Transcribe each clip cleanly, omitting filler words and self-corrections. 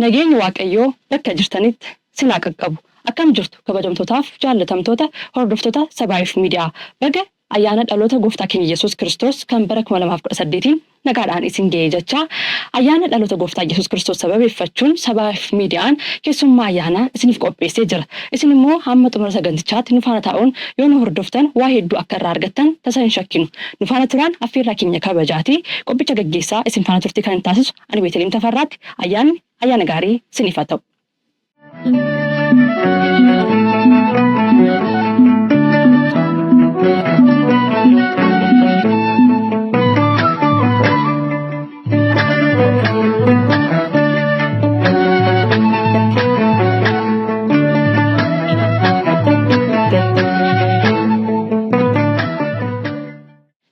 Nageenyi Waaqayyoo bakka jirtanitti sin haa qaqqabu. Akkam jirtu kabajamtootaaf jaallatamtoota hordoftoota Sabaayif Miidiyaa. Baga ayyaana dhaloota Gooftaa keenya Yesuus Kiristoos kan bara 2018n nagaadhaan isin ga'e jechaa, ayyaana dhaloota Gooftaa Yesuus Kiristoos sababeeffachuun Sabaayif Miidiyaan keessummaa ayyaanaa isiniif qopheessee jira. Isin immoo hamma xumura sagantichaatti nu faana taa'uun yoo nu hordoftan waa hedduu akka irraa argattan tasa hin shakkinu. Nu faana turaan affeerraa keenya kabajaati. Qophicha gaggeessaa isin faana turtii kan taasisu ani Beeteliim Tafarraatti. Ayyaanni ayyaana gaarii isiniif haa ta'u.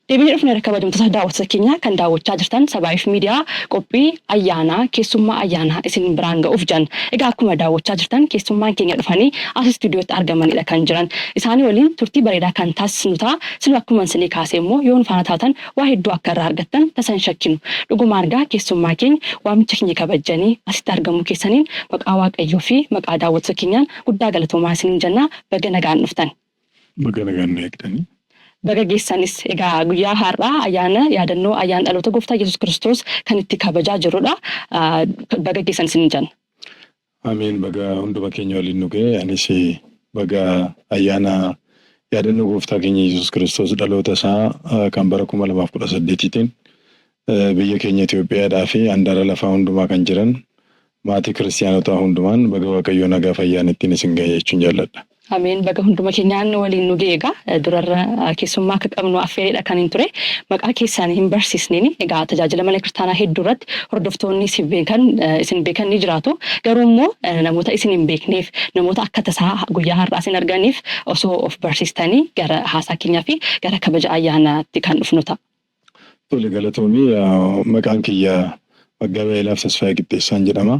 Deebinee dhufneerra, kabajamtoota daawwattoota keenya kan daawwachaa jirtan Sabaayif Miidiyaa, qophii ayyaanaa keessummaa ayyaanaa isin biraan ga'uuf jiran. Egaa akkuma daawwachaa jirtan keessummaan keenya dhufanii as istuudiyootti argamanidha kan jiran. Isaanii waliin turtii bareedaa kan taasisnu ta'a. Isin akkuma isinii kaasee immoo yoo nu faana taatan waa hedduu akka irraa argattan tasa hin shakkinu. Dhugumaan egaa keessummaa keenya waamicha keenya kabajjanii asitti argamuu keessaniin maqaa Waaqayyoo fi maqaa daawwattoota keenyaan guddaa galatoomaa isiniin jenna. Baga nagaan dhuftan. Baga nagaan nu eegdanii. Baga geessanis. Egaa guyyaa har'aa ayyaana yaadannoo ayyaana dhaloota Gooftaa Yesuus Kiristoos kan itti kabajaa jirrudha. Baga geessan isiniin jenna. Ameen, baga hunduma keenya waliin nu ga'e. Anis baga ayyaana yaadannoo Gooftaa keenya Yesuus Kiristoos dhaloota isaa kan bara 2018tiin biyya keenya Itoophiyaadhaa fi handaara lafaa hundumaa kan jiran maatii kiristiyaanotaa hundumaan baga Waaqayyoo nagaa fayyaan ittiin isin ga'e jechuun jaalladha. Ameen, baga hunduma keenyaan waliin nu ga'e. Egaa durarra keessummaa akka qabnu affeereedha kan hin ture. Maqaa keessaan hin barsiisneen. Egaa tajaajila mana kiristaanaa hedduu irratti hordoftoonni isin beekan isin beekan ni jiraatu. Garuu immoo namoota isin hin beekneef, namoota akka tasaa guyyaa har'aa isin arganiif osoo of barsiistanii gara haasaa keenyaa fi gara kabaja ayyaanaatti kan dhufnu ta'a. Tole, galatoomii. Maqaan kiyya Maggaabee Hayilaaf Tasfaayee Qixxeessaan jedhama.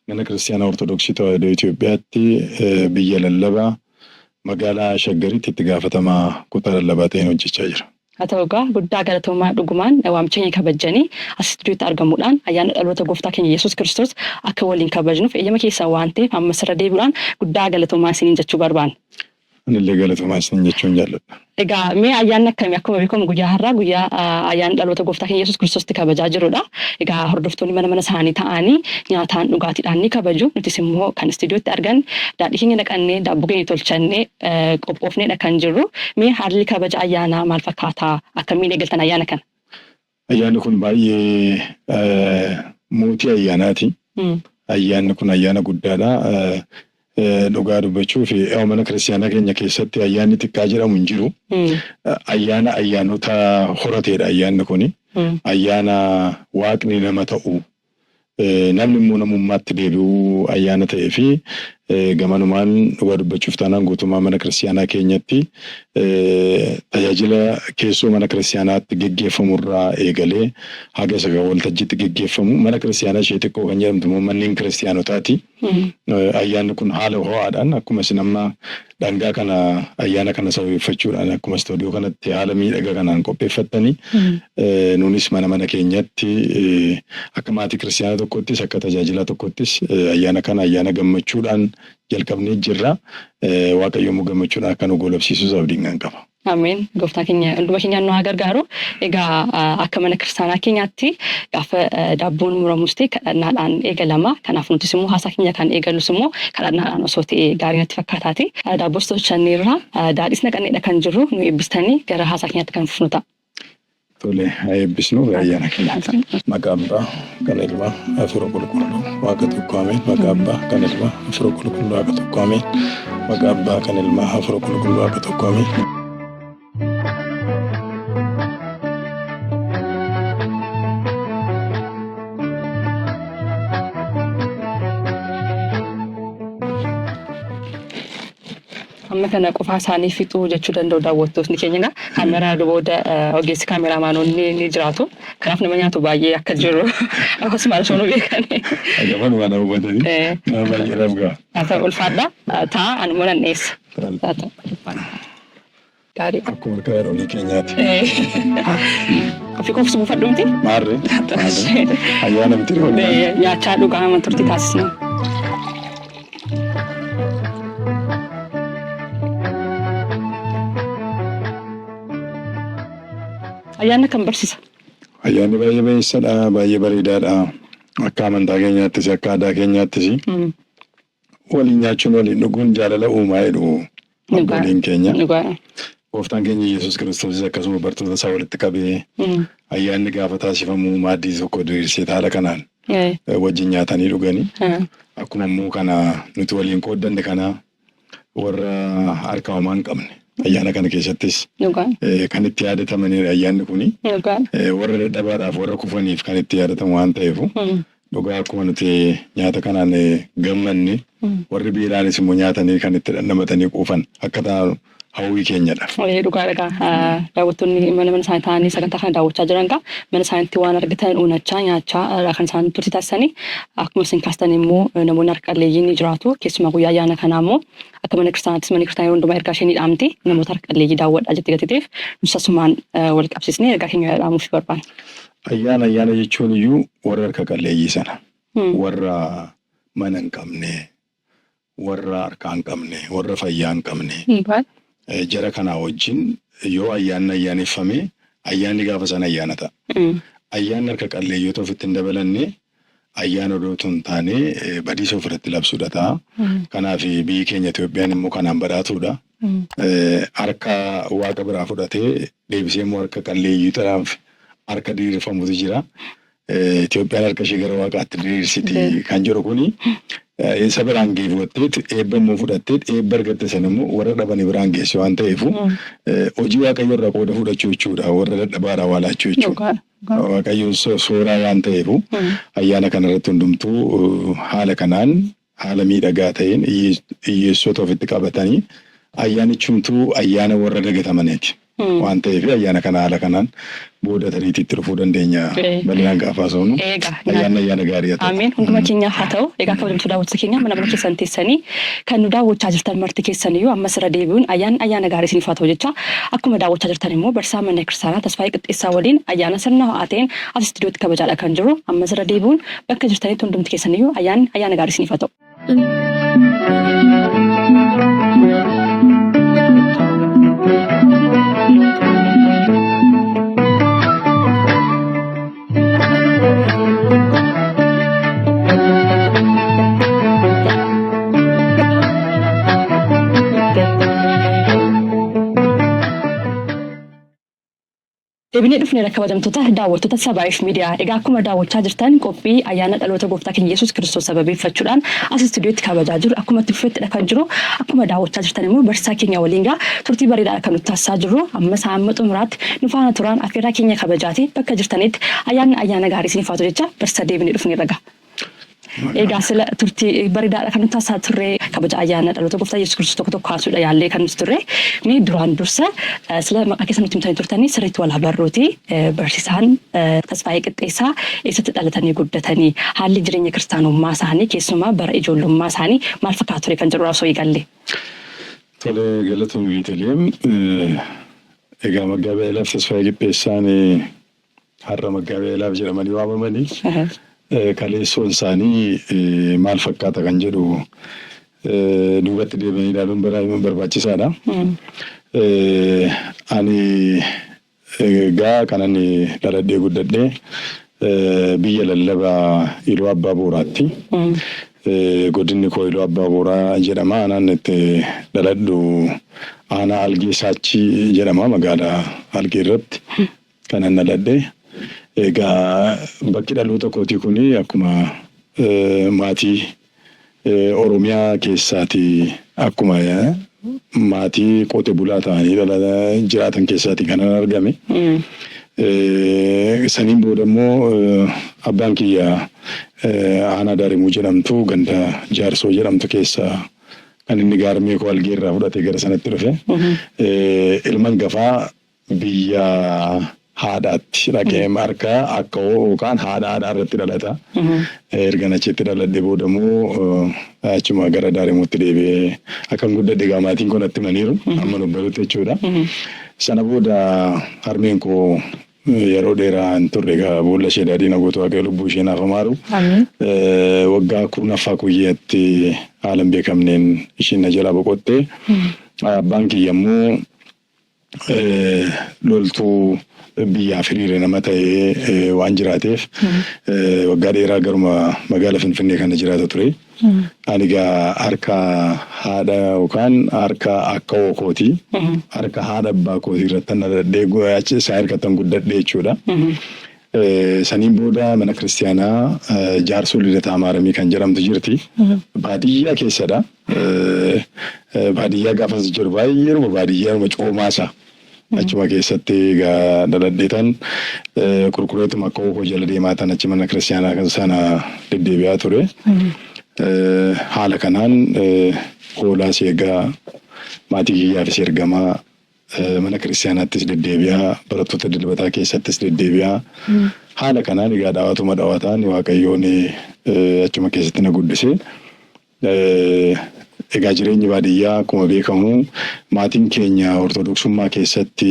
Mana Kiristaanaa Ortodoksii Tawaahidoo Itoophiyaatti biyya lallabaa magaalaa Shaggaritti itti gaafatamaa kutaa lallabaa ta'een hojjechaa jira. Haa ta'u, egaa guddaa galatoomaa. Dhugumaan waamicha keenya kabajjanii as istuudiyootti argamuudhaan ayyaana dhaloota Gooftaa keenya Yesuus Kiristoos akka waliin kabajnuuf eeyyama keessan waan ta'eef amma sirra deebi'uudhaan guddaa galatoomaa isiniin jechuu barbaanna. Anillee galatoomaa isiniin jechuun jaalladha. Egaa mee ayyaanni akkamii? Akkuma beekamu guyyaa har'aa guyyaa ayyaana dhaloota Gooftaa keenya Yesuus Kiristoositti kabajaa jirrudha. Egaa hordoftoonni mana mana isaanii ta'anii nyaataan dhugaatiidhaan ni kabaju. Nutis immoo kan istuudiyootti argan daadhii keenya naqannee, daabboo keenya tolchannee qophoofneedha kan jirru. Mee haalli kabaja ayyaanaa maal fakkaataa? Akkamiin eegaltan ayyaana kana? Ayyaanni kun baay'ee mootii ayyaanaati. Ayyaanni kun ayyaana guddaadha. Dhugaa dubbachuuf mana kiristaanaa keenya keessatti ayyaanni xiqqaa jedhamu hin jiru. Ayyaana ayyaanota horateedha ayyaanni kuni. Ayyaana Waaqni nama ta'u, namni immoo namummaatti deebi'uu ayyaana ta'ee fi gamanumaan dhugaa dubbachuuf taanaan guutummaa mana kiristaanaa keenyatti tajaajila keessoo mana kiristaanaatti geggeeffamu irraa eegalee haga isa waltajjiitti geggeeffamu, mana kiristaanaa ishee xiqqoo kan jedhamtu immoo manneen kiristaanotaati. Ayyaanni kun haala ho'aadhaan akkuma isin amma dhangaa kana ayyaana kana sababeeffachuudhaan akkuma istuudiyoo kanatti haala miidhagaa kanaan qopheeffattanii, nuunis mana mana keenyatti akka maatii kiristaanaa tokkottis akka tajaajilaa tokkottis ayyaana kana ayyaana gammachuudhaan jalqabnee jirra. Waaqayyo immoo gammachuudhaan akka nu goolabsiisus abdiin kan qaba. Ameen. Gooftaa keenya hunduma keenyaan nu haa gargaaru. Egaa akka mana kiristaanaa keenyaatti gaafa daabboon muramus ta'e kadhannaadhaan eegalama. Kanaaf nutis immoo haasaa keenya kan eegallus immoo kadhannaadhaan osoo ta'e gaarii natti fakkaataati. Daabboos tolchanneerra, daadhiis naqanneedha kan jirru, nu eebbistanii gara haasaa keenyaatti kan fufnu ta'a. Tole, haa eebbisnu ayyaana keenyaatti. Maqaa Abbaa, kan Ilmaa, Hafuura Qulqulluu, Waaqa tokko, ameen. Maqaa Abbaa, kan Ilmaa, Hafuura Qulqulluu, Waaqa tokko, ameen. Maqaa Abbaa, kan Ilmaa, Hafuura Qulqulluu, Waaqa tokko, ameen. Amma kana qofaa isaanii fixuu jechuu danda'u daawwattootni keenya. Egaa kaameraa booda ogeessi kaameraamaanonni ni jiraatu. Kanaaf nama nyaatu baay'ee akka jiru akkasuma osoo nu beekani. Gaafan waan hubatanii nama baay'eedhaaf ga'a. Haa ta'u, ulfaadha. Ta'a, anuma nan dhiyeessa. Haa ta'u, ulfaadha. Gaarii. Akkuma harka haadholii keenyaati. Ofii koofis buufadhu miti? Maarree. Ayyaana miti roolii. Nyaachaa dhugaa nama turtii taasisna. Ayyaanni kan barsiisa. Ayyaanni baay'ee baay'eessadha. Baay'ee bareedaadha. Akka amantaa keenyaattis, akka aadaa keenyaattis waliin nyaachuun, waliin dhuguun jaalala uumaa jedhu abbooliin keenya. Gooftaan keenya Yesuus Kiristoosis akkasuma bartoota isaa walitti qabee ayyaanni gaafa taasifamu maaddii tokko diriirsee haala kanaan wajjin nyaatanii dhuganii. Akkuma immoo kana nuti waliin qooddanne kana warra harka homaa hin qabne ayyaana kana keessattis kan itti yaadatamanidha ayyaanni kuni. Warra dadhabaadhaaf, warra kufaniif kan itti yaadatamu waan ta'eef, dhugaa akkuma nuti nyaata kanaan gammanne, warri beelaanis immoo nyaatanii kan itti dhandhamatanii quufan akka ta'an hawwii keenyadha. Dhugaa dhagaa daawwattoonni mana mana isaanii taa'anii sagantaa kana daawwachaa jiran gaa mana isaaniitti waan argatan uunachaa nyaachaa kan isaan turtii taasisanii. Akkuma isin kaastan immoo namoonni harka qalleeyyiin ni jiraatu. Keessumaa guyyaa ayyaana kanaa immoo akka mana kiristaanaattis manni kiristaanaa yeroo hundumaa ergaa ishee ni dhaamti, namoota harka qalleeyyii daawwadhaa jetti gateteef nus asumaan wal qabsiisnee ergaa keenya dhaamuuf barbaanna. Ayyaana ayyaana jechuun iyyuu warra harka qalleeyyii sana, warra mana hin qabne, warra harkaa hin qabne, warra fayyaa hin qabne, jara kanaa wajjin yoo ayyaanni ayyaaneffame, ayyaanni gaafa sana ayyaana ta'a. Ayyaanni harka qalleeyyoota ofitti hin dabalanne ayyaana odoo hin taane badiisa ofirratti labsuudha ta'a. Kanaaf biyyi keenya Itoophiyaan immoo kanaan badhaatuudha. Harka Waaqa biraa fudhatee deebisee immoo harka qalleeyyiidhaaf harka diriirfamutu jira. Itoophiyaan harka ishee gara Waaqaatti diriirsiti kan jedhu kuni isa biraan geeffatteet eebba immoo fudhatteet eebba argatte sana immoo warra dhabanii biraan geesse waan ta'eef, hojii Waaqayyo irraa qooda fudhachuu jechuudha. Warra dadhabaadhaa waa laachuu jechuudha. Waaqayyo sooraa waan ta'eef, ayyaana kanarratti hundumtuu haala kanaan, haala miidhagaa ta'een hiyyeessota ofitti qabatanii, ayyaanichumtuu ayyaana warra dagatamaniiti waan ta'eef, ayyaana kana haala kanaan booda tariitiitti dhufuu dandeenya bal'inaan gaafa haasofnu. Ayyaanni ayyaana gaarii haa ta'u. Ameen, hunduma keenyaaf haa ta'u. Egaa kabajamtoota daawwattoota keenya, mana mana keessan teessanii kan nu daawwachaa jirtan marti keessaniyyuu ammas irra deebi'uun ayyaanni ayyaana gaarii isiniif haa ta'u jecha, akkuma daawwachaa jirtan immoo barsiisaa mana kiristaanaa Tasfaayee Qixxeessaa waliin ayyaana sirna ho'aa ta'een as istuudiyootti kabajaadha kan jiru. Ammas irra deebi'uun bakka jirtanitti hundumti keessaniyyuu ayyaanni ayyaana gaarii isiniif haa ta'u. Deebinee dhufneera, kabajamtoota daawwattoota Sabaayif Miidiyaa. Egaa akkuma daawwachaa jirtan qophii ayyaana dhaloota gooftaa keenya Yesuus Kiristoos sababeeffachuudhaan as istuudiyootti kabajaa jiru akkuma itti fufettidha kan jiru. Akkuma daawwachaa jirtan immoo barsiisaa keenya waliin gaa turtii bareedaadha kan nutti taasisaa jirru. Ammas hamma xumuraatti nu faana turaan affeerraa keenya kabajaati. Bakka jirtanitti ayyaanni ayyaana gaarii isiniif haa ta'u jecha, barsiisaa, deebinee dhufneerra gaa. Egaa sila turtii bareedaadha kan nuti taasisaa turre, kabaja ayyaana dhaloota gooftaa Yesuus Kiristoos tokko tokko kaasuudha yaallee kan nuti turre. Mee duraan dursa sila maqaa keessan nutti himtanii turtanii, sirriitti wal barruuti. Barsiisaan Tasfaayee Qixxeessaa eessatti dhalatanii guddatanii, haalli jireenya kiristaanummaa isaanii keessumaa bara ijoollummaa isaanii maal fakkaata ture kan jedhudha osoo eegalle. Tole, galatoomii Beeteliyeem. Egaa Maggaabee Ayilaaf Tasfaayee Qixxeessaan har'a Maggaabee Ayilaaf jedhamanii waamamanii, kaleessoon isaanii maal fakkaata kan jedhu duubatti deebi'anii ilaaluun barbaachisaadha. Ani egaa kanan dhaladhee guddadhee biyya lallabaa Iluu Abbaa Booraatti. Godinni koo Iluu Abbaa Booraa jedhama. Aanaan itti dhaladhu aanaa Algee Saachii jedhama, magaalaa Algee irratti kanan dhaladhe. Egaa bakki dhaloota kootii kuni akkuma maatii Oromiyaa keessaati, akkuma maatii qote bulaa ta'anii jiraatan keessaati kanan argame. Saniin booda immoo abbaan kiyya aanaa Daarimuu jedhamtu, ganda Jaarsoo jedhamtu keessa kan inni gaarmee koo Algee irraa fudhatee gara sanatti dhufe. Ilman gafaa biyya haadhaatti dhaqee harka akka yookaan haadha haadhaa irratti dhalata. Ergan achitti dhaladhe booda immoo achuma gara Daarimuutti deebi'ee akkan guddadhe egaa maatiin koo natti himaniiru amma dubbarutti jechuudha. Sana booda harmeen koo yeroo dheeraa hin turre egaa boolla ishee daadhii na gootu Waaqayyo lubbuu ishee naaf hamaaru. Waggaa 10ffaa kuyyaatti haala hin beekamneen ishiin na jalaa boqotte. Abbaan kiyya immoo loltuu biyyaaf hiriire nama ta'ee waan jiraateef waggaa dheeraa garuma magaala Finfinnee kana jiraata ture. Ani egaa harka haadha yookaan harka akkawoo kooti harka haadha abbaa kootii irratti dhaladhee achi isaa harkattan guddadhe jechuudha. Saniin booda mana kiristiyaanaa Jaarsoo Lidataa Maaramii kan jedhamtu jirti. Baadiyyaa keessadha. Baadiyyaa gaafas jiru baay'eeruma baadiyyaaruma coomaasa. Achuma keessatti egaa dhaladheetan kurkureetuma akka koo jala deemaa tan achi mana kiristiyaanaa kan sana deddeebi'aa ture. Haala kanaan hoolaas eegaa maatii kiyyaafis ergamaa mana kiristiyaanaattis deddeebi'aa barattoota dilbataa keessattis deddeebi'aa haala kanaan egaa dhawaatuma dhawaataan Waaqayyoon achuma keessatti na guddise. Egaa jireenyi baadiyyaa akkuma beekamu maatiin keenya ortodoksummaa keessatti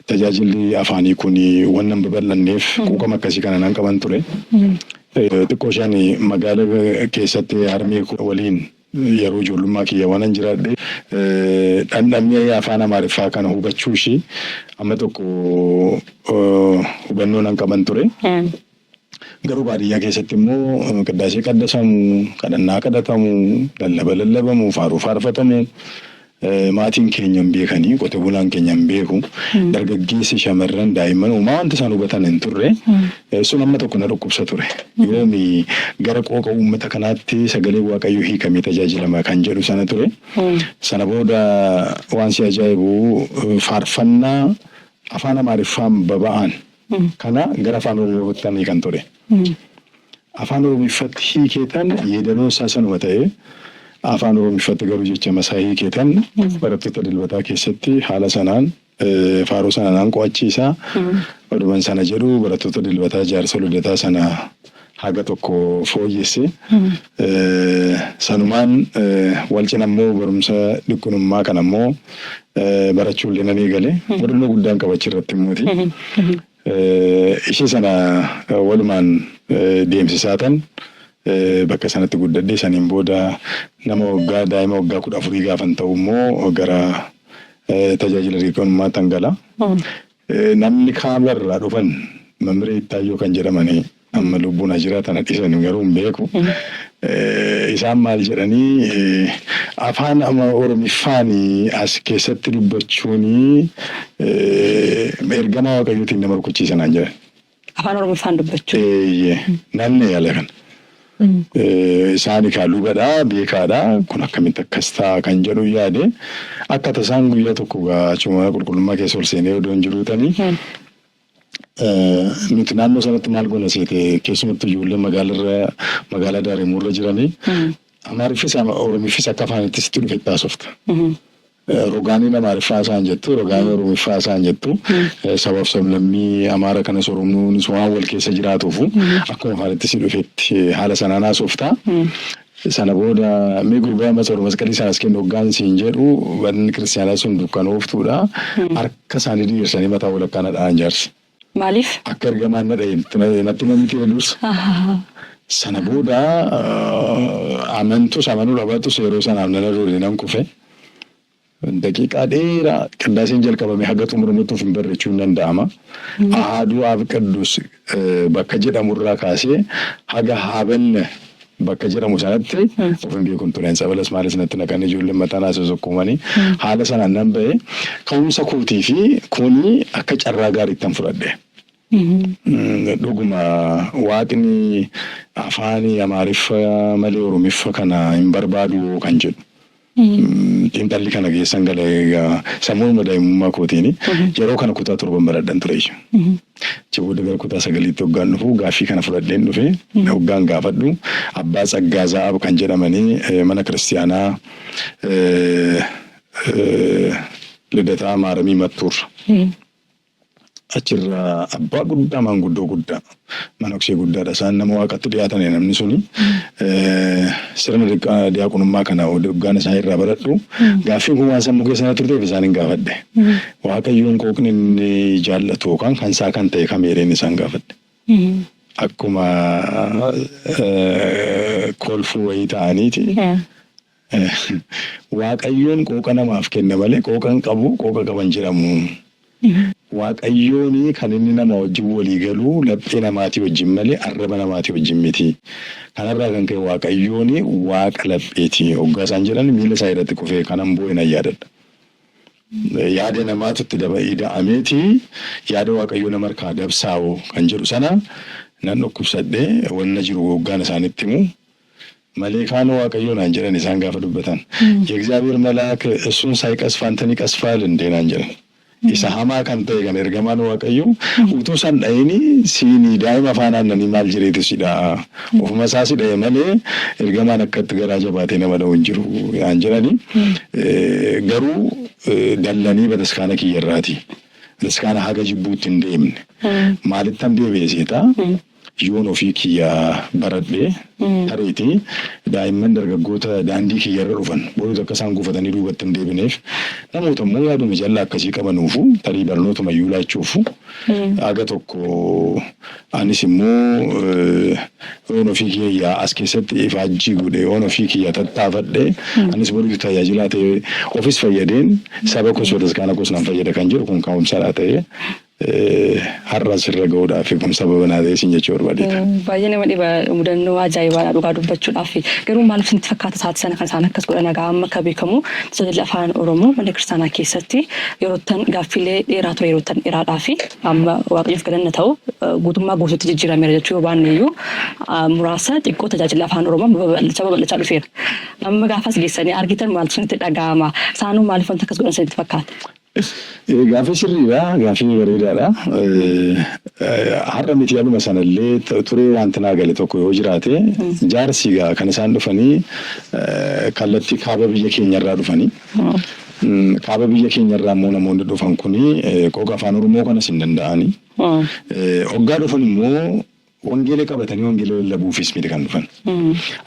tajaajilli afaanii kun waan hin babal'anneef quuqama akkasii kana nan qaban ture. Xiqqoo isheen magaala keessatti harmee waliin yeroo ijoollummaa kiyya waan hin jiraadhe dhandhamee afaan Amaariffaa kana hubachuu ishii amma tokko hubannoo nan qaban ture. Garuu baadiyyaa keessatti immoo qiddaasee qaddasamu, kadhannaa kadhatamu, lallaba lallabamu, faaruu faarfatamu maatiin keenya hin beekanii, qote bulaan keenya hin beeku. Dargaggeessi, shamarran, daa'imman uumaa wanta isaan hubatan hin turre. Sun amma tokko na dhukkubsa ture. Yoomi gara qooqa uummata kanaatti sagalee Waaqayyoo hiikamee tajaajilama kan jedhu sana ture. Sana booda waan si ajaa'ibu faarfannaa afaan Amaariffaan baba'an kana gara afaan Oromootti hiikan ture. Afaan Oromiffatti hiikeetan yeedaloon isaa sanuma ta'ee afaan Oromiffatti garuu jecha masaa hiikeetan barattoota dilbataa keessatti haala sanaan faaruu sana naan qo'achiisaa. Oduman sana jedhu barattoota dilbataa jaarsa lidataa sana haga tokko fooyyesse. Sanumaan wal cina immoo barumsa dhiqunummaa kana immoo barachuullee nan eegale. Mudannoo guddaan qabachi irratti immooti. Ishee sana walumaan deemsisaatan bakka sanatti guddadhe. Saniin booda nama waggaa daa'ima waggaa 14 gaafan ta'u immoo gara tajaajila diqonummaatti gala. Namni kaabarraa dhufan Mamiree Ittaayyoo kan jedhamanii amma lubbuun jiraatan dhiisan garuu hin beeku. Isaan maal jedhanii afaan Oromiffaan as keessatti dubbachuun ergama Waaqayyootiin nama rukuchiisanaan jedhan. Afaan Oromiffaan dubbachuu. Eeyyee namni yaala kana. Isaan egaa lubadhaa beekaadhaa kun akkamitti akkas ta'a kan jedhu yaade akka tasaan guyyaa tokko achuma qulqullummaa keessa ol seenee odoo hin jiruutanii nuti naannoo sanatti maal goona seete keessumattuu ijoollee magaalarra magaalaa Daarimuurra jiranii Amaariffis Oromiffis akka afaanittis itti dhufe taasifta. Rogaaniin Amaariffaa isaan jettu, rogaaniin Oromiffaa isaan jettu, sabaaf sablammii Amaara kanas Oromoonis waan wal keessa jiraatuufu akkuma afaanitti si dhufetti haala sanaan haasofta. Sana booda mee gurbaa masoor masqalii sanas kennu hoggaan siin jedhu manni kiristaanaa sun dukkanooftuudha. Harka isaanii diriirsanii mataa walakkaa na dha'an jaarsi. Maaliif? Akka ergamaan na dha'e natti namni dursa. Sana booda amantus amanuu dhabatus yeroo sanaaf nana duule nan kufe. Daqiiqaa dheeraa qiddaaseen jalqabame haga xumuramutti of hin barreechuu hin danda'ama. Ahaduu Ab Qiddus bakka jedhamurraa kaasee haga Haabanne bakka jedhamu sanatti of hin beekun ture. Sabalas maalis natti naqanii ijoolleen mataa naasuu sukkuumanii haala sanaan nan ba'e. Ka'umsa kootii fi kuni akka carraa gaariittan fudhadhe. Dhuguma Waaqni afaanii Amaariffa malee Oromiffa kana hin barbaadu kan jedhu. Xiinxalli kana keessan gala egaa sammuu daa'imummaa kootiin yeroo kana kutaa 7 baradhan ture jechuudha. Achi booda gara kutaa 9tti hoggaan dhufu gaaffii kana fudhadheen dhufe hoggaan gaafadhu abbaa Tsaggaa Zaa'ab kan jedhamanii mana kiristiyaanaa Lidataa Maaramii Mattuurra. Achirraa abbaa guddaa, maanguddoo guddaa, manoksee guddaadha. Isaan nama Waaqatti dhiyaatani namni suni. Sirna diyaaqonummaa kana hoggaan isaan irraa baradhu, gaaffiin kun waan sammuu keessa na turteef isaanin gaafadhe. Waaqayyoon qooqni inni jaallatu yookaan kan isaa kan ta'e kami jedheen isaan gaafadhe. Akkuma kolfuu wayii ta'aniiti. Waaqayyoon qooqa namaaf kenna malee qooqa hin qabu, qooqa qaba hin jedhamu. Waaqayyoon kan inni nama wajjin walii galu laphee namaatii wajjin malee arraba namaatii wajjin miti. Kanarraa kan ka'e Waaqayyoon Waaqa lapheeti hoggaa isaan jedhan miila isaa irratti kufee kanan boo'e nan yaadadha. Yaada namaatu itti ida'ameeti yaada Waaqayyoo nama harkaa dabsaawoo kan jedhu sana nan dhukkubsadhe, wanna jiru hoggaan isaanitti himu. Maleekaan Waaqayyoo naan jedhan isaan gaafa dubbatan. የእግዚአብሔር መልአክ እሱን ሳይቀስፍ አንተን ይቀስፋል እንዴ naan jedhan. Isa hamaa kan ta'e kan ergamaan Waaqayyoo utuu san dha'ini siinii daa'ima afaan aannanii maal jedheetu si dha'a. Ofuma isaa si dha'e malee ergamaan akkatti garaa jabaatee nama dha'u hin jiru naan jedhani. Garuu dallanii bataskaana kiyya irraati. Bataskaana haga jibbuutti hin deemne. Maalittan deebi'e seetaa? Yoon ofii kiyya baradhe, tareeti daa'imman dargaggoota daandii kiyya irra dhufan boruutu akka isaan gufatanii duubatti hin deebineef, namoota immoo yaaduma jallaa akkasii qabanuufu tarii barnootuma iyyuu laachuufu haga tokko, anis immoo yoon ofii kiyya as keessatti ifaajjii godhe, yoon ofii kiyya tattaafadhe, anis boruutu tajaajilaa ta'e ofis fayyadeen saba koos bataskaana koos nan fayyada kan jedhu kun ka'umsadha ta'ee har'a asirra ga'uudhaaf kun sababa naa ta'e sin jechuu barbaadeeta. Baay'ee nama dhiba, mudannoo ajaa'ibaadha dhugaa dubbachuudhaaf. Garuu maaliif isinitti fakkaata sa'aatii sana kan isaan akkas godhan? Egaa amma akka beekamu tajaajilli afaan Oromoo mana kiristaanaa keessatti yeroottan gaaffiilee dheeraa ture, yeroottan dheeraadhaa fi amma Waaqayyoof galanna ta'u guutummaa guutuutti jijjiirameera jechuu yoo baanne iyyuu muraasa xiqqoo tajaajilli afaan Oromoo babal'achaa babal'achaa dhufeera. Amma gaafas geessanii argitan maaltu isinitti dhaga'ama? Isaanuu maaliif wanta akkas godhan isinitti fakkaata? Gaaffii sirriidha. Gaaffii bareedaadha. Har'a miti, yaaluma sanallee turee wanti naa gale tokko yoo jiraate, jaarsi egaa kan isaan dhufanii kallattii kaaba biyya keenyarraa dhufanii. Kaaba biyya keenyarraa immoo namoonni dhufan kuni qooqa afaan Oromoo kanas hin danda'ani. Hoggaa dhufan immoo wangeela qabatanii wangeela lallabuufis miti kan dhufan.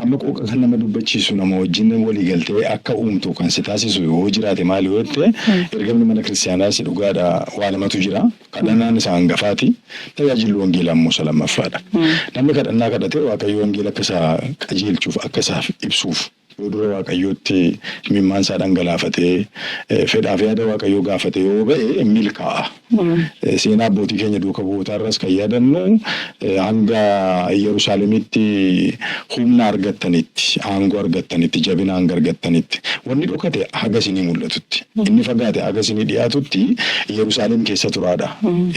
Amma qooqa kan nama dubbachiisu, nama wajjin walii galtee akka uumtu kan si taasisu yoo jiraate maali yoo jette, ergamni mana kiristaanaas dhugaadha waa lamatu jira. Kadhannaan isa hangafaati. Tajaajilli wangeelaa immoo isa lammaffaadha. Namni kadhannaa kadhatee Waaqayyo wangeela akka isaa qajeelchuuf, akka isaaf ibsuuf yoo dura Waaqayyootti imimmaan isaa dhangalaafatee fedhaaf yaada Waaqayyoo gaafatee yoo ba'e milkaa'a. Seenaa abbootii keenya duuka bu'ootaa irras kan yaadannu hanga Yerusaalemitti humna argattanitti, aangoo argattanitti, jabina hanga argattanitti, wanni dhokate haga isinii mul'atutti, inni fagaate haga isinii dhiyaatutti Yerusaalem keessa turaadha.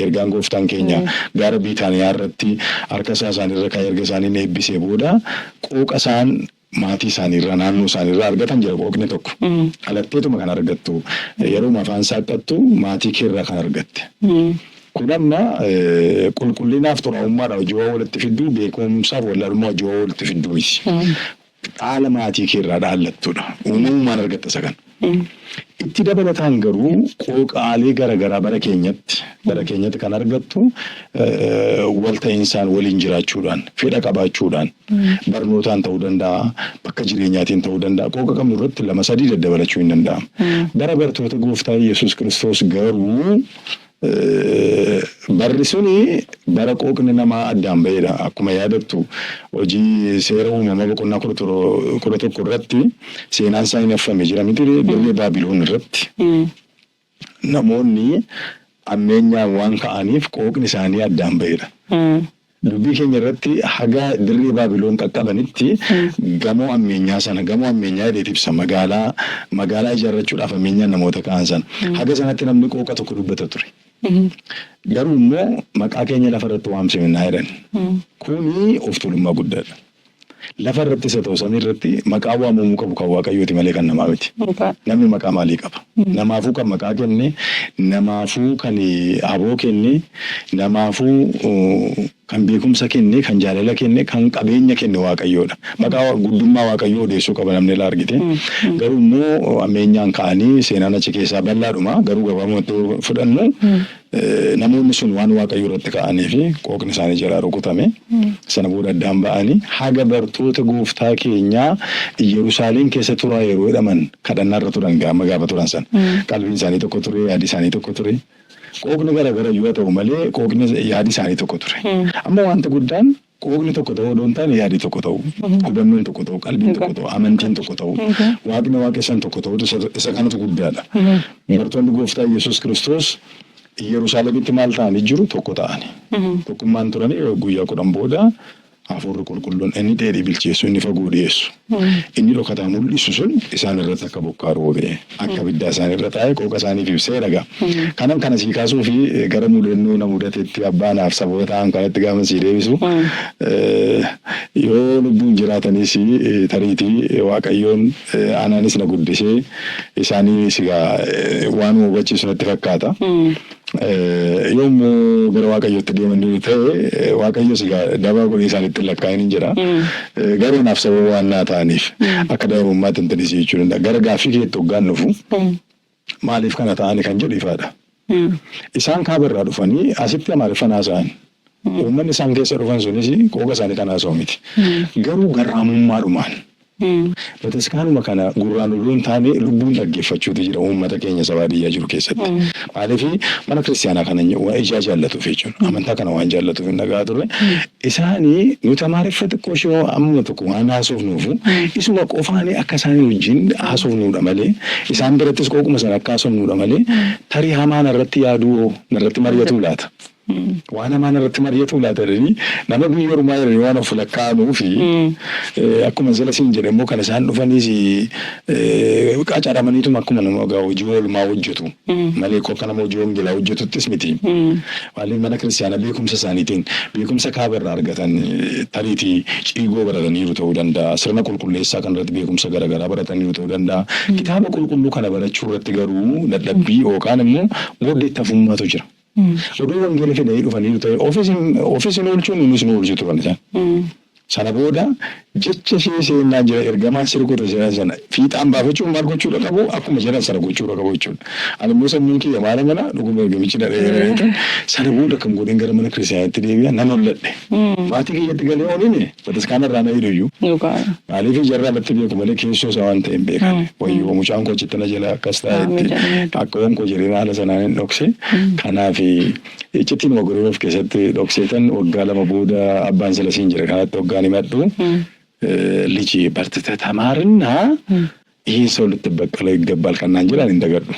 Ergaan gooftaan keenya gaara Biitaaniyaa irratti harka isaa isaanirra kaa'ee erga isaaniin eebbisee booda qooqa isaan maatii isaaniirraa, naannoo isaaniirraa argatan jira qooqni tokko. Dhalatteetuma kan argattu, yeroo afaan saaqqattu maatii keerraa kan argatte. Kun amma qulqullinaaf xuraa'ummaadha hojii waa walitti fidduu, beekumsaaf wallaalummaa hojii waa walitti fidduu miti. Dhaala maatii keerraa dhaallattudha. Uumamumaan argatta isa kana. Itti dabalataan garuu qooqaalee garaagaraa bara keenyatti kan argattu walta'insaan waliin jiraachuudhaan, fedha qabaachuudhaan, barnootaan ta'uu danda'a, bakka jireenyaatiin ta'uu danda'a. Qooqa qabnu irratti lama sadii daddabalachuu hin danda'amu. Bara bartoota gooftaa Yesuus Kiristoos garuu barri suni bara qooqni namaa addaan ba'edha. Akkuma yaadattu hojii seera uumamaa boqonnaa 11 irratti seenaan isaa hin hafame jira miti, dirree Baabiloon irratti. Namoonni ammeenyaan waan ka'aniif qooqni isaanii addaan ba'edha. Dubbii keenya irratti haga dirree Baabiloon qaqqabanitti gamoo ammeenyaa sana, gamoo ammeenyaa jedheet ibsa, magaalaa ijaarrachuudhaaf ammeenyaan namoota ka'an sana. Haga sanatti namni qooqa tokko dubbata ture. Garuu immoo maqaa keenya lafa irratti waamsifnaa jedhan. Kuni of tuulummaa guddaadha. Lafa irratti isa ta'u samii irratti maqaa waamamuu qabu kan Waaqayyooti malee kan namaa miti. Namni maqaa maalii qaba? Namaafuu kan maqaa kenne, namaafuu kan aboo kenne, namaafuu kan beekumsa kenne, kan jaalala kenne, kan qabeenya kenne Waaqayyoodha. Maqaa guddummaa Waaqayyoo odeessuu qaba namni ilaa argite. Garuu immoo ammeenyaan ka'anii seenaan achi keessaa bal'aadhuma. Garuu gabaabumatti fudhannu Namoonni sun waan Waaqayyo irratti ka'anii fi qooqni isaanii jalaa rukutame. Sana booda addaan ba'anii haga bartoota gooftaa keenyaa Yerusaalem keessa turaa yeroo jedhaman kadhannaarra turan gaafa gaafa turan sana. Qalbiin isaanii tokko ture, yaadi isaanii tokko ture. Qooqni gara gara yoo ta'u malee qooqni yaadi isaanii tokko ture. Amma wanta guddaan qooqni tokko ta'uu odoo hin taane yaadi tokko ta'u, hubannoon tokko ta'u, qalbiin tokko ta'u, amantiin tokko ta'u, Waaqni waaqessan tokko ta'utu isa kanatu guddaadha. Bartoonni gooftaa Yesuus Kiristoos Yerusaalemitti maal ta'anii jiru? Tokko ta'ani. Tokkummaan turanii guyyaa 10 booda Hafuurri Qulqulluun inni dheedhii bilcheessu, inni fagoo dhiyeessu, inni dhokataa mul'isu sun isaan irratti akka bokkaa roobee, akka ibiddaa isaan irra taa'ee qooqa isaaniif ibsee dhaga. Kanan kana sii kaasuu fi gara mudannoo na mudatetti abbaanaaf sababa ta'an kanatti gaafa sii deebisu, yoo lubbuun jiraatanis tariitii Waaqayyoon anaanis na guddisee isaaniinis egaa waan hubachiisu natti fakkaata. Yommuu gara Waaqayyootti deemanii ta'e, Waaqayyos egaa dabaa godhee isaanitti hin lakkaa'in hin jedha. Garuu naaf sababa waan naa ta'aniif akka daa'imummaatti hin tinisii jechuu danda'a. Gara gaaffii keetti hoggaan dhufu, maaliif kana ta'ani kan jedhu ifaadha. Isaan kaaba irraa dhufanii asitti Amaariffaan haasa'an. Uummanni isaan keessa dhufan sunis qooqa isaanii kan haasa'u miti. Garuu garraamummaadhumaan bataskaanuma kana gurraan odoo hin taane lubbuun dhaggeeffachuutu jira uummata keenya isa baadiyyaa jiru keessatti. Maaliif mana kiristaanaa kana waan ijaa jaallatuuf jechuudha. Amantaa kana waan jaallatuuf hin dhaga'aa turre. Isaanii nuti Amaariffa xiqqoo ishee amma tokko waan haasofnuufu isuma qofaanii akka isaanii wajjin haasofnuudha malee, isaan birattis qooquma sana akka haasofnuudha malee, tarii hamaa narratti yaaduu, narratti mari'atuu laata? Waan hamaa narratti mari'atuu laata jedhanii nama biyya ormaa jedhanii waan of lakkaa'anuu fi akkuma sila siin jedhe immoo kan isaan dhufaniis qacaramaniituma akkuma nama egaa hojii oolmaa hojjetu malee akka nama hojii wangeelaa hojjetuttis miti. Maaliif mana kiristaanaa beekumsa isaaniitiin, beekumsa kaaba irraa argatan, tariitii ciigoo barataniiru ta'uu danda'a. Sirna qulqulleessaa kanarratti beekumsa garaagaraa barataniiru ta'uu danda'a. Kitaaba qulqulluu kana barachuu irratti garuu dadhabbii yookaan immoo booddeetti hafummaatu jira. Oduu wangeela fidanii dhufaniiru ta'e ofiis hin oolchuun nunis nu oolchu turan isaan. Sana booda jecha ishee seennaan jira ergamaan si rukute jedhan sana fiixaan baafachuun maal gochuudha qabu, akkuma jedhan sana gochuudha qabu jechuudha. Ani immoo sammuun kiyya maal amana, dhuguma ergamichi na dheereetan sana booda akkam godheen gara mana kiristaanaatti deebi'a nan holladhe. Maatii kiyyatti galee ooline bataskaana irraa na hidhu iyyuu. Maaliif jarri alatti beeku malee keessoo isaa waan ta'e hin beekan. Wayyoo, mucaan koo achitti na jala akkas taa'etti akka waan koo jedheen haala sanaan hin dhokse. Kanaaf iccittiin godhee of keessatti dhokseetan waggaa 2 booda abbaan sila siin jira kanatti waggaan himadhu. ልጄ በርትተህ ተማርና ይህን ሰው ልትበቀለው ይገባል kan naan jedhan hin dagadhu.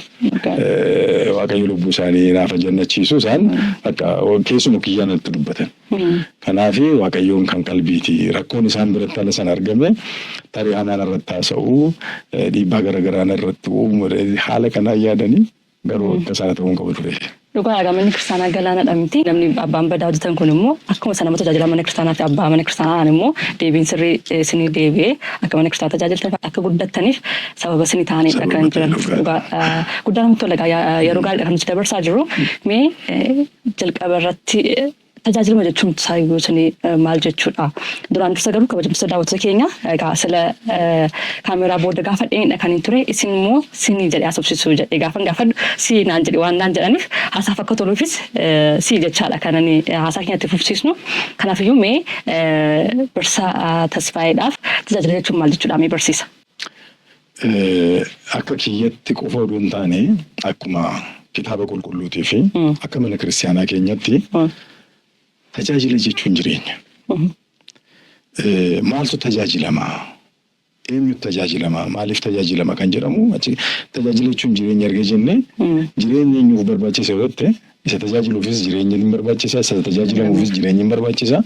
Waaqayyo lubbuu isaanii naaf jannachiisu, isaan akka keessuma kiyyaan natti dubbatan. Kanaaf Waaqayyoon kan qalbiiti. Rakkoon isaan biratti haala sana argame tarii hamaan irratti haasa'u, dhiibbaa garaagaraa irratti uumu haala kanaan yaadanii, garuu akka sana ta'uu hin qabu ture. Dhugaa, manni kiristaanaa galaanadha miti. Namni abbaan badaa hojjetan kun immoo akkuma sana nama tajaajila mana kiristaanaa fi abbaa mana kiristaanaa immoo deebiin sirrii isinii deebi'ee akka mana kiristaanaa tajaajiltan akka guddattaniif sababa isinii ta'anidha kan jiran. Dhugaa guddaa namatti tola, yeroo gaariidha kan nuti dabarsaa jirru. Mee jalqaba irratti tajaajiluma jechuun isaayyuu isinii maal jechuudha? Duraan dursa garuu, kabajamtoota daawwattoota keenya, egaa sila kaameraa booda gaafa dhiyeenyadha kan hin ture, isin immoo sinii jedhee haasofsiisuu jedhee gaafan gaafadhu sii naan jedhe waan naan jedhaniif, haasaaf akka toluufis sii jechaadha kan ani haasaa keenyatti fufsiisnu. Kanaafiyyuu mee barsaa Tasfaayeedhaaf tajaajila jechuun maal jechuudha, mee barsiisa? Akka kiyyatti qofa oduu hin taane, akkuma kitaaba qulqulluutii fi akka mana kiristaanaa keenyatti tajaajila jechuun jireenya. Maaltu tajaajilamaa? Eenyutu tajaajilamaa? Maaliif tajaajilama kan jedhamu, tajaajila jechuun jireenya erga jenne, jireenya eenyuuf barbaachisa yoo ta'e, isa tajaajiluufis jireenya ni barbaachisa, isa tajaajilamuufis jireenya ni barbaachisa.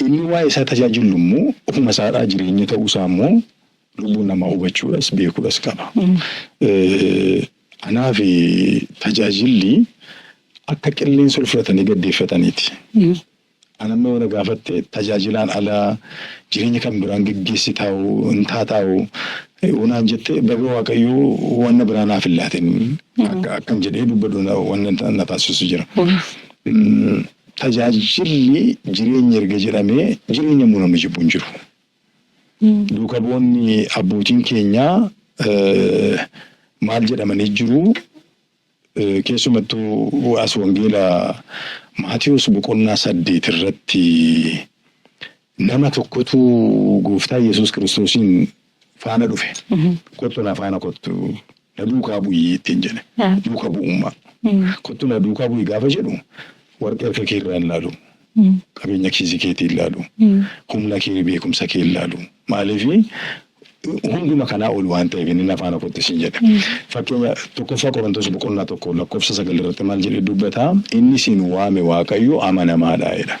Inni waa'ee isaa tajaajilu immoo ofuma isaadhaa jireenya ta'uusaa immoo lubbuun namaa hubachuudhas beekuudhas qaba. Anaaf tajaajilli akka qilleensa ol fudhatanii gaddeeffataniiti. Anamma yoo na gaafatte, tajaajilaan alaa jireenya kan biraan geggeessi taa'u hin taataa'u naan jette, baga Waaqayyoo wanna biraa naaf hin laatin akkam jedhee dubbadhu wanna na taasisu jira. Tajaajilli jireenya erga jedhamee, jireenya immoo namni jibbu hin jiru. Duuka bu'oonni abbootiin keenyaa maal jedhamanii jiru? Jireenya Keessumattuu as wangeela Maatiyus boqonnaa 8 irratti nama tokkotu gooftaa Yesuus Kiristoosiin faana dhufe. Kottu na faana kottu, na duukaa bu'i ittiin jedhe. Duuka bu'ummaa. Kottu na duukaa bu'i gaafa jedhu warqee harka kee irraa hin laalu. Qabeenya kiisii keetii hin laalu. Humna kee, beekumsa kee hin laalu. Maaliif? Hunduma kanaa ol waan ta'eef inni na faana kottu siin jedhe. Fakkeenya 1ffaa Qorontos boqonnaa 1 lakkoofsa 9 irratti maal jedhee dubbata? Inni isin waame Waaqayyo amanamaadha jedha.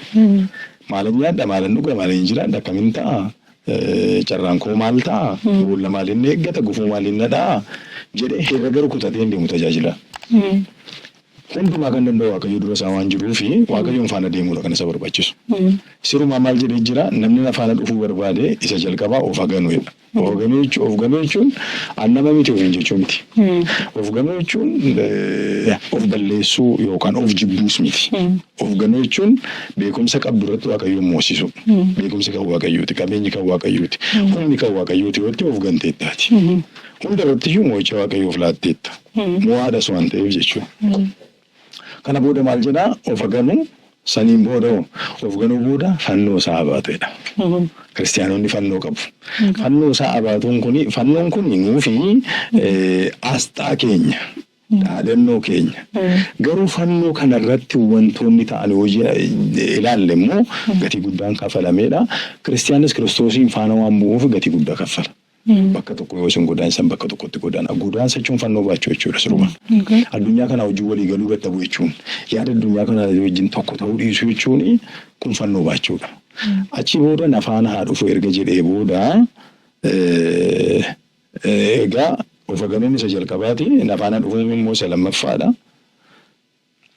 Maalan nyaadha, maalan dhuga, maalan jiraadha, akkamin ta'a? Carraan koo maal ta'a? Boolla maaliin na eeggata? Gufuu maaliin na dha'a? Jedhee herrega rukutatee hin deemu tajaajila. Hundumaa kan danda'u Waaqayyo dura isaa waan jiruuf Waaqayyoon faana deemuudha kan isa barbaachisu. Sirumaa maal jedhee jira? Namni na faana dhufuu barbaade isa jalqabaa of haa ganu jedha. Of ganuu jechuun, of ganuu jechuun an nama miti ofiin jechuu miti. Of ganuu jechuun of balleessuu yookaan of jibbuus miti. Of ganuu jechuun beekumsa qabdu irratti Waaqayyoon moosisuu. Beekumsi kan Waaqayyooti, qabeenyi kan Waaqayyooti, humni kan Waaqayyooti yoo jette of ganteettaati. Hunda irratti iyyuu mo'icha Waaqayyoof laatteetta. Mo'aadhas waan ta'eef jechuudha. Kana booda maal jedhaa? Of ganuu, saniin booda hoo? Of ganuu booda fannoo isaa abaatu jedha. Kiristiyaanonni fannoo qabu. Fannoo isaa abaatuun kuni, fannoon kun nuufi asxaa keenya, dhaadannoo keenya. Garuu fannoo kana irratti wantoonni ta'an yoo ilaalle immoo gatii guddaan kafalameedha. Kiristiyaanis Kiristoosiin faana waan bu'uuf gatii guddaa kaffala. Bakka tokko yoo isin godaansan bakka tokkotti godaana. Godaansa jechuun fannoo baachuu jechuudha siruma. Addunyaa kanaa wajjin walii galuu dadhabuu jechuun, yaada addunyaa kanaa wajjin tokko ta'uu dhiisuu jechuun kun fannoo baachuudha. Achi booda na faana haa dhufu erga jedhee booda, egaa of ganuun isa jalqabaati, na faana dhufuun immoo isa lammaffaadha.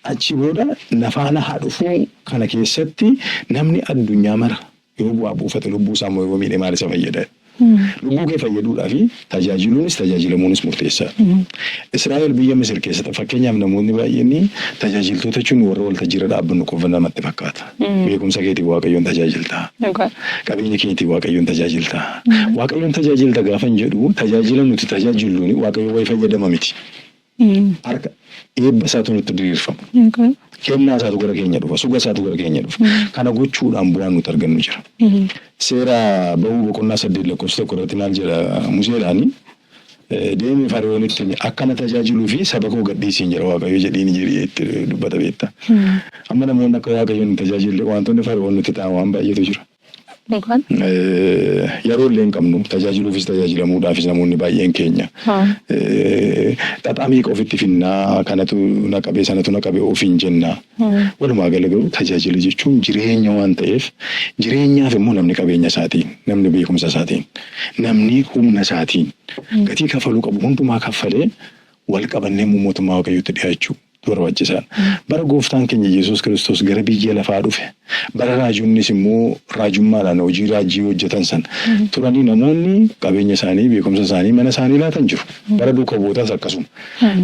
Achi booda na faana haa dhufuu kana keessatti namni addunyaa mara yoo bu'aa buufate lubbuu isaa immoo yoo miidhe maal isa fayyada? Lubbuu kee fayyaduudhaaf tajaajiluunis tajaajilamuunis murteessaadha. Israa'el biyya Misir keessatti, fakkeenyaaf, namoonni baay'een tajaajiltoota jechuun warra waltajjiirra dhaabbannu qofa namatti fakkaata. Beekumsa keetiin Waaqayyoon tajaajilta. Qabeenya keetiin Waaqayyoon tajaajilta. Waaqayyoon tajaajilta gaafan jedhu tajaajila nuti tajaajilluun Waaqayyo wayi fayyadama miti. Harka eebba isaatu nutti diriirfama. Kennaa isaatu gara keenya dhufa. Suga isaatu gara keenya dhufa. Kana gochuudhaan bu'aan nuti argannu jira. Seera Ba'uu boqonnaa 8 lakkoofsa 1 irratti maal jedha Museedhaani? Deemi Fari'oonitti himi, akka na tajaajiluu fi saba koo gadhiisiin jedha Waaqayyo jedhiini jedhee itti dubbata beekta. Amma namoonni akka Waaqayyoon hin tajaajille wantoonni Fari'oon nutti ta'an waan baay'eetu jira. Yeroo illee hin qabnu, tajaajiluufis tajaajilamuudhaafis namoonni baay'een keenya. Xaxaa meeqa ofitti finnaa, kanatu na qabe, sanatu na qabe ofiin jenna. Walumaa gala garuu tajaajila jechuun jireenya waan ta'eef, jireenyaaf immoo namni qabeenya isaatiin, namni beekumsa isaatiin, namni humna isaatiin gatii kafaluu qabu hundumaa kaffalee wal qabannee immoo mootummaa Waaqayyootti dhiyaachuu barbaachisaadha. Bara gooftaan keenya Yesuus Kiristoos gara biyya lafaa dhufe, bara raajonnis immoo raajummaadhaan hojii raajii hojjetan sana turanii namoonni qabeenya isaanii, beekumsa isaanii, mana isaanii laatan jiru. Bara duuka bu'ootaas akkasuma.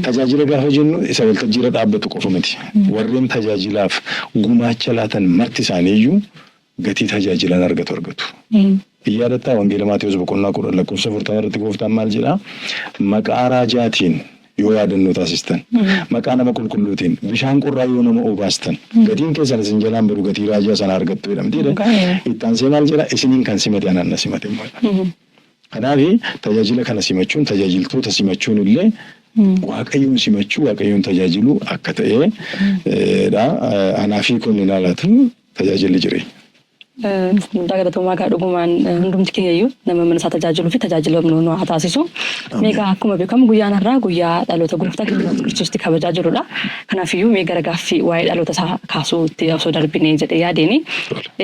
Tajaajila gaafa jennu isa waltajjiirra dhaabbatu qofa miti. Warreen tajaajilaaf gumaacha laatan marti isaanii iyyuu gatii tajaajilan argatu argatu. Hin yaadattaa? Wangeela Maatewos boqonnaa 10 lakkoofsa 40 irratti gooftaan maal jedhaa? Maqaa raajaatiin yoo yaadannoo taasistan, maqaa nama qulqulluutiin bishaan qorraa yoo nama obaastan, gatiin keessan isin jalaan badu, gatii raajaa sana argattu jedha mitiire? Itti aansee maal jedha? Isiniin kan simate anaan na simate immoo jedha. Kanaaf tajaajila kana simachuun, tajaajiltoota simachuun illee Waaqayyoon simachuu, Waaqayyoon tajaajiluu akka ta'e dha. Anaaf hiikoon inni naa laatu tajaajilli jireenya. Guddaa galatoomaa, egaa dhugumaan hundumti keenya iyyuu nama mana isaa tajaajiluu fi tajaajilamnu nu haa taasisu. Mee egaa akkuma beekamu guyyaan har'aa guyyaa dhaloota gooftaa keenya Yesuus Kiristoositti kabajaa jirrudha. Kanaaf iyyuu mee gara gaaffii waa'ee dhaloota isaa kaasuutti osoo darbinee jedhee yaadeeni.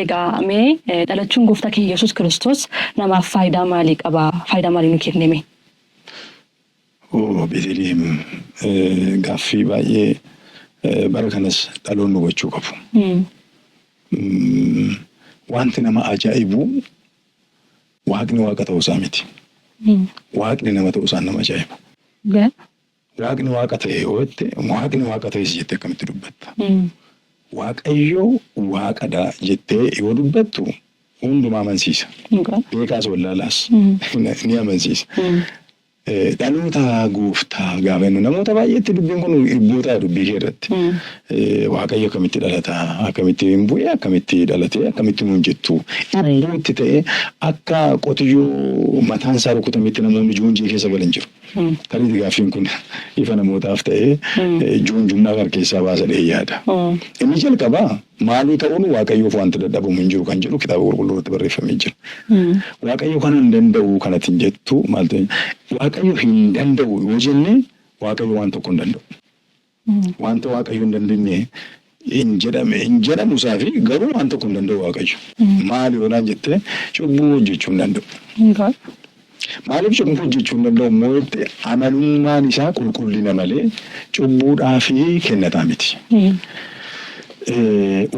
Egaa mee dhalachuun gooftaa keenya Yesuus Kiristoos namaaf faayidaa maalii qaba? Faayidaa maalii nu kenne mee? Oo Beeteliheem, gaaffii baay'ee bara kanas dhaloonni hubachuu qabu. Wanti nama ajaa'ibu Waaqni Waaqa ta'uu isaa miti. Waaqni nama ta'uu isaan nama ajaa'iba. Waaqni Waaqa ta'e yoo jette, Waaqni Waaqa ta'es jettee akkamitti dubbatta? Waaqayyo Waaqadha jettee yoo dubbattu hundumaa amansiisa. Beekaas wallaalaas ni amansiisa. Dhaloota gooftaa gaafa jennu namoota baay'eetti dubbiin kun hibboo ta'a dubbii kee irratti. Waaqayyo akkamitti dhalata? Akkamitti hin bu'e? Akkamitti dhalate? Akkamitti nuun jettu? Hibbootti ta'e akka qotiyyoo mataan isaa rukutametti namoonni joonjii keessa galan jiru. Tarii gaaffiin kun ifa namootaaf ta'ee joonjummaa kana keessaa baasa jedhee yaada. Inni jalqabaa maalii ta'uun Waaqayyoof wanti dadhabamu hin jiru kan jedhu kitaaba qulqulluu irratti barreeffamee jira. Waaqayyo kana hin danda'u kanatti hin jettu maal ta'e Waaqayyo hin danda'u yoo jenne Waaqayyo waan tokko hin danda'u. Wanta Waaqayyo hin dandeenye hin jedhame hin jedhamu isaa fi garuu waan tokko hin danda'u Waaqayyo. Maali yoo naan jette cubbuu hojjechuu hin danda'u. Maaliif cubbuu hojjechuu hin danda'u immoo jette amalummaan isaa qulqullina malee cubbuudhaa fi kennataa miti.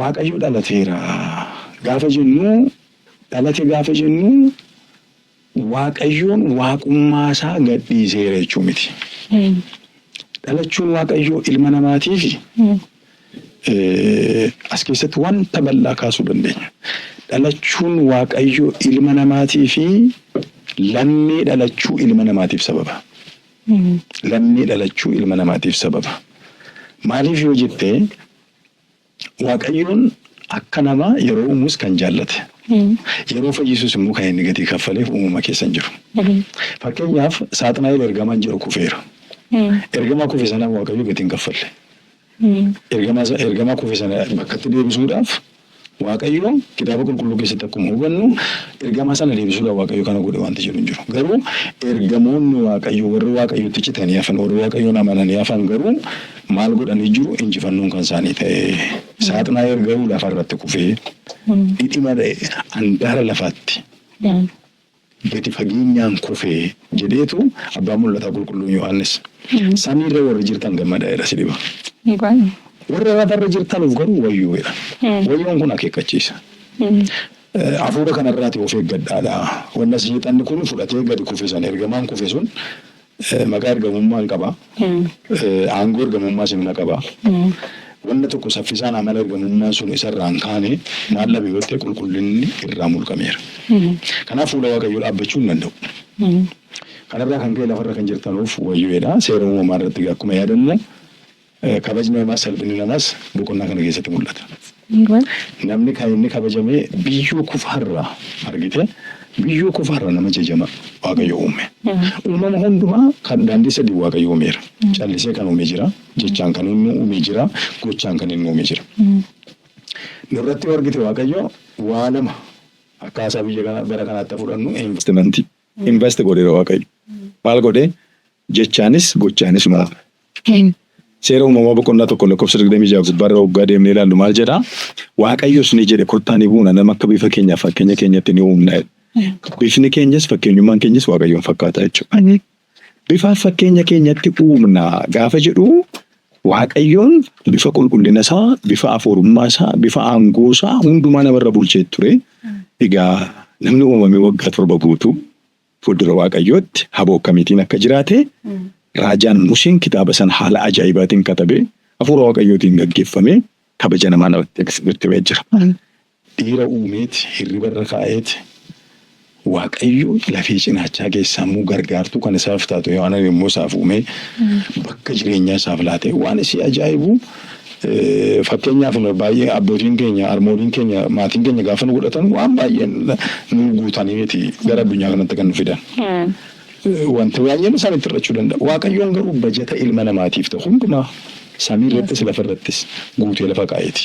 Waaqayyo dhalateera gaafa jennu dhalate gaafa jennu Waaqayyoon waaqummaa isaa gadhiiseera jechuu miti. Dhalachuun Waaqayyoo ilma namaatiif as keessatti wanta bal'aa kaasuu dandeenya. Dhalachuun Waaqayyoo ilma namaatii fi lammii dhalachuu ilma namaatiif sababa. Lammii dhalachuu ilma namaatiif sababa. Maaliif yoo jette Waaqayyoon akka namaa yeroo uumus kan jaallate. Yeroo fayyisus immoo kan inni gatii kaffaleef uumama keessa hin jiru. Fakkeenyaaf Saaxinaa'el ergamaan jedhu kufeera. Ergamaa kufe sanaaf Waaqayyo gatii hin kaffalle. Ergamaa kufe sana bakkatti deebisuudhaaf Waaqayyo kitaaba qulqulluu keessatti akkuma hubannu ergamaa sana deebisuudhaaf Waaqayyo kana godhe wanti jedhu hin jiru. Garuu ergamoonni Waaqayyo warri Waaqayyotti citanii hafan warri Waaqayyoon amananii hafan garuu maal godhanii jiru injifannoon kan isaanii ta'e. Saaxinaa'el garuu lafa irratti kufee dhidhima handaara lafaatti gadi fageenyaan kufee jedheetu abbaan mul'ataa qulqulluun Yohaannis. Samiirra warri jirtan gammadaa jedha si dhiba. Warra lafarra jirtanuuf garuu wayyoo jedha. Wayyoon kun akeekkachiisa. Hafuura kanarraati of eeggadhaadha. Wanna seexanni kun fudhatee gadi kufe sana ergamaan kufe sun maqaa ergamummaa hin qaba. Aangoo ergamummaa simna qaba. Wanna tokko saffisaan amala ergamummaa sun isarraa hin kaane maal dhabe yoo ta'e qulqullinni irraa mulqameera. Kanaaf fuula Waaqayyoo dhaabbachuu hin danda'u. Kanarraa kan ka'e lafarra kan jirtanuuf wayyoodha. Seera uumamaa irratti akkuma yaadannu kabajni namaas salphinni namaas boqonnaa kana keessatti mul'ata. Namni kan inni kabajame biyyoo kufaarraa argite biyyoo kufaarraa nama jajama Waaqayyo uume. Uumama hundumaa kan daandii sadii Waaqayyo uumeera. Callisee kan uume jira, jechaan kan inni uume jira, gochaan kan inni uume jira. Nurratti yoo argite Waaqayyo waa lama akkaataa biyya kana bara kanaatti fudhannu investimentii. Invest godheera Waaqayyo. Maal godhee? Jechaanis gochaanis nu uume. Seera uumamaa boqonnaa 1 lakkoofsa 26 gubbaarra hoggaa deemnee ilaallu maal jedhaa? Waaqayyos ni jedhe kottaa ni buuna nama akka bifa keenyaaf fakkeenya keenyatti ni uumna jedhe. Bifni keenyas fakkeenyummaan keenyas Waaqayyoon fakkaata jechuudha. Bifaaf fakkeenya keenyatti uumna gaafa jedhu Waaqayyoon bifa qulqullina isaa, bifa hafuurummaa isaa, bifa aangoo isaa hundumaa namarra bulchee ture. Egaa namni uumamee waggaa 7 guutuu fuuldura Waaqayyootti haboo akkamiitiin akka jiraate raajaan Museen kitaaba sana haala ajaa'ibaatiin katabee hafuura Waaqayyootiin gaggeeffamee kabaja namaa namatti himee jira. Dhiira uumeeti hirriba irra kaa'eeti Waaqayyo lafee cinaachaa keessaa immoo gargaartuu kan isaaf taatu Hewaaniin immoo isaaf uumee bakka jireenyaa isaaf laate. Waan isii ajaa'ibu fakkeenyaaf baay'ee abbootiin keenya harmooliin keenya maatiin keenya gaafa nu godhatan waan baay'ee nu guutanii miti gara addunyaa kanatti kan nu fidan. Wanti baay'een isaanitti hir'achuu danda'a. Waaqayyoon garuu bajata ilma namaatiif ta'u hundumaa samii irrattis lafa irrattis guutee lafa kaa'eeti.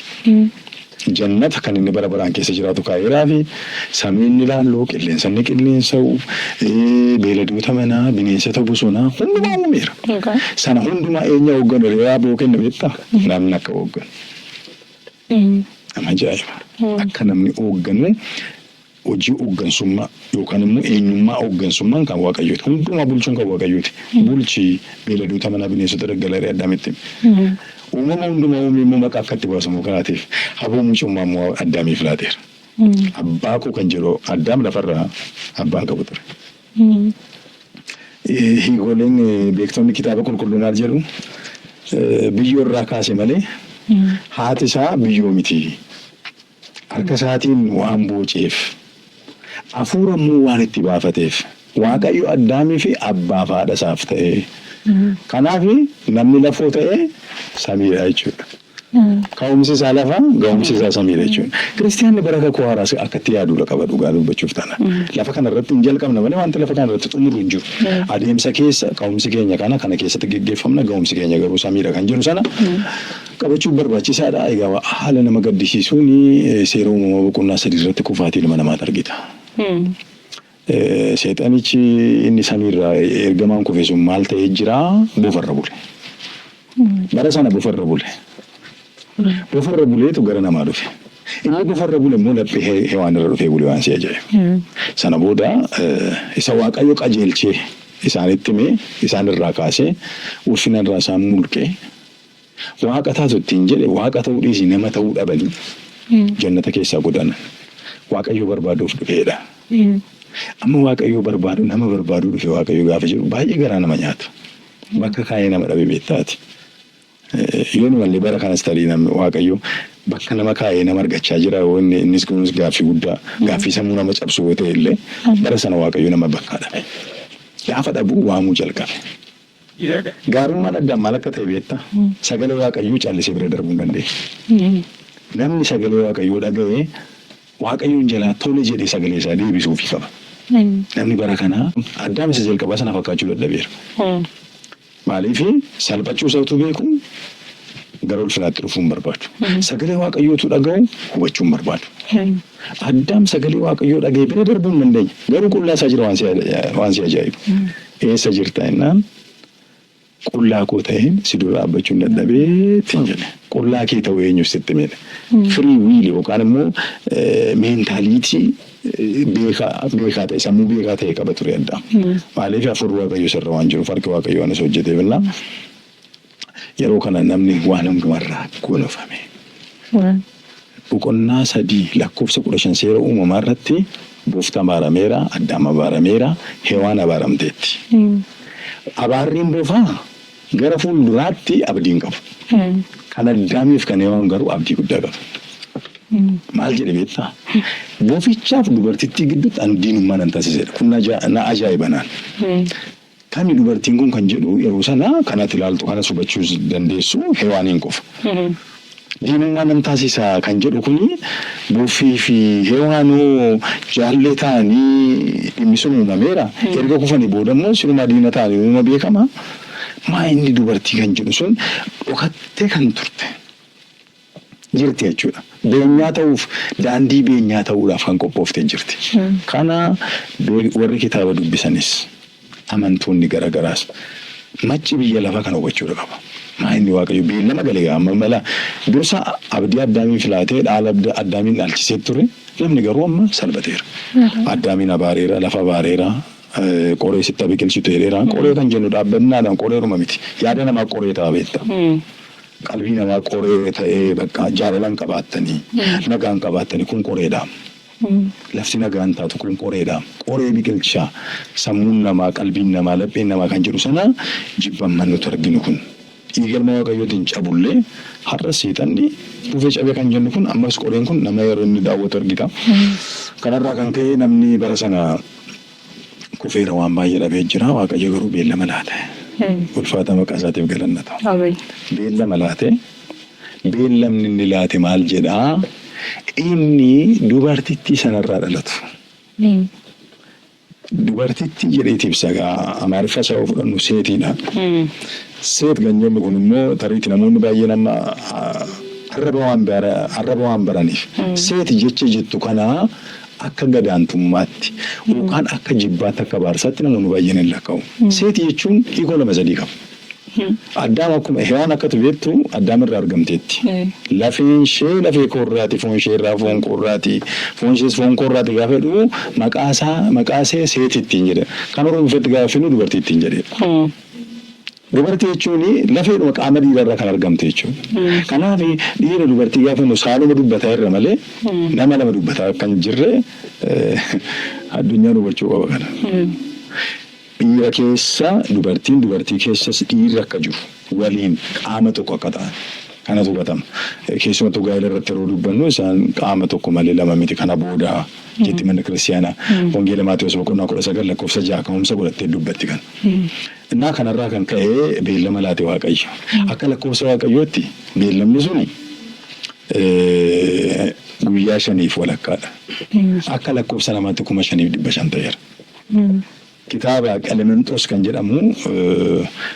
Jannata kan inni bara baraan keessa jiraatu kaa'eeraa fi samii inni ilaallu, qilleensa inni qilleensa'u, beeyladoota manaa, bineensota bosonaa hundumaa uumeera. Sana hundumaa eenyu hoogganu jedhee aboo kenne beektaa? Namni akka hoogganu. Nama ajaa'iba. Akka namni hoogganu hojii hooggansummaa yookaan immoo eenyummaa hooggansummaan kan Waaqayyooti. Hundumaa bulchuun kan Waaqayyooti. Bulchi beeyladoota manaa bineensota daggalaa jedhee Addaamitti hime. Uumama hundumaa uumee immoo maqaa akka itti baasamu kanaatiif haboo mucummaa immoo Addaamiif laateera. Abbaa koo kan jedhu Addaam lafarraa abbaan qabu ture. Hiikoleen beektonni kitaaba qulqulluu maal jedhu? Biyyoo irraa kaase malee haati isaa biyyoo miti. Harka isaatiin waan booceef, hafuura immoo waan itti baafateef. Waaqayyo Addaamii fi abbaaf haadha isaaf ta'e. Kanaaf namni lafoo ta'e samiidha jechuudha. Ka'umsi isaa lafa, ga'umsi isaa samiidha jechuudha. Kiristiyaanni bara kakuu haaraas akkatti yaaduudha qaba dhugaa dubbachuuf taana. Lafa kana irratti hin jalqabna malee wanti lafa kana irratti xumurru hin jiru. Adeemsa keessa ka'umsi keenya kana keessatti geggeeffamna, ga'umsi keenya garuu samiidha kan jedhu sana qabachuun barbaachisaadha. Egaa haala nama gaddisiisuun seera uumamaa boqonnaa 3 irratti kufaatii ilma namaatu argita. Seexanichi inni samiirraa ergamaan kufe sun maal ta'ee jira? Bofarra bule. Bara sana bofarra bule. Bofarra buleetu gara namaa dhufe. Inni bofarra bule immoo laphee Hewaan irra dhufee bule waan si ajaa'ibu. Sana booda isa Waaqayyo qajeelchee isaanitti himee isaan irraa kaasee ulfina irraa isaan mulqee Waaqa taatu ittiin jedhe Waaqa ta'uu dhiisii nama ta'uu dhabanii jannata keessaa godaanan. Waaqayyo barbaaduuf dhufeedha. Amma Waaqayyo barbaadu nama barbaaduu dhufe Waaqayyo gaafa jedhu baay'ee garaa nama nyaata. Bakka kaa'ee nama dhabe beektaati. Yoonumallee bara kanas tarii namni Waaqayyo bakka nama kaa'ee nama argachaa jira yoo inni innis kunis gaaffii guddaa gaaffii sammuu nama cabsu yoo ta'e illee bara sana Waaqayyo nama bakkaa dhabe. Gaafa dhabu waamuu jalqabe. Gaarummaan Addaam maal akka ta'e beektaa? Sagalee Waaqayyoo callisee bira darbuu hin dandeenye. Namni sagalee Waaqayyoo dhaga'e Waaqayyoon jalaa tole jedhee sagalee isaa deebisuufii qaba. Namni bara kanaa Addaam isa jalqabaa sana fakkaachuu dadhabeera. Maaliif salphachuu isaa utuu beeku gara ulfinaatti dhufuu hin barbaadu. Sagalee Waaqayyoo utuu dhaga'u hubachuu hin barbaadu. Addaam sagalee Waaqayyoo dhaga'e bira darbuu hin dandeenye. Garuu qullaa isaa jira waan si ajaa'ibu. Eessa jirta jennaan qullaa koo ta'een si dura dhaabbachuun dadhabee ittiin jedhe. Qullaa kee ta'uu eenyu sitti hime? Free will yookaan immoo mentality beekaa beekaa ta'e, sammuu beekaa ta'e qaba ture Addaam. Maaliif hafuurri Waaqayyo isarra waan jiruuf, harki Waaqayyo waan isa hojjeteef innaa yeroo kana namni waan hundumarraa gonofame. Boqonnaa 3 lakkoofsa 15 seera uumamaa irratti bofti abaarameera, Addaam abaarameera, Hewaan abaaramteetti. Abaarriin bofaa gara fuulduraatti abdii hin qabu. Kan Addaamiif kan Hewaan garuu abdii guddaa qaba. Maal jedhe beektaa? Bofichaaf dubartittii gidduutti ani diinummaa nan taasisedha. Kun na ajaa'iba naan. Kami dubartiin kun kan jedhu yeroo sana kan ati ilaaltu kanas hubachuu dandeessu Hewaaniin qofa. Diinummaa nan taasisa kan jedhu kuni boffii fi Hewaanoo jaallee ta'anii dhimmi sun uumameera. Erga kufanii booda immoo sirumaa diina ta'anii uumama beekama. Maa inni dubartii kan jedhu sun dhokattee kan turte jirti jechuudha. Beenyaa ta'uuf, daandii beenyaa ta'uudhaaf kan qophooftee jirti. Kana warri kitaaba dubbisanis, amantoonni garagaraas, macci biyya lafaa kana hubachuudha qaba. Maa inni Waaqayyo beellama gale gaa amma mala dursa abdii Addaamiin filaatee dhaala Addaamiin dhaalchisee ture, namni garuu amma salphateera. Addaamiin abaareera, lafa abaareera, qoree sitti haa biqilchitu jedheera. Qoree kan jennu dhaabbannaadhaan qoreeruma miti. Yaada namaa qoree ta'a beekta. Qalbii namaa qoree ta'ee bakka jaalala hin qabaattanii, nagaa hin qabaattanii, kun qoreedha. Lafti nagaa hin taatu, kun qoreedha. Qoree biqilcha sammuun namaa, qalbiin namaa, lapheen namaa kan jedhu sana jibbamman nuti arginu kun. Dhiiga ilma Waaqayyootiin cabullee har'a seexanni dhufee cabee kan jennu kun ammas qoreen kun nama yeroo inni daawwatu argita. Kanarraa kan ka'e namni bara sana kufeera, waan baay'ee dhabee jira. Waaqayyo garuu beellama laate. Ulfaata maqaa isaatiif galanna ta'u. Ameen. Beellama laate. Beellamni inni laate maal jedhaa? Inni dubartittii sanarraa dhalatu. Dubartittii jedheeti ibsa egaa Amaariffa isaa yoo fudhannu seetiidha. Seet kan jennu kun immoo tariitti namoonni baay'een amma arraba waan baraniif seet jecha jettu kana akka gadaantummaatti yookaan akka jibbaatti, akka abaarsaatti namoonni baay'een hin lakkaa'u. Seet jechuun hiikoo lama sadii qaba. Addaam akkuma Hewaan akkatu beektu Addaam irraa argamteetti. Lafeen ishee lafee koo irraati, foon ishee irraa foon koo irraati, foon ishees foon koo irraati gaafa jedhu maqaa isaa maqaa ishee Seeti ittiin jedhe. Kan Oromiffatti gaafa finu dubartii ittiin jedheedha. Dubartii jechuun lafeedhuma qaama dhiiraa irraa kan argamte jechuudha. Kanaaf dhiira dubartii gaafa jennu saaluma dubbataa irra malee nama lama dubbataa akka hin jirre addunyaan hubachuu qaba kana. Dhiira keessa dubartiin, dubartii keessas dhiirri akka jiru, waliin qaama tokko akka ta'an. Kanatu hubatama. Keessumattuu gaa'ela irratti yeroo dubbannu isaan qaama tokko malee lama miti kana booda jetti manni kiristiyaanaa. Wangeela Maatewos boqonnaa 19 lakkoofsa 6 ka'umsa godhattee dubbatti kana. Innaa kanarraa kan ka'e beellama laate Waaqayyo. Akka lakkoofsa Waaqayyootti beellamni suni guyyaa shaniif walakkaadha. Akka lakkoofsa namaatti 5,500 ta'eera. Kitaaba Qelemenxoos kan jedhamu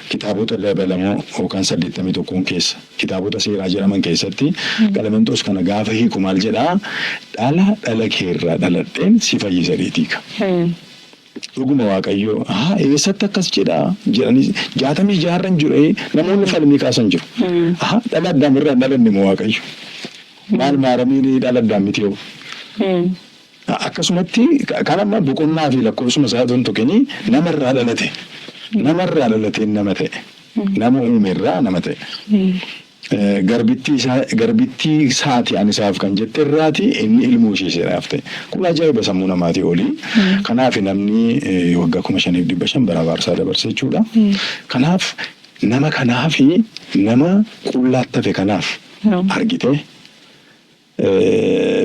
kitaabota dabalamoo yookaan 81n keessa kitaabota seeraa jedhaman keessatti Qelemenxoos kana gaafa hiiku maal jedhaa? Dhala dhala keerraa dhaladheen si fayyisa jedheeti hiika. Dhuguma Waaqayyo haa eessatti akkas jedhaa jedhanii 66 irra hin jiru namoonni falmii kaasan jiru. Haa dhala Addaam irraa hin dhalanne moo Waaqayyo? Maal Maaramiin dhala Addaam miti hoo? Akkasumatti kan amma boqonnaa fi lakkoofsuma isaa otoo hin tuqini namarraa dhalate. Namarraa dhalateen nama ta'e. Nama uume irraa nama ta'e. Garbittii isaa garbittii isaati ani isaaf kan jette irraati inni ilmoo ishee seeraaf ta'e. Kun ajaa'iba sammuu namaatii olii. Kanaaf namni waggaa 5,500 bara abaarsaa dabarse jechuudha. Kanaaf nama kanaaf nama qullaatti hafe kanaaf argite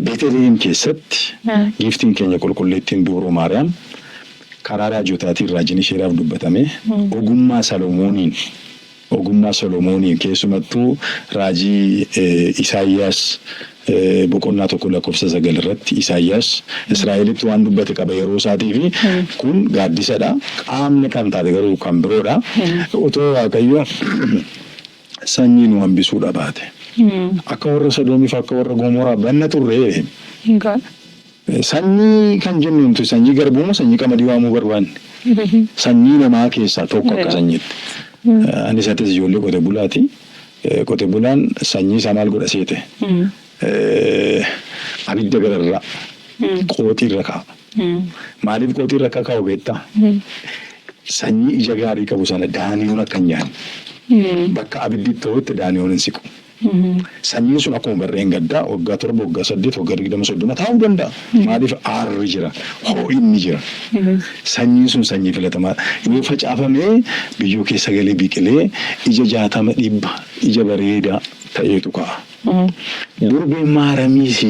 Beeteliheem keessatti giiftiin keenya qulqulleettiin Dubroo Maariyaam karaa raajotaatiin raajiin isheedhaaf dubbatame ogummaa Salomooniin ogummaa Solomooniin keessumattuu raajii Isaayyaas boqonnaa 1 lakkoofsa 9 irratti Isaayyaas Israa'elitti waan dubbate qaba yeroo isaatii fi kun gaaddisadha. Qaamni kan taate garuu kan biroodha. Otoo Waaqayyo sanyii nu hambisuu dhabaate. Akka warra Sodoomiif akka warra Gomoraa banna turre jedhe. Sanyii kan jennu nuti sanyii garbuu moo sanyii qamadii waamuu barbaanne? Sanyii namaa keessaa tokko akka sanyiitti. Anis atis ijoollee qote bulaati. Qote bulaan sanyii isaa maal godha seete? Abidda gararraa qooxii irra kaa'a. Maaliif qooxii irra akka kaa'u beektaa? Sanyii ija gaarii qabu sana daaniyoon akka hin nyaanne. Bakka abiddi itti ho'utti daaniyoon hin siqu. Sanyiin sun akkuma barreen gaddaa waggaa 7, waggaa 8, waggaa 20, 30 taa'uu danda'a. Maaliif aarri jira, ho'inni jira. Sanyiin sun sanyii filatamaa yoo facaafame biyyoo keessa galee biqilee ija 60, 100 ija bareedaa ta'eetu ka'a. Durbee Maaramiis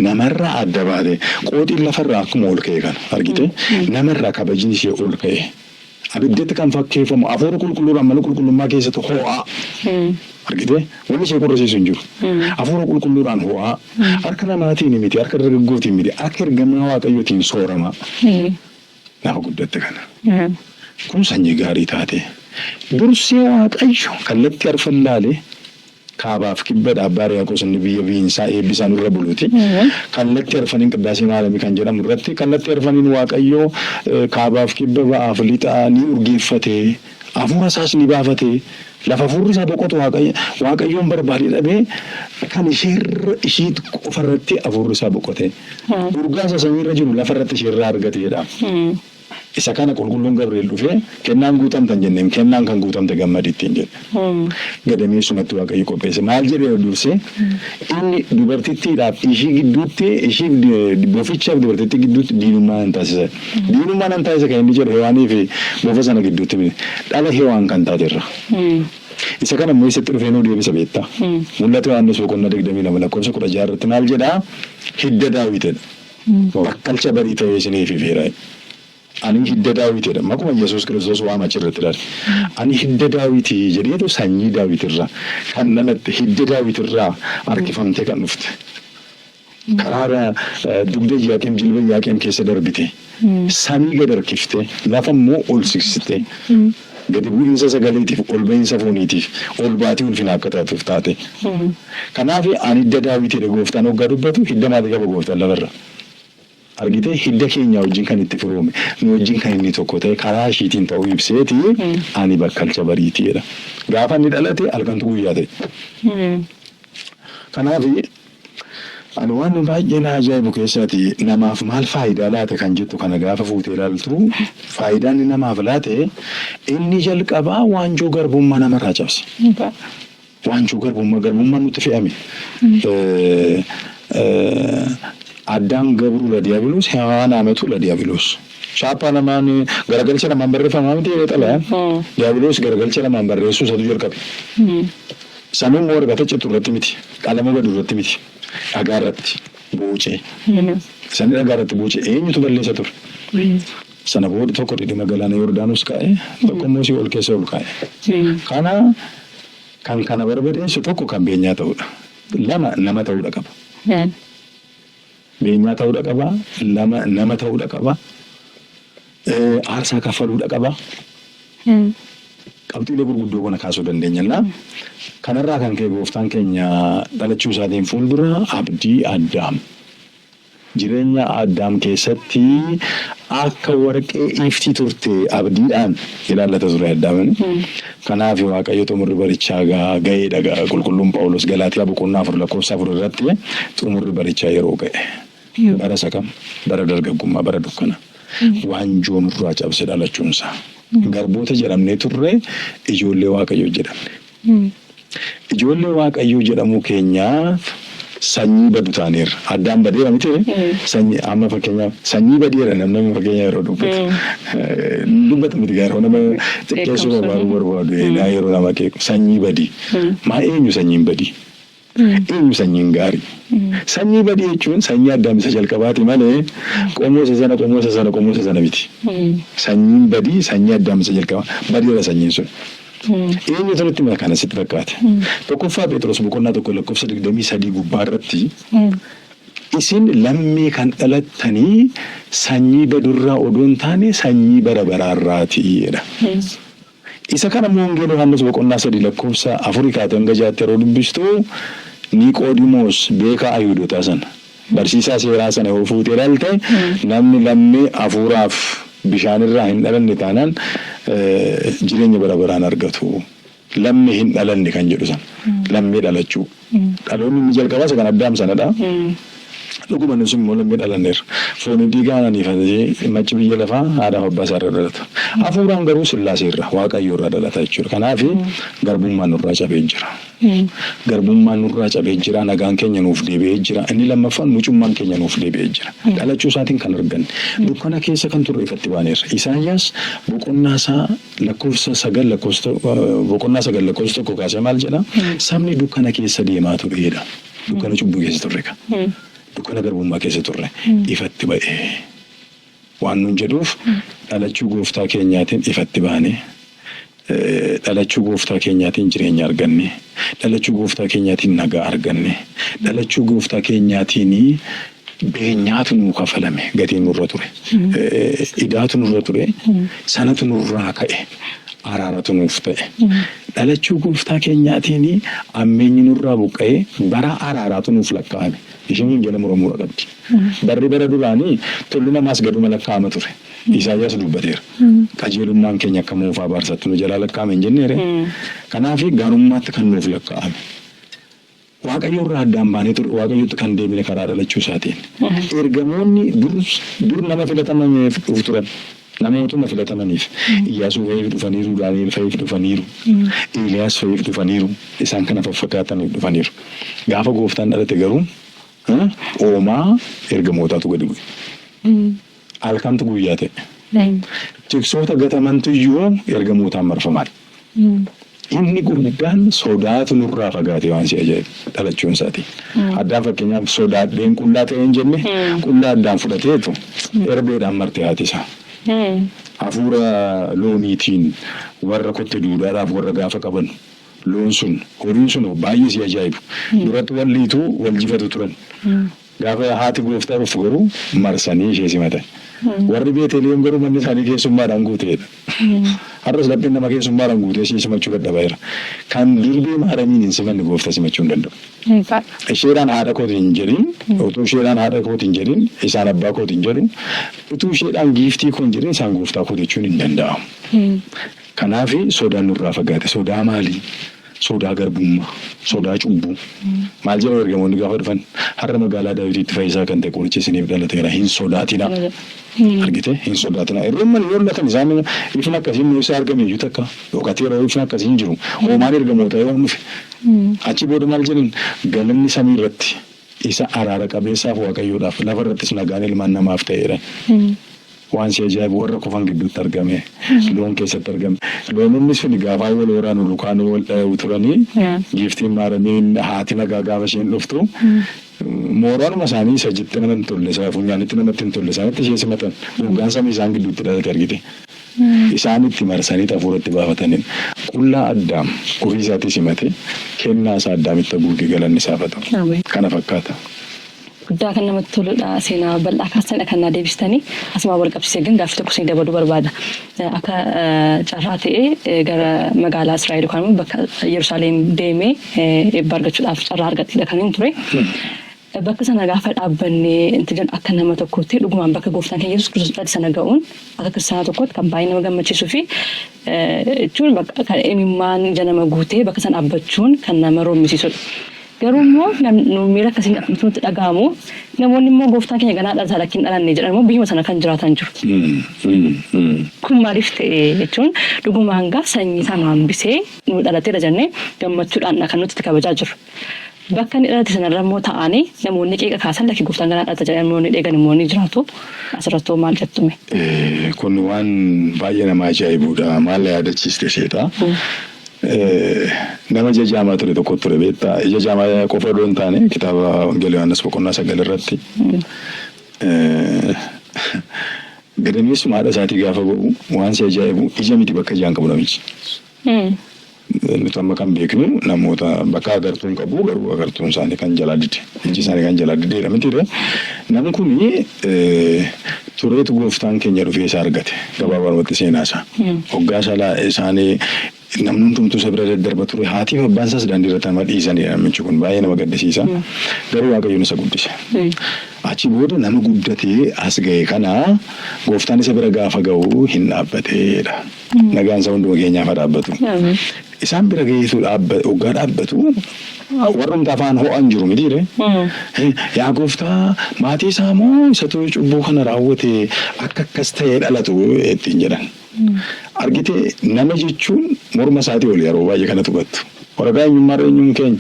namarraa adda baate. Qooxiin lafarraa akkuma ol ka'e kana argite namarraa kabajni ishee ol ka'e. Abiddatti kan fakkeeffamu hafuura qulqulluudhaan mana qulqullummaa keessatti ho'aa. Argite wanni ishee qorrisiisu hin jiru. Hafuura qulqulluudhaan ho'aa. Harka namaatiin miti, harka dargaggootiin miti, harka ergamaa Waaqayyootiin sooramaa. Nama guddatte kana. Kun sanyii gaarii taate. Dursee Waaqayyo kallattii arfan laalee Kaabaaf kibba Abbaa Hiriyaaqoos inni biyya biinsaa eebbisaa nurra buluuti. Kallattii arfaniin Qiddaasee Maaramii kan jedhamu irratti kallattii arfaniin Waaqayyo kaabaaf kibba ba'aaf lixaa ni urgeeffate. Hafuura isaas ni baafate. Lafa hafuurri isaa boqotu Waaqayyoon barbaadee dhabee kan isheerra ishii qofa irratti hafuurri isaa boqote. Urgaa isa samiirra jiru lafa irratti isheerraa argateedha. Isa kana Qulqulluun Gabri'eel dhufee kennaan guutamta hin jenneem, kennaan kan guutamte gammadi ittiin jedhe. Gadameessumatti Waaqayyo qopheesse. Maal jedheera dursee? Inni dubartittiidhaaf ishii gidduutti, ishiif bofichaaf dubartittii gidduutti diinummaa nan taasisa. Diinummaa nan taasisa kan inni jedhu Hewaanii fi bofa sana gidduutti miti. Dhala Hewaan kan taate irra. Isa kana immoo eessatti dhufee nuu deebisa beektaa? Mul'ata Yohaannis boqonnaa 22 lakkoofsa 16 irratti maal jedhaa? Hidda Daawit jedha. Bakkalcha barii ta'ee isiniif ifeera. Ani hidda Daawit jedha. Maquma Yesuus Kiristoos waama achirratti ilaali. Ani hidda Daawiti jedheetu sanyii Daawit irraa kan dhalatte hidda Daawit irraa harkifamtee kan dhufte. Karaa dugda Iyyaaqiim jilba Iyyaaqiim keessa darbite. Samii gad harkiftee lafa immoo ol siqsitee gadi bu'iinsa sagaleetiif ol ba'iinsa fooniitiif ol baatii ulfinaa akka taatuuf taate. Kanaaf ani hidda Daawit jedhe gooftaan hoggaa dubbatu hidda maalii qaba gooftaan lafarra? Argitee hidda keenyaa wajjin kan itti firoome nu wajjin kan inni tokko ta'e karaa ishiitiin ta'uu ibseeti ani bakkalcha bariiti jedha. Gaafa inni dhalate halkantu guyyaa ta'e. Kanaaf ani waan baay'ee na ajaa'ibu keessaati namaaf maal faayidaa laate kan jettu kana gaafa fuutee ilaaltu faayidaan inni namaaf laate inni jalqabaa waanjoo garbummaa namarraa cabse. Waanjoo garbummaa garbummaan nutti fe'ame. Addaam gabruu la diiyaabiloos Hewaan amatu la diiyaabiloos. Chaappaa lamaan garagalcha lamaan barreeffamaa miti xalayaan. Diiyaabiloos garagalcha lamaan barreessuu isatu jalqabe. Sanuun immoo waraqata citu irratti miti. Qalama badu irratti miti. Dhagaa irratti boocee. Sani dhagaa irratti boocee eenyutu balleessa ture? Sana booda tokko dhidhima galaana Yordaanos kaa'e, tokko immoo si'ool keessa ol kaa'e. Kana kan kana barbadeessu tokko kan beenyaa ta'uudha. Lama nama ta'uudha qaba. Beenyaa ta'uudha qaba. Lama nama ta'uudha qaba. Aarsaa kaffaluudha qaba. Qabxiilee gurguddoo kana kaasuu dandeenya. Kanarraa kan ka'e gooftaan keenya dhalachuu isaatiin fuuldura abdii Addaam. Jireenya Addaam keessatti akka warqee ifti turte abdiidhaan ilaallata ture Addaamin. Kanaaf Waaqayyo xumurri barichaa ga'eedha. Qulqulluun Phaawulos Galaatiyaa boqonnaa 4 lakkoofsa 4 irratti xumurri barichaa yeroo ga'e. Bara isa kam? Bara dargaggummaa, bara dukkana. Waanjoo nurraa cabse dhalachuunsaa. Garboota jedhamnee turre, ijoollee Waaqayyoo jedhamne. Ijoollee Waaqayyoo jedhamuu keenyaaf sanyii badu taaneerra. Addaan badeera miti? Sanyii amma fakkeenyaaf sanyii badeera namni amma fakkeenya yeroo dubbatu. Dubbata miti, yeroo nama xiqqeessuu barbaadu barbaadu yeroo nama qeequ sanyii badii. Maa eenyu sanyiin badii? Eenyu sanyiin gaarii? Sanyii badii jechuun sanyii Addaam isa jalqabaati malee qomoo isa sana, qomoo isa sana, qomoo isa sana miti. Sanyiin badii sanyii Addaam isa jalqabaa badeera sanyiin sun. Eenyutu nutti hima kana sitti fakkaate? Tokkoffaa Phexros boqonnaa 1 lakkoofsa 23 gubbaa irratti isin lammii kan dhalattanii sanyii badurraa odoo hin taane sanyii bara baraarraati jedha. Isa kana immoo Wangeela Yohaannis boqonnaa 3 lakkoofsa 4 kaatee hanga 6tti yeroo dubbistu, Niqoodimoos beekaa Ayihuudotaa sana, barsiisaa seeraa sana yoo fuutee ilaalte, namni lammii hafuuraaf bishaanirraa hin dhalanne taanaan jireenya bara baraan argatu. Lammii hin dhalanne kan jedhu sana. Lammii dhalachuu. Dhaloonni inni jalqabaa isa kan Addaam sanadha. Dhuguma nus immoo lammii dhalanneerra. Fooniif dhiigaan aniifatee macci biyya lafaa haadhaaf abbaa isaa irra dhalata. Hafuuraan garuu Sillaasee irraa, Waaqayyo irraa dhalata jechuudha. Kanaaf garbummaan nurraa cabee jira. Garbummaan nurraa cabee jira, nagaan keenya nuuf deebi'ee jira. Inni lammaffaan mucummaan keenya nuuf deebi'ee jira. Dhalachuu isaatiin kan arganne. Dukkana keessa kan turre ifatti baaneerra. Isaayyaas boqonnaa isaa lakkoofsa 9 lakkoofsa boqonnaa 9 lakkoofsa 1 kaasee maal jedha? Sabni dukkana keessa deemaa tureedha. Dukkana cubbuu keessa turre ka. Dukkana garbummaa keessa turre. Ifatti ba'e. Waan nun jedhuuf, dhalachuu gooftaa keenyaatiin ifatti baane. Dhalachuu gooftaa keenyaatiin jireenya arganne. Dhalachuu gooftaa keenyaatiin nagaa arganne. Dhalachuu gooftaa keenyaatiin beenyaatu nuu kafalame, gatiin nurra ture. Idaatu nurra ture. Sanatu nurraa ka'e. Araaratu nuuf ta'e. Dhalachuu gooftaa keenyaatiin ammeenyi nurraa buqqa'ee bara araaraatu nuuf lakkaa'ame. Ishiin kun jala muramuudha qabdi. Barri bara duraanii tolli namaas gaduma lakkaa'ama ture. Isaayyaas dubbateera. Qajeelummaan keenya akka moofaa abaarsaatti nu jalaa lakkaa'ame hin jenneere. Kanaaf gaarummaatti kan nuuf lakkaa'ame. Waaqayyo irraa addaan baanee ture, Waaqayyotti kan deebine karaa dhalachuu isaatiin. Ergamoonni dur dur nama filatamameef dhufu turan. Namootuma filatamaniif. Iyyaasuu fa'iif dhufaniiru, Daani'el fa'iif dhufaniiru, Eeliyaas fa'iif dhufaniiru, isaan kana faffakaataniif dhufaniiru. Gaafa gooftaan dhalate garuu hoomaa ergamootaatu gadi bu'e. Halkantu guyyaa ta'e. Tiksoota gatamantu iyyuu ergamootaan marfaman. Inni guddaan sodaatu nurraa fagaate, waan si ajaa'ibu dhalachuun isaatiin. Addaan fakkeenyaaf sodaadheen qullaa ta'e hin jenne, qullaa addaan fudhateetu erbeedhaan marte haati isaa. Hafuura looniitiin warra kotte duudaadhaaf warra gaafa qaban loon sun, horiin sun baay'ee si ajaa'ibu. Duratti wal dhiitu, wal jifatu turan. Gaafa haati gooftaa dhuftu garuu marsanii ishee simatan. Warri Beeteliheem garuu manni isaanii keessummaadhaan guuteedha. Har'as lapheen nama keessummaadhaan guutee ishee simachuu dadhabeera. Kan durbee Maaramiin hin simanne gooftaa simachuu hin danda'u. Isheedhaan haadha kooti hin jedhin, utuu isheedhaan haadha kooti hin jedhin, isaan abbaa kooti hin jedhu, utuu isheedhaan giiftii koo hin jedhin, isaan gooftaa kooti jechuun hin danda'amu. Kanaaf sodaan nurraa fagaate. Sodaa maalii? Sodaa garbummaa, sodaa cubbuu. Maal jedhan ergamoonni gaafa dhufan? Har'a magaalaa Daawitiitti fayyisaa kan ta'e qorichi isiniif dhalateera. Hin sodaatinaa. Argitee? Hin sodaatinaa. Hirribman yoo latan isaan ifni akkasii immoo isa argame iyyuu takka dhokateera, ifni akkasii hin jiru. Hoomaan ergamootaa yoo dhufe. Achi booda maal jedhan? Galanni samii irratti isa araara qabeessaaf Waaqayyoodhaaf, lafa irrattis nagaan ilmaan namaaf ta'eera. Waan si ajaa'ibu warra kufan gidduutti argame. Loon keessatti argame. Loononni suni gaafa wal waraanu lukaan wal dha'u turanii, giiftiin Maaramiin haati nagaa gaafa isheen dhuftu mooraanuma isaanii isa ijatti namatti hin tolle, isa funyaanitti namatti hin tolle isaanitti ishee simatan. Gogaan samii isaan gidduutti dhalate argite. Isaan itti marsanii hafuuratti baafatanii. Qullaa Addaam ofii isaatii simate, kennaa isaa Addaamitti haguuge, galanni isaaf haa ta'u. Kana fakkaata. Guddaa kan namatti toludha. Seenaa bal'aa kaastanidha kan naa deebistanii. Asumaan wal qabsiisee gan gaaffii tokko isin dabaluu barbaada. Akka carraa ta'ee gara magaalaa Israa'el yookaan immoo bakka Yerusaalem deemee eebba argachuudhaaf carraa argadheedha kan hin ture. Bakka sana gaafa dhaabbannee inti jedhu, akka nama tokkootti dhugumaan bakka gooftaan keenya Yesuus Kiristoos dhalate sana ga'uun akka kiristaanaa tokkootti kan baay'ee nama gammachiisuu fi jechuun bakka kan imimmaan ija nama guutee bakka sana dhaabbachuun kan nama rommisiisudha. Garuu immoo nu miira akkasiin nutti dhaga'amu, namoonni immoo gooftaan keenya ganaa dhalataa lakkiin dhalanne jedhan immoo biyyuma sana kan jiraatan jiru. Kun maaliif ta'e jechuun, dhugumaan gaa sanyii isaa nu hambisee nu dhalateera jennee gammachuudhaan kan nuti itti kabajaa jirru. Bakka inni dhalate sanarra immoo ta'anii namoonni qeeqa kaasan, lakki gooftaan ganaa dhalata jedhanii namoonni dheegan immoo ni jiraatu. Asirratti hoo maal jettume? Kun waan baay'ee nama ajaa'ibudha. Maal na yaadachiiste seeta? Nama ija jaamaa ture tokko ture, beektaa? Ija jaamaa qofa odoo hin taane, kitaaba Wangeela Yohaannis boqonnaa 9 irratti gadameessuma haadha isaatii gaafa ba'u, waan si ajaa'ibu ija miti, bakka ijaan qabu namichi. Nuti amma kan beeknu namoota bakka agartuun qabu, garuu agartuun isaanii kan jalaa dide. Iji isaanii kan jalaa dideedha mitiire. Namni kun tureetu gooftaan keenya dhufee isa argate. Gabaabumatti seenaa isaa. Hoggaa isaa isaanii namni hundumtuu isa bira daddarba ture. Haatii fi abbaan isaas daandii irratti nama dhiisanidha namichi kun. Baay'ee nama gaddisiisa. Garuu Waaqayyoon isa guddise. Achi booda nama guddatee as ga'e kana gooftaan isa bira gaafa ga'u hin dhaabbateedha. Nagaan isaa hunduma keenyaaf haa dhaabbatu. Isaan bira gaheetu hoggaa dhaabbatu, warrumti afaan ho'an jiru mitiire. "Yaa gooftaa, maatii isaa moo isatu cubbuu kana raawwate akka akkas ta'ee dhalatu?" ittiin jedhan. Argitee, nama jechuun morma isaatii ol yeroo baay'ee kanatu hubattu. Waraqaa eenyummaa irra eenyuun keenya,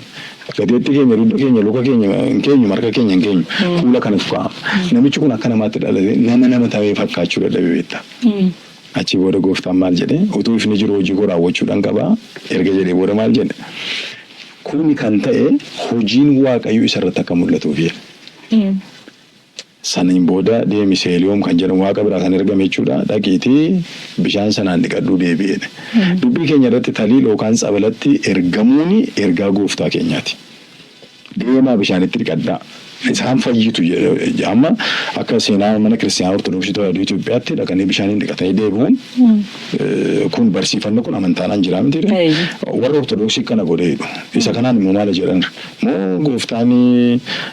gateettii keenya, dugda keenya, luka keenya hin keenyu, marka keenya hin keenyu. Fuula kanatu kaa'ama. Namichi kun akka namaatti dhalate nama nama ta'ee fakkaachuu dadhabe, beektaa. Achi booda gooftaan maal jedhe? "Utuu ifni jiru hojii koo raawwachuudhaan qaba" erga jedhee booda maal jedhe? "Kuni kan ta'e hojiin Waaqayyo isa irratti akka mul'atuuf" jedhe. Saniin booda "Deemi, Seeliyoom kan jedhamu Waaqa biraa kan ergame jechuudha. Dhaqiitii bishaan sanaan dhiqadhuu deebi'i" jedhe. Dubbii keenya irratti taliil yookaan tsabalatti ergamuun ergaa gooftaa keenyaati. "Deemaa bishaanitti dhiqadhaa. Isaan fayyitu." Amma akka seenaa mana kiristaanaa Ortodoksii Tawaahidoo Itoophiyaatti dhaqanii bishaaniin dhiqatanii deebi'uun kun, barsiifanni kun amantaadhaan jira miti. Warra Ortodoksii kana godheedhu. Isa kanaan immoo maal jedhan? Moo gooftaan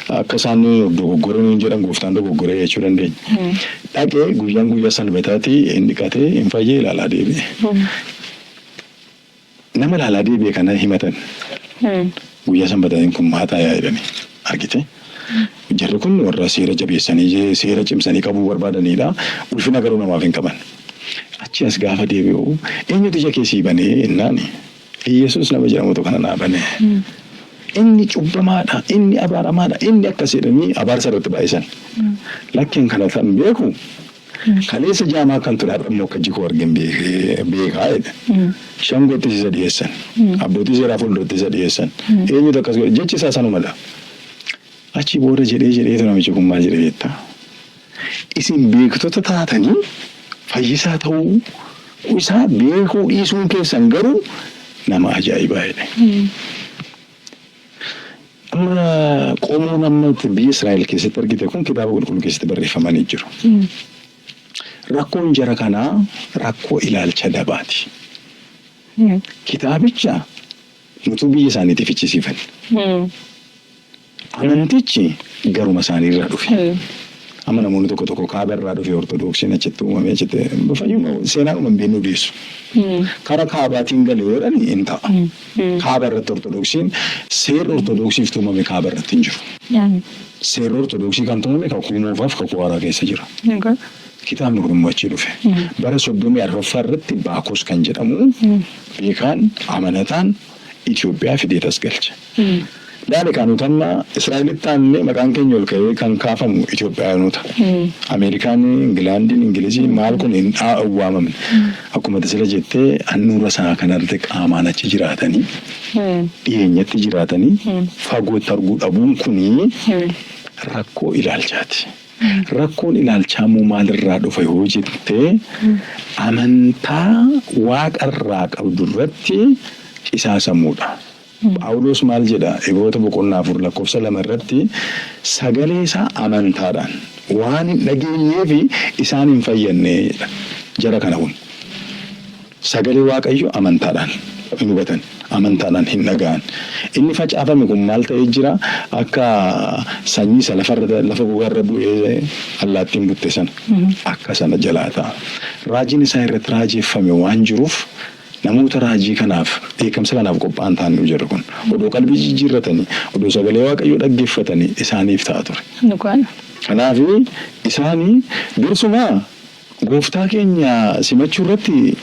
akka isaan dogoggoree nuun jedhan, gooftaan dogoggoree jechuu dandeenya. Dhaqee guyyaan guyyaa sanbataatii hin dhiqatee, hin fayyee, ilaalaa deebi'e. Nama ilaalaa deebi'e kana himatan. "Guyyaa sanbataatiin kun maataa yaa?" jedhanii, argite. Jarri kun warra seera jabeessanii seera cimsanii qabuu barbaadanidha. Ulfina garuu namaaf hin qaban. Achi as gaafa deebi'u, "Eenyutu ija kee sii banee?" jennaan, "Iyyasuus nama jedhamutu kana naa bane." "Inni cubbamaadha, inni abaaramaadha, inni akkas" jedhanii abaarsa irratti baay'isan. "Lakkeen kana kan beeku kaleessa jaamaa kan ture, har'a immoo akka iji koo argin beekaa" jedhe. Shangootti isa dhiyeessan. Abbootii seeraa fuulduratti isa dhiyeessan. "Eenyutu akkas godhe?" Jechi isaa sanumadha. Achi booda jedhee jedheetu namichi kun maal jedhe beektaa? "Isin beektota taatanii fayyisaa ta'uu isaa beekuu dhiisuun keessan garuu nama ajaa'ibaa" jedhe. Amma qomoon amma biyya Israa'el keessatti argite kun kitaaba qulqulluu keessatti barreeffamanii jiru. Rakkoon jara kanaa rakkoo ilaalcha dabaati. Kitaabicha nutuu biyya isaaniitii fichisiifan. Amantichi garuma isaanii irraa dhufe. Amma namoonni tokko tokko kaaba irraa dhufe, Ortodoksiin achitti uumame achitti fayyuma, seenaadhuma hin beeknu dhiyeessu. Kara kaabaatiin gale yoo jedhan hin ta'a. Kaaba irratti Ortodoksiin, seerri Ortodoksiif tumame kaaba irratti hin jiru. Seerri Ortodoksii kan tumame kakuu moofaaf kakuu haaraa keessa jira. Kitaabni kun immoo achii dhufe. Bara 34ffaa irratti Baakos kan jedhamu beekaan amanataan Itoophiyaa fidee tas galche. Laali kaa nuti amma Israa'elitti aannee maqaan keenya ol ka'ee kan kaafamu Itoophiyaanota. Ameerikaan, Ingilaandiin, Ingiliziin maal kun hin waamamne. Akkuma ati sila jettee handhuura isaa kanarratti qaamaan achi jiraatanii dhiyeenyatti jiraatanii fagootti arguu dhabuun kuni rakkoo ilaalchaati. Rakkoon ilaalchaa immoo maalirraa dhufa yoo jette amantaa waaqarraa qabdu irratti qisaasamuudha. Phaawulos maal jedha? Ibroota boqonnaa 4 lakkoofsa 2 irratti sagalee isaa amantaadhaan waan hin dhageenyeef isaan hin fayyanne jedha. Jara kana kun sagalee Waaqayyo amantaadhaan hin hubatan, amantaadhaan hin dhaga'an. Inni facaafame kun maal ta'ee jira? Akka sanyii isa lafarra lafa gogaarra bu'ee allaattiin butte sana akka sana jalaa ta'a. Raajiin isaa irratti raajeffame waan jiruuf Namoota raajii kanaaf, dheekkamsa kanaaf qophaa'an ta'aniiru jarri kun. Odoo qalbii jijjiirratanii, odoo sagalee Waaqayyoo dhaggeeffatanii isaaniif ta'a ture. Dhugaadha. Kanaaf isaani dursumaa Gooftaa keenya simachuu irratti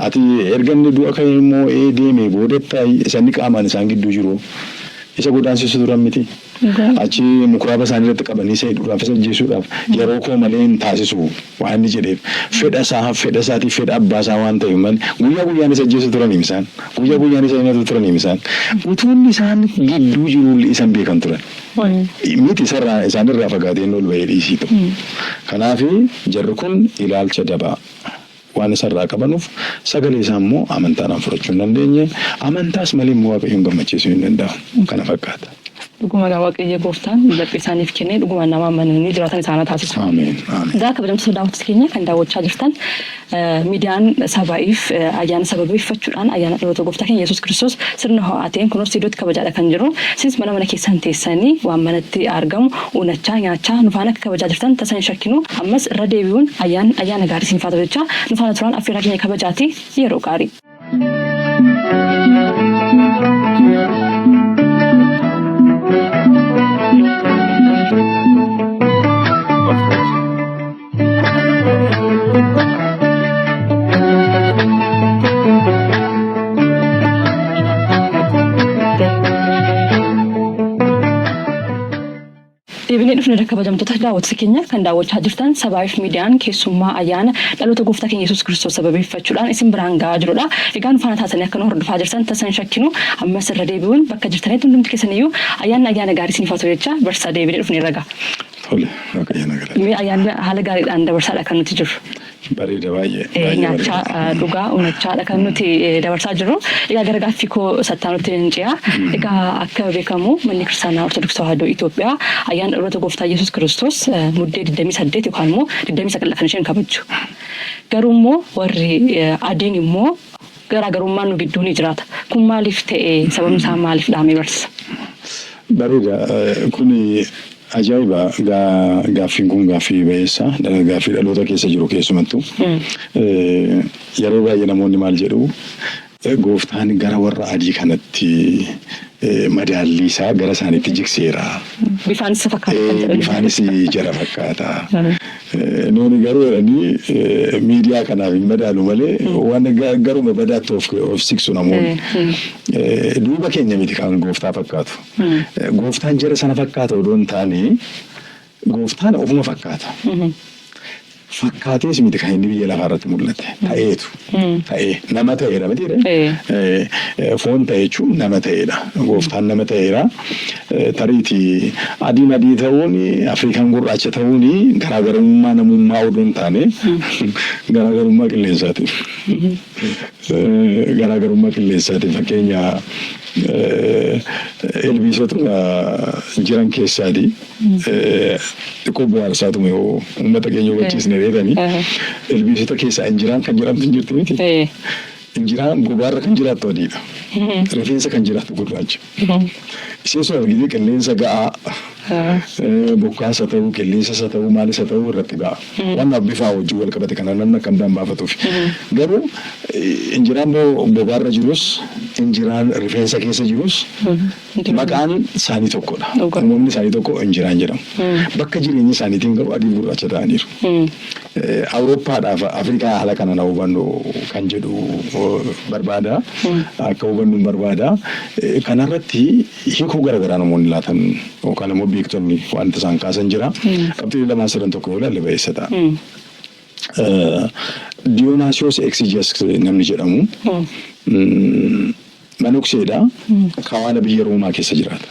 ati erga inni du'a ka'ee moo'ee deemee boodatti isa inni qaamaan isaan gidduu jiru isa godaansisu turan miti. Achi mukuraaba isaanii irratti qabanii isa hidhuudhaaf, isa ajjeesuudhaaf yeroo koo malee hin taasisu waan inni jedheef fedha isaa, fedha isaatiif fedha abbaa isaa waan ta'eef malee guyyaa guyyaan isa ajjeesu turaniim isaan. Guyyaa guyyaan isa himatu turaniim isaan. Utuu inni isaan gidduu jiruullee isa hin beekan turan. Miti isarraa isaanirraa fagaatee inni ol ba'ee dhiisii ta'u. Kanaaf jarri kun ilaalcha dabaa. waan isa irraa qabanuuf sagalee isaa immoo amantaadhaan fudhachuu hin dandeenye. Amantaas malee immoo Waaqayyoon gammachiisuu hin danda'amu. Kana fakkaata. Dhuguma egaa Waaqayyo gooftaan laphee isaaniif kennee dhugumaan nama amananii jiraatan isaan haa taasisu. Ameen. Ameen. Egaa kabajamtoota daawwattoota keenya kan daawwachaa jirtan miidiyaan Sabaa'iif ayyaana sababeeffachuudhaan ayyaana dhaloota gooftaa keenya Yesuus Kiristoos sirna ho'aa ta'een kunoo istuudiyootti kabajaadha kan jiru. Isinis mana mana keessan teessanii waan manatti argamu unachaa nyaachaa nu faana akka kabajaa jirtan tasa hin shakkinu. Ammas irra deebi'uun ayyaanni ayyaana gaarii isiniif haa ta'u jechaa nu faana turaan affeerraa keenya kabajaati yeroo gaarii. Deebinee dhufneerra kabajamtoota daawwattoota keenya kan daawwachaa jirtan Sabaayif Miidiyaan keessummaa ayyaana dhaloota gooftaa keenya Yesuus Kiristoos sababeeffachuudhaan isin biraan ga'aa jirudha. Egaa nu faana taatanii akka nu hordofaa jirtan tasa hin shakkinu. Ammas irra deebi'uun bakka jirtanitti hundumti keessaniyyuu ayyaanni ayyaana gaarii isiniif haa ta'u jechaa barsiisaa deebinee dhufneerra egaa. Tole, Waaqayyo na galata. Mee ayyaanni haala gaariidhaan dabarsaadha kan nuti jirru. Bareeda baay'ee. Baay'ee Nyaachaa bareeda. Dhugaa unachaadha kan nuti dabarsaa jirru. Egaa gara gaaffii koo sattaanutti nan ce'a. Egaa akka beekamu manni kiristaanaa Ortodoksii Tawaahidoo Itoophiyaa ayyaana dhaloota gooftaa Yesuus Kiristoos Muddee 28 yookaan immoo 29 kan isheen kabajju. Garuu immoo warri adiin immoo garaagarummaan nu gidduu ni jiraata. Kun maaliif ta'e? Sababni isaa maaliif dhaamee barsiisa? Bareeda. Kuni Ajaa'iba! Gaaffiin kun gaaffii bayeessa. Gaaffii dhaloota keessa jiru keessumattuu. Yeroo baay'ee namoonni maal jedhu gooftaan gara warra adii kanatti madaallii isaa gara isaaniitti jigseera. Bifaanis isa fakkaata kan jedhan. Bifaanis jara fakkaata. Nuuni garuu jedhanii miidiyaa kanaaf hin madaalu malee waan garuma badaatti of siksu namoonni. Duuba keenya miti kan gooftaa fakkaatu. Gooftaan jara sana fakkaata odoo hin taane gooftaan ofuma fakkaata. Fakkaatees miti kan inni biyya lafaa irratti mul'ate. Ta'eetu. Ta'ee nama ta'eera miti ree? Foon ta'e jechuun nama ta'eedha. Gooftaan nama ta'eera. Tariitii adiin adii ta'uun Afrikaan gurraacha ta'uun garaagarummaa namummaa odoo hin taane garaagarummaa qilleensaati. Garaagarummaa qilleensaati. Fakkeenya ilbiisota jiran keessaati. Xiqqoo bohaarsaatuma yoo uummata keenya hubachiisne reetanii. Ilbiisota keessaa injiraan kan jedhamtu hin jirti miti. Injiraan gogaarra kan jiraattu adiidha. Rifeensa kan jiraattu gurraacha. Isheen sun argitee qilleensa ga'aa bokkaas haa ta'u qilleensas haa ta'u maalis haa ta'u irratti ga'a. Waan bifaa wajjin wal qabate kana namni akka hin baafatuuf. Garuu injiraan gogaarra jirus Injiraan rifeensa keessa jirus maqaan isaanii tokkodha. Uumamni isaanii tokko injiraan jedhamu. Bakka jireenya isaaniitiin garuu adii gurraacha ta'aniiru. Awurooppaadhaaf Afrikaa haala kana na hubannu kan jedhu barbaada. Akka hubannu barbaada. Kanarratti hiikoo garaagaraa namoonni laatan yookaan immoo beektonni wanta isaan kaasan jira. Qabxii lamaan sadan tokko yoo ilaalle ba'eessa ta'a. Diyonaasiyoos Eksiijas namni jedhamu manokseedha. Kawaala biyya Roomaa keessa jiraata.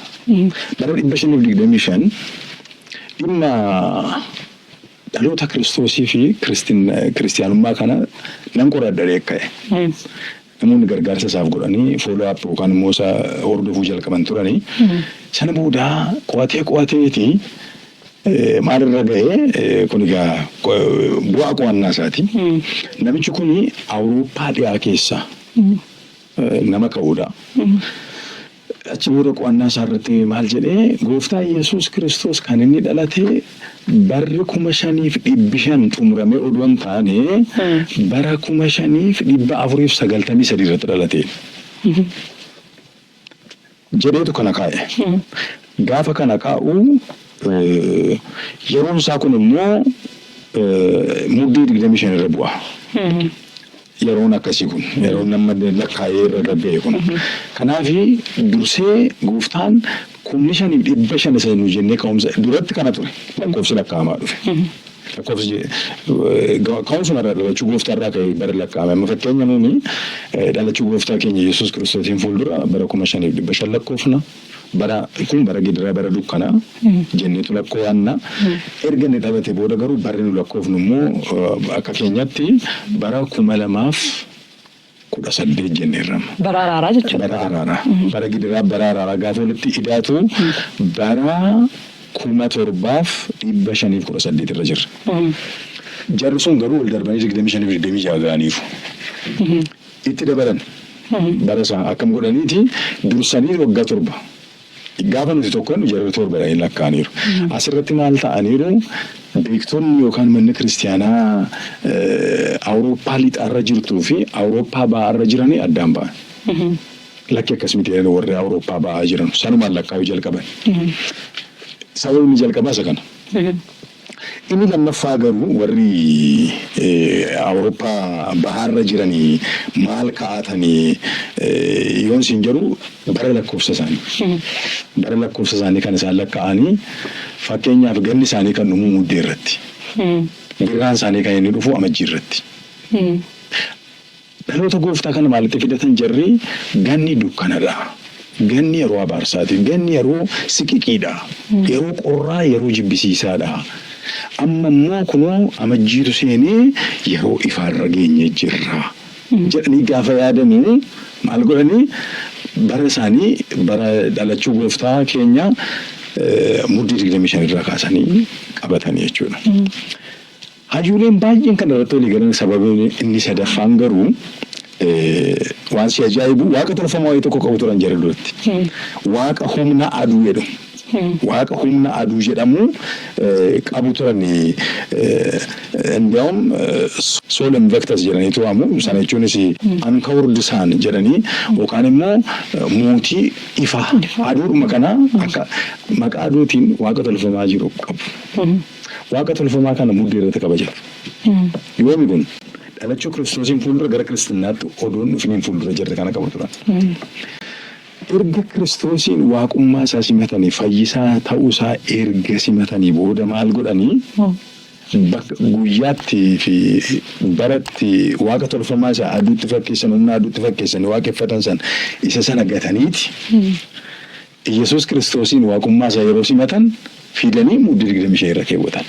Bara 525 dhimma dhaloota Kiristoosii fi kiristiyaanummaa kana nan qoradha ka'e. Namoonni gargaarsa isaaf godhanii follow up yookaan immoo isa hordofuu jalqaban turanii. Sana booda qo'atee qo'ateeti maalirra ga'ee, kun egaa bu'aa qo'annaa isaati. Namichi kun Awurooppaa dhiyaa keessa nama ka'uudha. Achi booda qo'annaa isaa irratti maal jedhee, gooftaa Yesuus Kiristoos kan inni dhalate barri 5500 xumuramee odoo hin taane bara 5493 irratti dhalate jedheetu kana kaa'e. Gaafa kana kaa'u yeroon isaa kun immoo Muddee 25 irra bu'a. Yeroon akkasii kun yeroon nama lakkaa'ee irra gagga'e kun. Kanaaf dursee gooftaan 5500 isa nu jennee ka'umsa duratti kana ture, lakkoofsi lakkaa'amaa dhufe. Lakkoofsi ka'umsuma irraa dhalachuu gooftaa irraa ka'ee bara lakkaa'ame. Amma fakkeenya nuuni dhalachuu gooftaa keenya Yesuus Kiristoosiin fuuldura bara 5500 lakkoofna. Bara kun bara gidiraa, bara dukkanaa jenneetu lakkoofna. Erga inni dhalate booda garuu barri nu lakkoofnu immoo akka keenyatti bara 2018 jenneerra. Bara araaraa jechuudha. Bara araaraa. Bara gidiraa, bara araaraa gaafa walitti idaatu bara 7518 irra jirra. Jarri sun garuu wal darbanii 25 fi 26 ga'aniiru. Itti dabalan. Bara isaa akkam godhaniiti, dursanii waggaa 7. Gaafa nuti tokko jennu jarri 7 jedhanii lakkaa'aniiru. Asirratti maal ta'aniiru, beektonni yookaan manni kiristiyaanaa Awurooppaa lixaarra jirtuu fi Awurooppaa ba'aarra jiranii addaan ba'an. Lakki, akkas miti jedhanii warri Awurooppaa ba'aa jiran sanumaan lakkaa'uu jalqaban. Sababni jalqabaa isa kana. Inni lammaffaa garuu warri Awurooppaa bahaarra jiranii maal kaa'atanii yoon siin jedhu, bara lakkoofsa isaanii. Bara lakkoofsa isaanii kan isaan lakkaa'anii, fakkeenyaaf ganni isaanii kan dhumu Muddee irratti. Birraan isaanii kan inni dhufu Amajjii irratti. Dhaloota gooftaa kana maalitti fidatan jarri? Ganni dukkanadha. Ganni yeroo abaarsaati. Ganni yeroo siqiqiidha. Yeroo qorraa, yeroo jibbisiisaadha. Amma immoo kunoo Amajjiitu seenee yeroo ifaarra geenye jirra jedhanii gaafa yaadanii maal godhanii, bara isaanii bara dhalachuu gooftaa keenya Muddee 25 irraa kaasanii qabatanii jechuudha. Hayyuuleen baay'een kana irratti walii galan. Sababiin inni sadaffaan garuu waan si ajaa'ibu, waaqa tolfamaa wayii tokko qabu turan jara duratti. Waaqa humna aduu jedhu. Waaqa humna aduu jedhamu qabu turan. እንዲያውም Sol Invictus jedhaniitu waamu. Sana jechuunis Uncovered Sun jedhanii yookaan immoo mootii ifaa aduudhuma kana akka maqaa aduutiin waaqa tolfamaa jiru qabu. Waaqa tolfamaa kana Muddee irratti kabajatu. Yoomi kun? Dhalachuu Kiristoosiin fuuldura, gara kiristinaatti odoon dhufiniin fuuldura jirre kana qabu turan. Erga Kiristoosiin waaqummaa isaa simatanii, fayyisaa ta'uusaa erga simatanii booda maal godhanii, bakka guyyaatti fi baratti waaqa tolfamaa isaa aduutti fakkeessan, humna aduutti fakkeessanii waaqeffatan san, isa sana gataniiti Iyyasuus Kiristoosiin waaqummaa isaa yeroo simatan fidanii Muddee 25 irra keewwatan.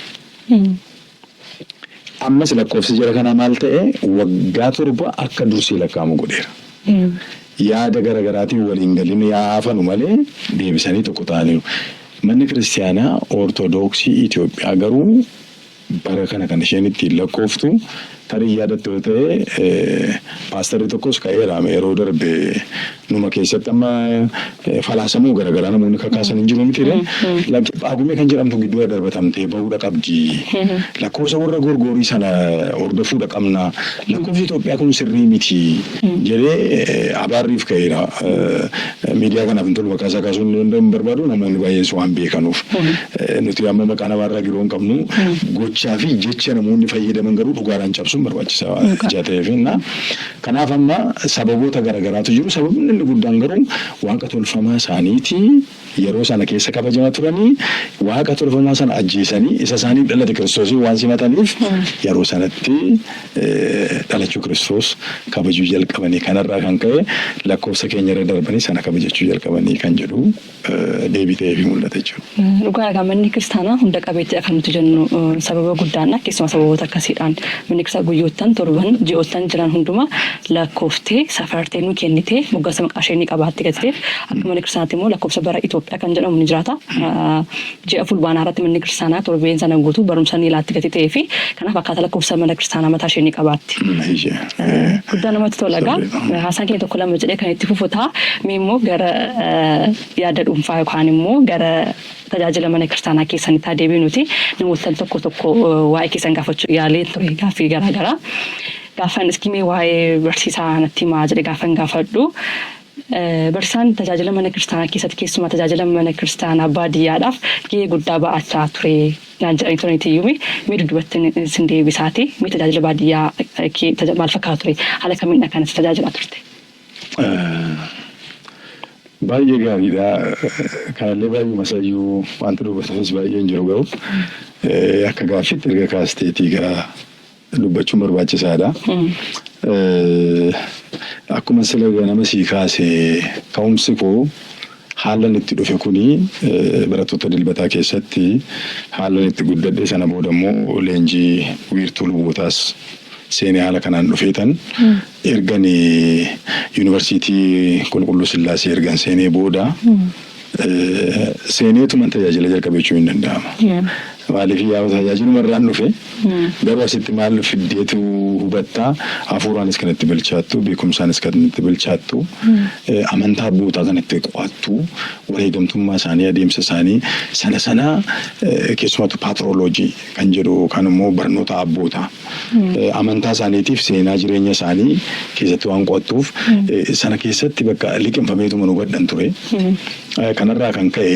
Ammas lakkoofsi jara kanaa maal ta'e? Waggaa 7 akka dursee lakkaa'amu godheera. Yaada gara garaatiin waliin galin yaa hafanu malee deebisanii tokko ta'aniiru. Manni kiristiyaanaa Ortoodooksii Itoophiyaa garuu bara kana kan isheen ittiin lakkooftu Tarii yaadattu yoo ta'e, paastarri tokkos ka'eera yeroo darbe numa keessatti. Amma falaasamuu garaagaraa namoonni kakaasan hin jiru mitiire. Paagumee kan jedhamtu gidduu darbatamtee bahuudha qabdi. Lakkoofsa warra gorgoorii sana hordofuudha qabna. Lakkoofsi Itoophiyaa kun sirrii miti jedhee abaarriif ka'eera. Miidiyaa kanaaf hin tolu, maqaa isaa kaasuun hin barbaadu, namoonni baay'een waan beekanuuf. Nuti amma maqaa namaarraa giroo hin qabnu, gochaa fi jecha namoonni fayyadaman garuu dhugaadhaan cabsuun barbaachisaa ijaa ta'eef. Kanaaf amma sababoota garaagaraatu jiru. Sababni inni guddaan garuu waaqa tolfamaa isaaniitii yeroo sana keessa kabajamaa turanii, waaqa tolfamaa sana ajjeesanii isa isaaniif dhalate Kiristoosii waan simataniif, yeroo sanatti dhalachuu Kiristoos kabajuu jalqabanii, kanarraa kan ka'e lakkoofsa keenya irra darbanii sana kabajachuu jalqabanii kan jedhu deebii ta'eefii mul'ata jechuudha. Dhugaa, manni kiristaanaa hunda qabeettidha kan nuti jennu sababa guddaadha. Keessumaa sababoota akkasiidhaan manni kiristaanaa guyyoottan 7, ji'oottan jiran hundumaa lakkooftee safartee nu kennitee moggaasa maqaa ishee ni qabaatti gatiteef, akka mana kiristaanaatti immoo lakkoofsa bara Itoophiyaa kan jedhamu ni jiraata. Ji'a Fulbaanaa irratti manni kiristaanaa torbeen sana guutuu barumsa ni laatti gati ta'ee fi kanaaf akkaataa lakkoofsa mana kiristaanaa mataa ishee ni qabaatti. Guddaa namatti tola egaa. Haasaan keenya tokko lama jedhee kan itti fufu ta'a. Mee immoo gara yaada dhuunfaa yookaan immoo gara tajaajila mana kiristaanaa keessanitti haa deebinuti. Namoota tokko tokko waa'ee keessan gaafachuu yaalee ture gaaffii garaa garaa. Gaafan iskimee waa'ee barsiisaa natti himaa jedhe gaafan gaafadhu, barsiisaan tajaajila mana kiristaanaa keessatti, keessumaa tajaajila mana kiristaanaa baadiyyaadhaaf gahee guddaa ba'achaa ture naan jedhanii turaniiti iyyuu. Mee dudduubatti sin deebisaati. Mee tajaajila baadiyyaa maal fakkaata ture? Haala kamiin kanas tajaajilaa turte? Baay'ee gaariidha. Kanallee baay'ee masayyuu wanti dubbatanis baay'ee hin jiru, garuu akka gaaffiitti erga kaasteetii gara dubbachuun barbaachisaadha. Akkuma sila ganama sii kaase, ka'umsi koo haalan itti dhufe kuni barattoota dilbataa keessatti haalan itti guddadhe, sana booda immoo leenjii wiirtuu lubootaas seenee haala kanaan dhufeetan, ergan Yuunivarsiitii Qulqulluu Sillaasee ergan seenee booda, seeneetuman tajaajila jalqabe jechuun hin danda'ama. Maaliif, yaa tajaajiluma irraan dhufe, garuu asitti maal fiddeetu hubattaa, hafuuraanis kan itti bilchaattu, beekumsaanis kan itti bilchaattu, amantaa abbootaa kan itti qo'attu, wareegamtummaa isaanii, adeemsa isaanii sana sana, keessumattuu patrology kan jedhu kan immoo barnoota abbootaa amantaa isaaniitiif seenaa jireenya isaanii keessatti waan qo'attuuf, sana keessatti bakka liqimfameetuma nu hubadhan ture. Kanarraa kan ka'e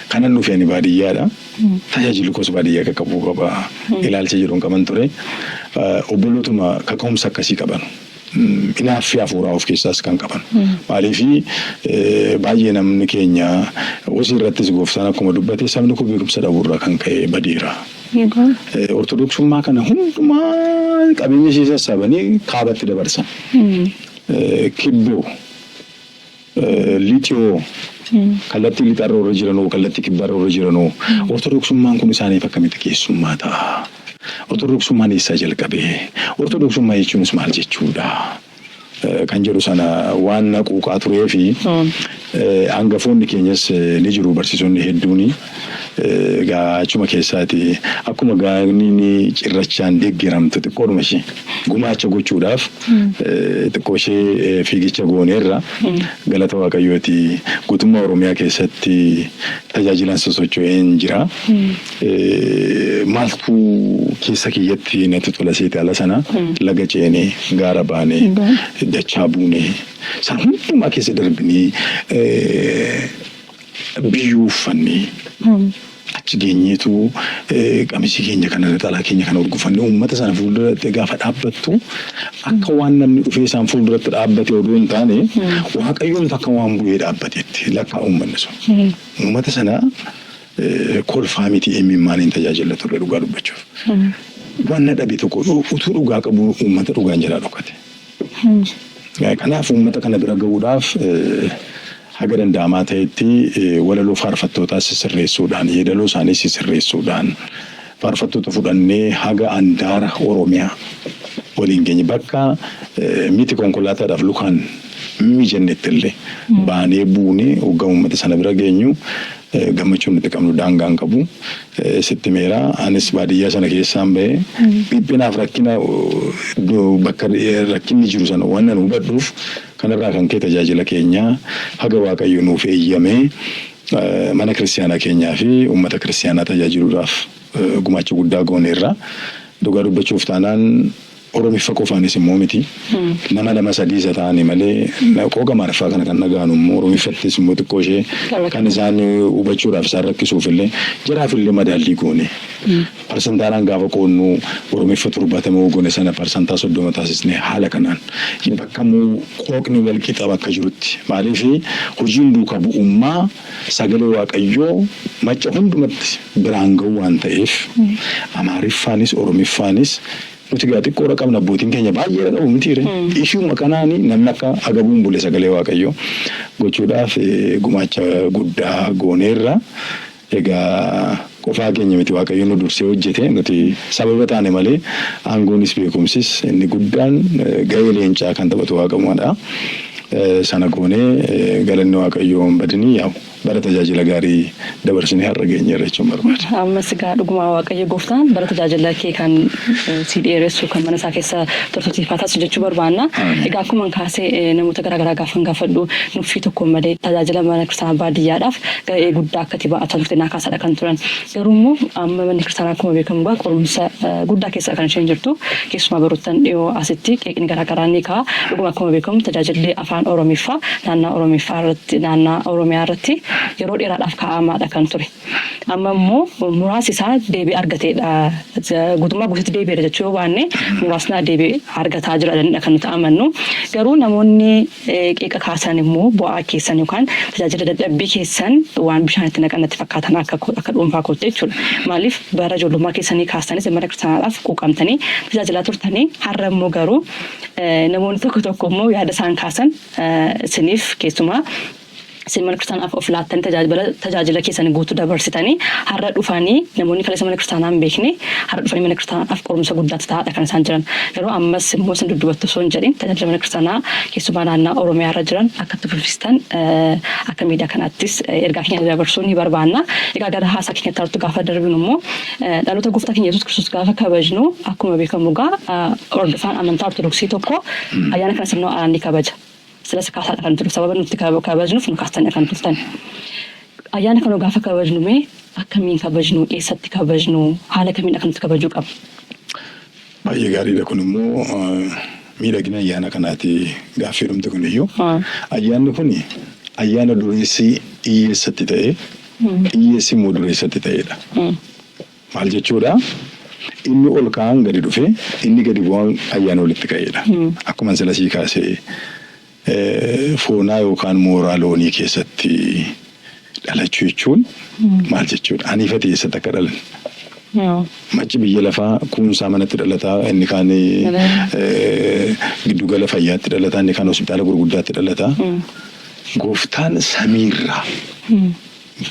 kanan dhufe ani baadiyyaadha. Tajaajilli koos baadiyyaa qaqqabuu qaba ilaalcha jedhuun qaban ture. Obbolootuma kaka'umsa akkasii qaban, hinaaffii hafuuraa of keessaas kan qaban. Maaliifi, baay'ee namni keenya hosii irrattis Gooftaan akkuma dubbate, sabni kun beekumsa dhabuurraa kan ka'e badeera. Ortodoksummaa kana hundumaa qabeenya ishee sassaabanii kaabatti dabarsan. Kibboo, lixiyoo, kallattii lixarra warra jiranoo, kallattii kibbaarra warra jiranoo, ortodoksummaan kun isaaniif akkamitti keessummaa ta'a? Ortodoksummaan eessaa jalqabee? Ortodoksummaa jechuunis maal jechuudha? Kan jedhu sana waan na quuqaa turee fi hangafoonni keenyas ni jiru, barsiisonni hedduuni. Egaa achuma keessaati akkuma gaaniin cirrachaan deeggaramtu xiqqoodhuma ishee gumaacha gochuudhaaf xiqqoo ishee fiigicha gooneerra. Galata Waaqayyooti, guutummaa Oromiyaa keessatti tajaajilaan sosocho'een jira. Maaltu keessa kiyyatti natti tola seete, ala sana laga ceenee, gaara baanee, dachaa buunee, sana hundumaa keessa darbinee, biyyuu uffannee achi geenyeetu, qamisii keenya kana, naxalaa keenya kana urgufannee uummata sana fuulduratti gaafa dhaabbattu, akka waan namni dhufee isaan fuulduratti dhaabbate odoo hin taane, Waaqayyoon akka waan bu'ee dhaabbateetti lakkaa uummanni sun. Uummata sana kolfaa miti, imimmaaniin tajaajila ture dhugaa dubbachuuf. Waan na dhabe tokko, utuu dhugaa qabu uummata dhugaan jalaa dhokate. Kanaaf uummata kana bira gahuudhaaf haga danda'amaa ta'etti walaloo faarfattootaa sisirreessuudhaan, yeedaloo isaanii sisirreessuudhaan, faarfattoota fudhannee haga andaara Oromiyaa waliin geenye, bakka miti konkolaataadhaaf lukaan mijannetti illee baanee buunee hoggaa uummata sana bira geenyu. Gammachuun nuti qabnu daangaa hin qabu. Sitti meera anis baadiyyaa sana keessaan ba'e dhiphinaaf rakkina bakka rakkinni jiru sana waan nan hubadhuuf kanarraa kan ka'e tajaajila keenya haga Waaqayyo nuuf eeyyamee mana kiristiyaanaa keenyaa fi uummata kiristiyaanaa tajaajiluudhaaf gumaacha guddaa gooneerra. Dhugaa dubbachuuf taanaan Oromiffa qofaanis immoo miti. Nama lama sadii isa ta'ani malee qooqa Amaariffaa kana kan dhaga'an immoo Oromiffattis immoo xiqqoo ishee kan isaan hubachuudhaaf isaan rakkisuuf illee jaraaf illee madaallii goone. Parsantaadhaan gaafa qoodnu Oromiffa 70 goone sana 30% taasisnee haala kanaan bakka immoo qooqni wal qixa bakka jirutti maaliif hojiin duuka bu'ummaa sagalee Waaqayyoo macca hundumatti biraan ga'uu waan ta'eef Amaariffaanis Oromiffaanis nuti gaa xiqqoodha qabna, abbootiin keenya baay'eedha qabu mitiire. Ishiuma kanaani namni akka agabuun bule sagalee Waaqayyoo gochuudhaaf gumaacha guddaa gooneerra. Egaa qofaa keenya miti, Waaqayyo nu dursee hojjete, nuti sababa taane malee aangoonis beekumsis inni guddaan ga'ee leencaa kan taphatu Waaqamumadha. Sana goonee galanni Waaqayyoo hin badinii yaa'u. Bara tajaajila gaarii dabarsinee har'a geenyeerra jechuun barbaada. Ammas egaa dhugumaa Waaqayyo gooftaan bara tajaajila kee kan sii dheeressu kan mana isaa keessa turtu siif haa taasisu jechuu barbaanna. Egaa akkuma kaasee namoota garaa garaa gaafan gaafadhu nuffii tokko malee tajaajila mana kiristaanaa baadiyyaadhaaf ga'ee guddaa akka itti ba'ataa turte naa kaasaadha kan turan. Garuu immoo amma manni kiristaanaa akkuma beekamu egaa qorumsa guddaa keessa kan isheen jirtu. Keessumaa baroottan dhiyoo asitti qeeqni garaa garaa ni ka'a. Dhuguma akkuma beekamu tajaajilli afaan Oromiffaa naannaa Oromiffaa irratti naannaa Oromiyaa irratti yeroo dheeraadhaaf kaa'amaadha kan ture. Amma immoo muraasi isaa deebii argateedha. Guutummaa guutuutti deebi'eera jechuu yoo baanne muraasni deebii argataa jira jedhanidha kan nuti amannu. Garuu namoonni qeeqa kaasan immoo bu'aa keessan yookaan tajaajila dadhabbii keessan waan bishaan itti naqan natti fakkaatan akka dhuunfaa kootti jechuudha. Maaliif bara ijoollummaa keessanii kaastanis mana kiristaanaadhaaf quuqamtanii tajaajilaa turtanii har'a immoo garuu namoonni tokko tokko immoo yaada isaan kaasan isiniif keessumaa isin mana kiristaanaaf of laattanii tajaajila keessan guutuu dabarsitanii har'a dhufanii namoonni kaleessa mana kiristaanaa hin beekne har'a dhufanii mana kiristaanaadhaaf qorumsa guddaatti ta'aadha kan isaan jiran. Garuu ammas immoo isin duddubattu osoo hin jedhin tajaajila mana kiristaanaa keessumaa naannaa Oromiyaa irra jiran akka itti fufistan akka miidiyaa kanaattis ergaa keenya dabarsuu ni barbaanna. Egaa gara haasaa keenyatti har'atti gaafa darbinu immoo dhaloota gooftaa keenya Yesuus Kiristoos gaafa kabajnu akkuma beekamu egaa hordofaan amantaa Ortodoksii tokko ayyaana kana sirna ho'aadhaan ni kabaja. Silas kaasaadha kan ture sababa nuti kabajnuuf nu kaastanii kan turtan. Ayyaana kana gaafa kabajnu mee akkamiin kabajnu, eessatti kabajnu, haala kamiin akka nuti kabajuu qabnu? Baay'ee gaariidha, kun immoo miidhagina ayyaana kanaati gaaffii dhumti kun iyyuu. Ayyaanni kun ayyaana dureessi hiyyeessatti ta'e, hiyyeessi immoo dureessatti ta'edha. Maal jechuudha? Inni ol ka'an gadi dhufe, inni gadi bu'an ayyaana walitti ka'edha. Akkuma sila sii kaasee foonaa yookaan mooraa loonii keessatti dhalachuu jechuun maal jechuudha? Aniifati eessatti akka dhalan? Macci biyya lafaa kuunsaa manatti dhalataa, inni kaan giddugala fayyaatti dhalataa, inni kaan hospitaala gurguddaatti dhalataa. Gooftaan samiirraa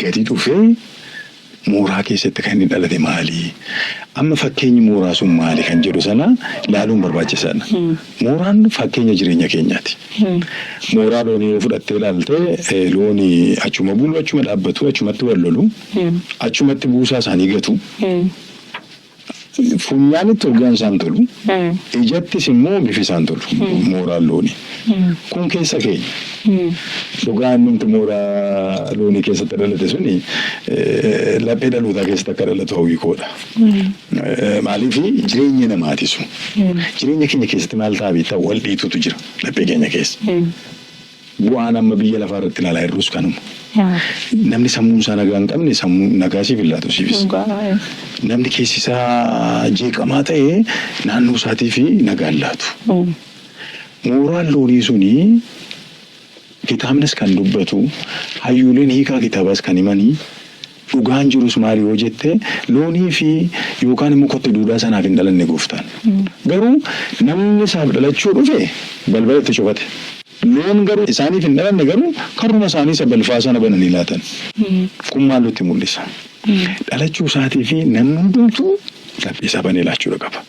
gadi dhufee mooraa keessatti kan inni dhalate maali? Amma fakkeenyi mooraa sun maali kan jedhu sana ilaaluun barbaachisaadha. Mooraan fakkeenya jireenya keenyaati. Mooraa loonii yoo fudhattee ilaalte looni achuma bulu, achuma dhaabbatu, achumatti wal lolu, achumatti buusaa isaanii gatu. Funyaanitti urgaan isaan tolu, ijattis immoo bifi isaan tolu mooraan loonii. Kun keessa keenya. Dhugaa innumti mooraa loonii keessatti dhalate suni laphee dhalootaa keessatti akka dhalatu hawwii koodha. Maaliif jireenya namaati sun. Jireenya keenya keessatti maal ta'a beektaa, wal dhiitutu jira laphee keenya keessa. Bu'aan amma biyya lafaa irratti ilaalaa jirrus kanuma. Namni sammuun isaa nagaa hin qabne sammuu nagaa siif hin laatu siifis. Namni keessi isaa jeeqamaa ta'e naannoo isaatii fi nagaa hin laatu. Mooraan loonii suni kitaabnis kan dubbatu, hayyuuleen hiikaa kitaabaas kan himanii, dhugaan jirus maali yoo jette, loonii fi yookaan immoo kotte duudaa sanaaf hin dhalanne gooftaan. Garuu namni isaaf dhalachuu dhufe balbala itti cufate. Loon garuu isaaniif hin dhalanne, garuu karruma isaanii isa balfaa sana bananii laatan. Kun maal nutti mul'isa? Dhalachuu isaatii fi namni hundumtuu laphee isaa banee laachuudha qaba.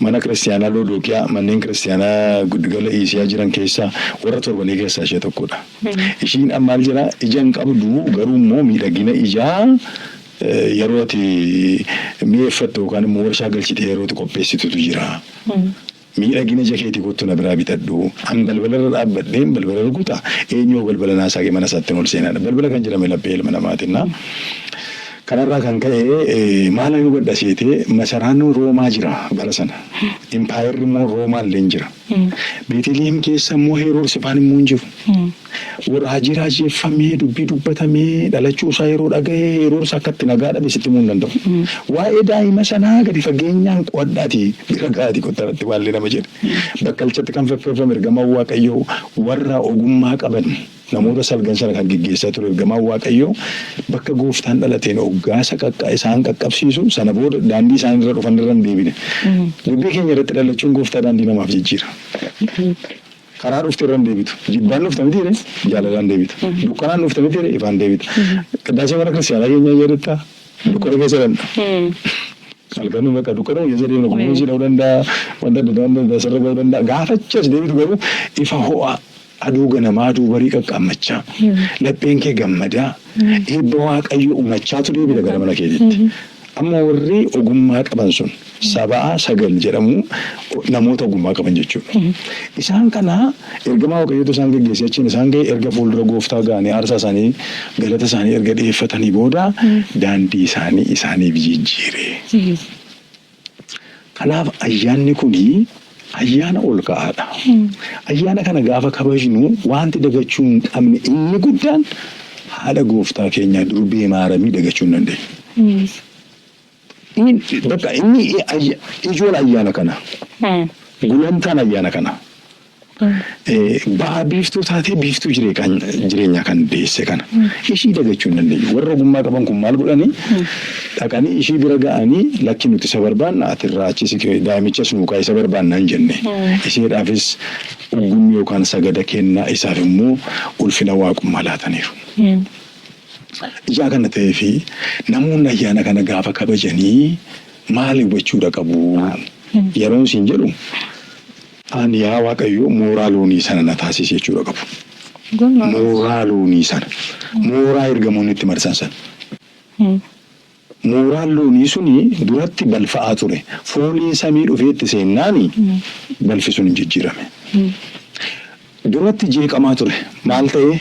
Mana kiristaanaa Loodooqiyaa, manneen kiristaanaa giddugala Iisiyaa jiran keessaa warra torbanii keessaa ishee tokkodha. Ishiin maal jedhaa, ija hin qabdu, garuu immoo miidhagina ijaa yeroo ati mi'eeffattu yookaan immoo warshaa galchitee yeroo ati qopheessitutu jira. Miidhagina ija keetii kottu na biraa bitadhu. An balbala irra dhaabbadheen balbala rukuta. Eenyuu balbala naa saaqee mana isaatti ol seenaadha. Balbala kan jedhame laphee ilma namaatinna. Kanarraa kan ka'e maal hubadha seetee, masaraan Roomaa jira bara sana. Impaayerri immoo Roomaa illee jira. Beeteliheem keessa immoo Heroodis faan immoo hin jiru. Raajii raajeffamee, dubbii dubbatamee, dhalachuu isaa yeroo dhaga'e Heroodis akka itti nagaa dhabe sitti himuu hin danda'u. Waa'ee daa'ima sanaa gadi fageenyaan qo'adhaati bira ga'aati kottarratti waallee nama jedhe. Bakkalchatti kan faffeeffame ergamaan Waaqayyoo, warra ogummaa qaban namoota salgan sana kan geggeessaa ture ergamaan Waaqayyoo, bakka gooftaan dhalateen oggaasa isaan qaqqabsiisu sana booda daandii isaan irra dhufan irra hin deebine. Dubbii keenya irratti, dhalachuun gooftaa daandii namaaf jijjiira. Karaa dhufte irra hin deebitu. Jibbaan dhufte miti ree, jaalalaan deebita. Dukkanaan dhufte miti ree, ifaan deebita. Qiddaasee mana kiristaanaa keenya jedhetta, dukkana keessa danda'a. Halkanuu bakka dukkana keessa deemna, kunuunsi dha'uu danda'a, wanta adda addaa, wanta adda sirra ga'uu danda'a. Gaafachas deebitu garuu ifa ho'aa aduu ganamaa, aduu barii qaqqaammachaa, lapheen kee gammadaa, eebba Waaqayyo uumachaatu deebita gara mana keetiitti. Amma warri ogummaa qaban sun, sabaa sagal jedhamu, namoota ogummaa qaban jechuudha. Isaan kana ergamaa Waaqayyootu isaan geggeessee achiin isaan ga'e. Erga fuuldura gooftaa ga'anii aarsaa isaanii, galata isaanii erga dhiyeeffatanii booda daandii isaanii isaaniif jijjiire. Kanaaf ayyaanni kuni ayyaana ol ka'aadha. Ayyaana kana gaafa kabajnu wanti dagachuu hin qabne inni guddaan haadha gooftaa keenyaa durbee Maaramii dagachuu hin dandeenyu. Bakka inni ijoon ayyaana kana, gulantaan ayyaana kana, ba'a biiftuu taatee biiftuu jireenyaa kan deesse kana ishii dagachuu hin dandeenyu. Warra ogummaa qaban kun maal godhanii? Dhaqanii ishii bira ga'anii, "Lakki, nuti isa barbaanna, ati irraa achi siqee daa'imichas nuukaa isa barbaanna" hin jenne. Isheedhaafis uggummi yookaan sagada kennaa, isaaf immoo ulfina waaqummaa laataniiru. Ijaa kana ta'ee fi namoonni ayyaana kana gaafa kabajanii maal hubachuudha qabu? Yeroon siin jedhu, ani yaa Waaqayyo mooraa loonii sana na taasisi jechuudha qabu. Mooraa loonii sana. Mooraa ergamoonni itti marsan sana. Mooraan loonii suni duratti balfa'aa ture. Fooliin samii dhufee itti seennaani balfi sun hin jijjiirame. Duratti jeeqamaa ture. Maal ta'e?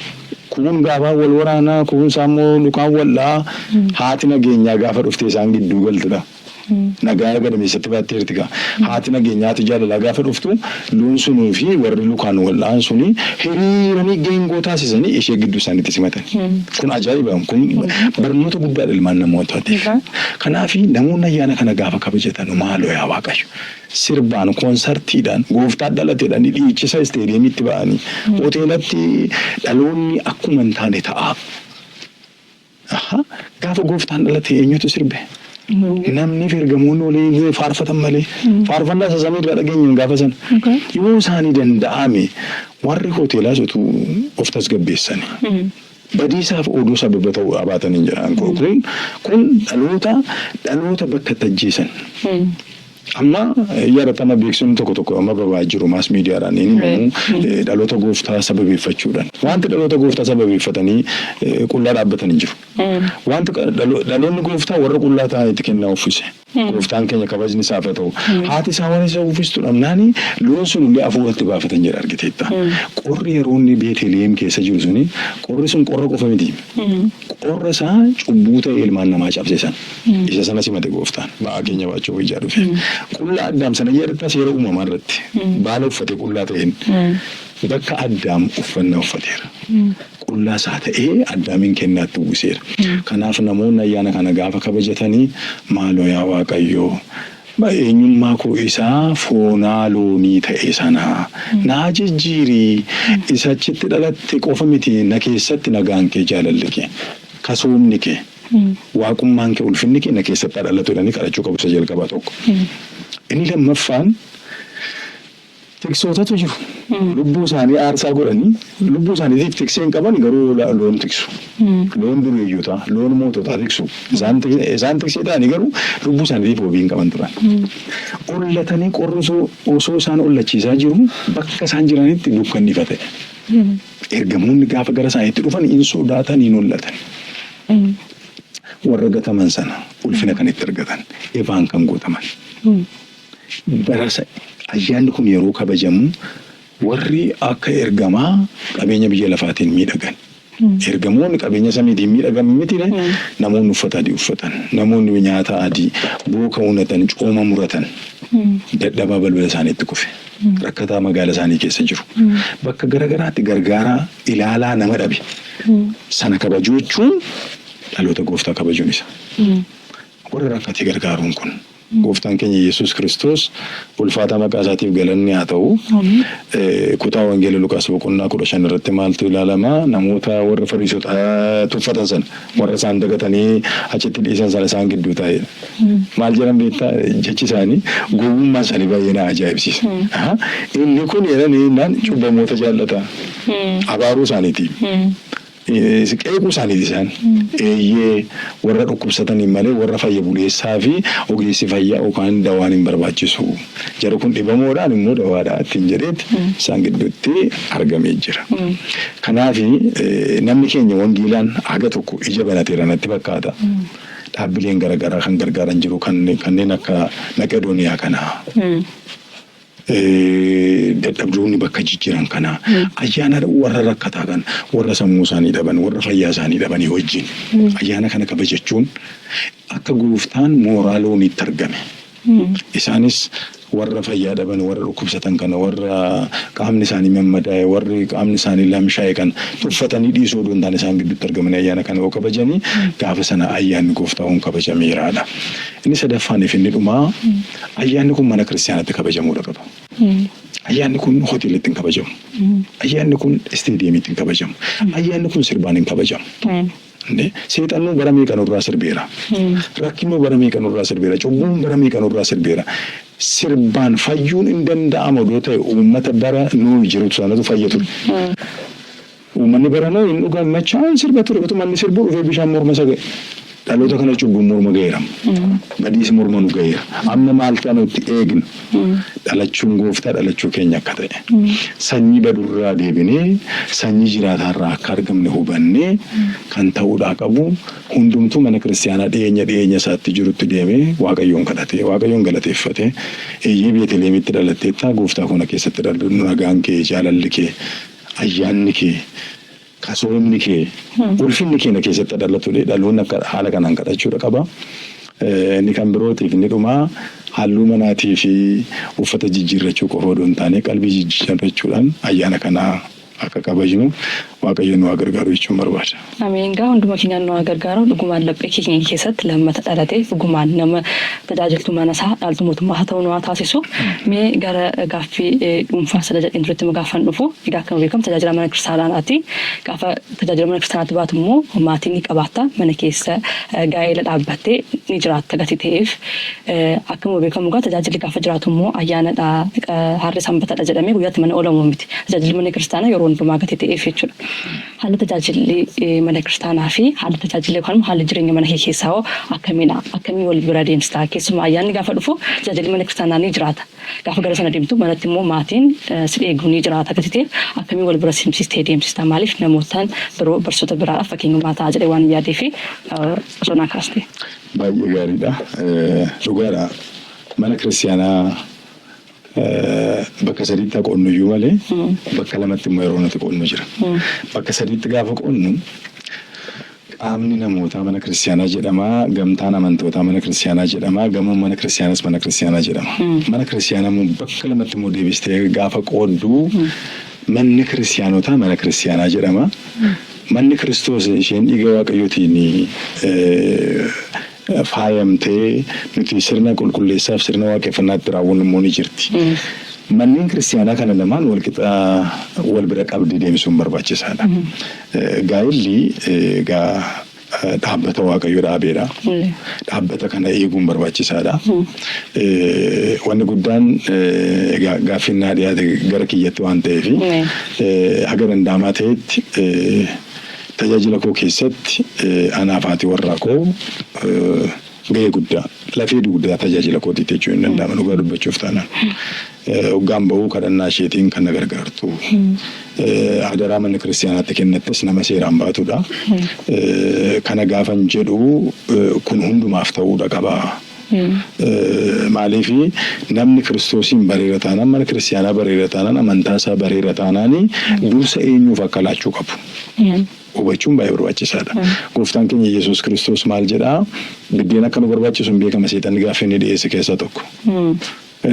Kuun gaafaa wal waraanaa, kuun isaa immoo lukaan wal dha'aa. Haati nageenyaa gaafa dhuftee isaan gidduu galtudha. Nagaa gadameessatti baatteerti gaa. Haati nageenyaa, haati jaalalaa gaafa dhuftu loon sunii fi warri lukaan wal dha'an suni hiriiranii geengoo taasisanii ishee gidduu isaaniitti simatan. Kun ajaa'iba! Kun barnoota guddaadha ilmaan namootaatiif. Kanaaf namoonni ayyaana kana gaafa kabajatan, maaloo yaa Waaqayyo, sirbaan, koonsartiidhaan gooftaan dhalateedhaan dhiichisa isteediyeemiitti ba'anii hoteelatti dhaloonni akkuma hin taane ta'a. Gaafa gooftaan dhalate eenyutu sirbe? Namni fi ergamoonni walii faarfatan malee, faarfannaa isa samii irraa dhageenye gaafa sana. Yoo isaanii danda'ame, warri hoteelaas utuu of tasgabbeessanii, badiisaaf oduu sababa ta'uu baatanii jedhan. Kun dhaloota bakka itti ajjeesan. Amma yaadatama, beeksisni tokko tokko amma babaa jiru mass miidiyaadhaan inni himamu dhaloota gooftaa sababeeffachuudhaan. Wanti dhaloota gooftaa sababeeffatanii qullaa dhaabbatan hin jiru. Wanti dhaloonni gooftaa warra qullaa ta'anitti kennaa uffise. Gooftaan keenya kabajni isaaf haa ta'u. Haati isaa waan isa uffistu dhabnaani loon sun illee hafuuratti baafatan jedha, argiteetta. Qorri yeroo inni Beeteliheem keessa jiru suni, qorri sun qorra qofa miti. Qorra isaa cubbuu ta'e ilmaan namaa cabse sana. Isa sana simate gooftaan. Ba'aa keenya baachuu ijaa dhufe. Qullaa Addaam sana yaadatta, seera uumamaa irratti. Baala uffatee qullaa ta'een. Bakka Addaam uffannaa uffateera. Qullaa isaa ta'ee Addaamiin kennaatti uwwiseera. Kanaaf namoonni ayyaana kana gaafa kabajatanii, maaloo yaa Waaqayyoo, eenyummaa koo isaa foonaa loonii ta'e sana naa jijjiirii, isa achitti dhalatte qofa miti, na keessatti nagaan kee, jaalalli kee, kasoomni kee, waaqummaan kee, ulfinni kee na keessatti haa dhalatu jedhanii kadhachuu qabu, isa jalqabaa tokko. Inni lammaffaan, Tiksootatu jiru. Lubbuu isaanii aarsaa godhanii lubbuu isaaniitiif tiksee hin qaban garuu loon tiksu. Loon dureeyyotaa, loon moototaa tiksu. Isaan tiksee ta'anii garuu lubbuu isaaniitiif wabii hin qaban turan. Ollatanii qorri osoo isaan ollachiisaa jiru bakka isaan jiranitti dukkanni ifa ta'e. Ergamoonni gaafa gara isaaniitti dhufan hin sodaatan, hin hollatan. Warra gataman sana ulfina kan itti argatan, ifaan kan guutaman. Barasa ayyaanni kun yeroo kabajamu warri akka ergamaa qabeenya biyya lafaatiin miidhagan. Ergamoonni qabeenya samiitiin miidhagan miti, namoonni uffata adii uffatan, namoonni nyaata adii booka unatan, cooma muratan, dadhabaa balbala isaaniitti kufe, rakkataa magaala isaanii keessa jiru. Bakka garagaraatti gargaaraa ilaalaa nama dhabe. Sana kabajuu jechuun dhaloota gooftaa kabajuun isa. Warra rakkate gargaaruun kun gooftaan keenya Yesuus Kiristoos ulfaata maqaa isaatiif galanni haa ta'u. Kutaa Wangeela Luqaas boqonnaa 15 irratti maaltu ilaalama? Namoota warra Fariisota tuffatan sana, warra isaan dagatanii achitti dhiisan sana isaan gidduu taa'edha. Maal jedhan beektaa? Jechi isaanii, gowwummaan isaanii baay'ee na ajaa'ibsiisa. Inni kun jedhanii naan cubbamoota jaallata. Abaaruu isaaniiti. Qeequu isaaniiti isaan. Eeyyee, warra dhukkubsataniin malee warra fayya buleessaa fi ogeessi fayyaa yookaan dawaan hin barbaachisu. Jarri kun dhibamoodhaan immoo dawaadha ittiin jedheeti isaan gidduutti argamee jira. Kanaaf namni keenya wangeelaan haga tokko ija banateera natti fakkaata. Dhaabbileen garaagaraa kan gargaaran jiru, kanneen akka Maqedooniyaa kanaa. Dadhabdoonni bakka jijjiiran kana ayyaana warra rakkataa kan warra sammuu isaanii dhaban, warra fayyaa isaanii dhabanii wajjin ayyaana kana kabajachuun akka gooftaan mooraa looniitti argame. Isaanis warra fayyaa dhaban, warra dhukkubsatan kana, warra qaamni isaanii mammadaa'e, warri qaamni isaanii lamshaa'e kana tuffatanii dhiisuu odoo hin taane isaan gidduutti argamanii ayyaana kana yoo kabajanii gaafa sana ayyaanni gooftaa kun kabajameeraadha. Inni sadaffaanii fi inni dhumaa, ayyaanni kun mana kiristaanaatti kabajamuudha qaba. Ayyaanni kun hoteelatti hin kabajamu. Ayyaanni kun isteediyeemiitti hin kabajamu. Ayyaanni kun sirbaan hin kabajamu. Seexannuu bara meeqa nurraa sirbeera. Rakkinuu bara meeqa nurraa sirbeera. Cubbuun bara meeqa nurraa sirbeera. Sirbaan fayyuun hin danda'amu odoo ta'e uummata bara Nuyi jiru sanatu fayya ture. Uummanni bara Nuyi hin dhugan, machaa'an, sirba ture. Utuma inni sirbuu dhufee bishaan morma isa ga'e. Dhaloota kana cubbuun morma ga'eera. Badiisi morma nu ga'eera. Amma maal nutti eegna? Dhalachuun gooftaa dhalachuu keenya akka ta'e. Sanyii badurraa deebinee sanyii jiraataarraa akka argamne hubannee kan ta'uudhaa qabu hundumtuu mana kiristaanaa dhiyeenya dhiyeenya isaatti jirutti deemee Waaqayyoon kadhatee, Waaqayyoon galateeffatee, eeyyee, Beeteleemitti dhalatteettaa gooftaa kana keessatti nagaan kee, jaalalli kee, ayyaanni kee, kasoomni kee, ulfinni kee na keessatti dhalatu, dhaloonni akka haala kanaan kadhachuudha qaba. Inni kan birootiif inni dhumaa, halluu manaatii fi uffata jijjiirrachuu qofa odoo hin taane qalbii jijjiirrachuudhaan ayyaana kanaa akka kabajnu Waaqayyo nu haa gargaaru jechuun barbaada. Ameen. Egaa hunduma keenya nu haa gargaaru. Dhugumaan laphee keenya keessatti lammata dhalatee dhugumaan nama tajaajiltu mana isaa dhaaltu mootummaa haa ta'u nu haa taasisu. Mee gara gaaffii dhuunfaa sada jedheen turetti immoo gaafan dhufu, egaa akkuma beekamu tajaajila mana kiristaanaati. Gaafa tajaajila mana kiristaanaatti baatu immoo maatii ni qabaatta, mana keessa gaa'ela dhaabbattee ni jiraatta gati ta'eef, akkuma beekamu egaa tajaajilli gaafa jiraatu immoo ayyaanadha, harri sanbatadha jedhamee guyyaatti mana oolamu miti. Tajaajilli mana kiristaanaa yeroo hundumaa gati ta'eef jechuudha. Haalli tajaajilli mana kiristaanaa fi haalli tajaajilli yookaan haalli jireenya mana kee keessaa hoo akkamiidha? Akkamii wal bira deemsita? Keessumaa ayyaanni gaafa dhufu tajaajilli mana kiristaanaa ni jiraata. Gaafa gara sana deemtu manatti immoo maatiin si eegu ni jiraata gati ta'eef, akkamii wal bira simsiistee deemsista? Maaliif namootaan biroo barsiisota biraadhaaf fakkeenyummaa ta'a jedhee waan yaadee fi osoo naa kaaste. Baay'ee gaariidha. Dhugaadha. Mana kiristaanaa bakka sadiitti haa qoonnu iyyuu malee bakka lamatti immoo yeroo nuti qoonnu jira. Bakka sadiitti gaafa qoonnu, qaamni namootaa mana kiristaanaa jedhama, gamtaan amantootaa mana kiristaanaa jedhama, gamoon mana kiristaanaas mana kiristaanaa jedhama. Mana kiristaanaa immoo bakka lamatti immoo deebistee gaafa qooddu, manni kiristaanotaa mana kiristaanaa jedhama. Manni Kiristoos isheen dhiiga Waaqayyootiin faayamtee nuti sirna qulqulleessaaf sirna waaqeffannaatti raawwannu immoo ni jirti. Manneen kiristaanaa kana lamaan wal qixa wal bira qabdee deemsuun barbaachisaadha. Gaa'elli egaa Dhaabbata Waaqayyo dhaabeedha. Dhaabbata kana eeguun barbaachisaadha. Wanni guddaan egaa gaaffiin naa dhiyaate gara kiyyatti waan ta'eef haga danda'amaa ta'etti tajaajila koo keessatti anaaf haati warraa koo gahee guddaa, lafee dugdaa tajaajila kootiiti jechuun hin danda'ama dhugaa dubbachuuf taanaan. Hoggaan bahuu kadhannaa isheetiin kan na gargaartu. Adaraa mana kiristaanaatti kennattes nama seeraan baatudha. Kana gaafan jedhu kun hundumaaf ta'uudha qaba. Maaliif, namni Kiristoosiin bareera taanaan, mana kiristaanaa bareera taanaan, amantaa isaa bareera taanaan, dursa eenyuuf akka laachuu qabu hubachuun baay'ee barbaachisaadha. Gooftaan keenya Yesuus Kiristoos maal jedhaa? Biddeen akka nu barbaachisu hin beekama, seexanni gaaffii inni dhiyeesse keessaa tokko.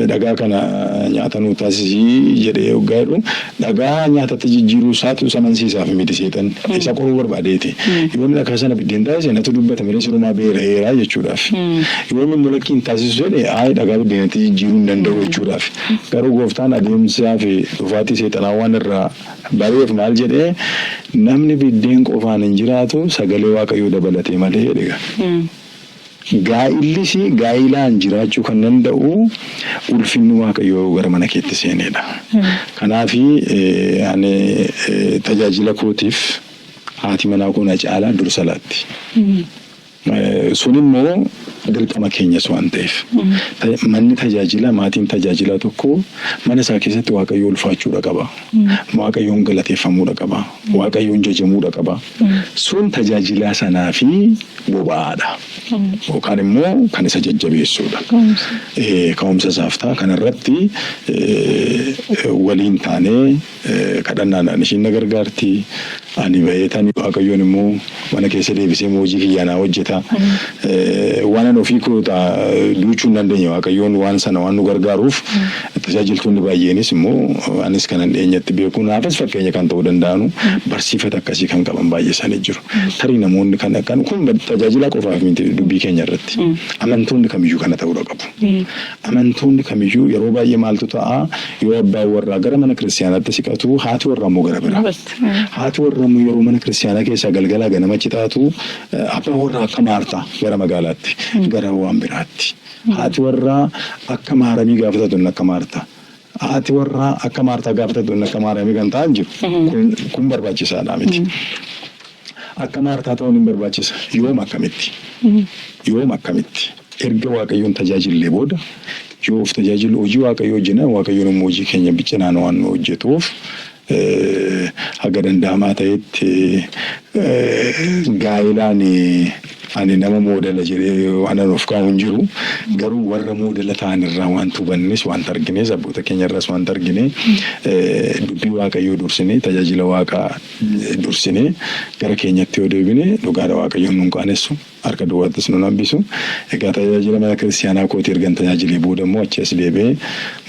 Dhagaa kana nyaata nuu taasisii jedhee hoggaa jedhu, dhagaa nyaatatti jijjiiruu isaatu isa amansiisaaf miti, seexanni. Isa qoruu barbaadeeti. Yoo inni dhagaa sana biddeen taasise, natu dubbata malee sirumaa beela'eeraa jechuudhaaf. Yoo inni immoo lakkii hin taasisu jedhe, ayi dhagaa biddeenatti jijjiiruu hin danda'u jechuudhaaf. Garuu gooftaan adeemsaa fi dhufaatii seexanaa waan irraa bareef maal jedhee? Namni biddeen qofaan hin jiraatu, sagalee Waaqayyoo dabalatee malee jedhe. Gaa'illis gaa'ilaan jiraachuu kan danda'u ulfinni Waaqayyoo gara mana keetti seenedha. Kanaaf ani tajaajila kootiif haati manaa koo na caalaa dursa laatti. Sun immoo dirqama keenyas waan ta'eef. Manni tajaajilaa, maatiin tajaajilaa tokko mana isaa keessatti Waaqayyo ulfaachuudha qaba. Waaqayyoon galateeffamuudha qaba. Waaqayyoon jajamuudha qaba. Sun tajaajilaa sanaa fi boba'aadha. Yookaan immoo kan isa jajjabeessuudha. Ka'umsa isaaf ta'a. Kanarratti waliin taanee kadhannaadhaan ishiin na gargaarti. Ani bahee tani Waaqayyoon immoo mana keessa deebisee hojii kiyyaa naa hojjeta. Waan ani ofii koo duuchuu hin dandeenye Waaqayyoon waan sana waan nu gargaaruuf, tajaajiltoonni baay'eenis immoo anis kanan dhiyeenyatti beeku, naafis fakkeenya kan ta'uu danda'anu, barsiifata akkasii kan qaban baay'ee isaanii jiru. Tarii namoonni kan kan kun tajaajila qofaaf miti, dubbii keenya irratti. Amantoonni kamiyyuu kana ta'uudha qabu. Amantoonni kamiyyuu yeroo baay'ee maaltu ta'a? Yoo abbaan warraa gara mana kiristaanaatti siqatu, haati warraa immoo gara biraa. Haati warraa immoo yeroo mana kiristaanaa keessaa galgalaa ganamachi taatu, abbaan warraa akka Maartaa gara magaalaatti, gara waan biraatti. Haati warraa akka Maaramii gaafa taatu, inni akka Maartaa. Haati warraa akka Maartaa gaafa taatu, inni akka Maaramii kan ta'an jiru. Kun barbaachisaadha miti. Akka Maartaa ta'uun hin barbaachisa. Yoom, akkamitti? Yoom, akkamitti? Erga Waaqayyoon tajaajillee booda, yoo of tajaajilu hojii Waaqayyoo hojjenna, Waaqayyoon immoo hojii keenya bicinaan waan nu hojjetuuf, haga danda'amaa ta'etti gaa'ilaan ani nama moodela jedhee waan ani of kaa'u hin jiru. Garuu warra moodela ta'an irraa wanta hubannes, wanta argines, abboota keenya irraas wanta argine, dubbii Waaqayyoo dursinee, tajaajila Waaqaa dursinee gara keenyatti yoo deebine, dhugaadha, Waaqayyoon nun qaanessu, harka duwwaattis nun hambisu. Egaa tajaajila mana kiristaanaa kootii ergan tajaajilee booda immoo achi as deebi'ee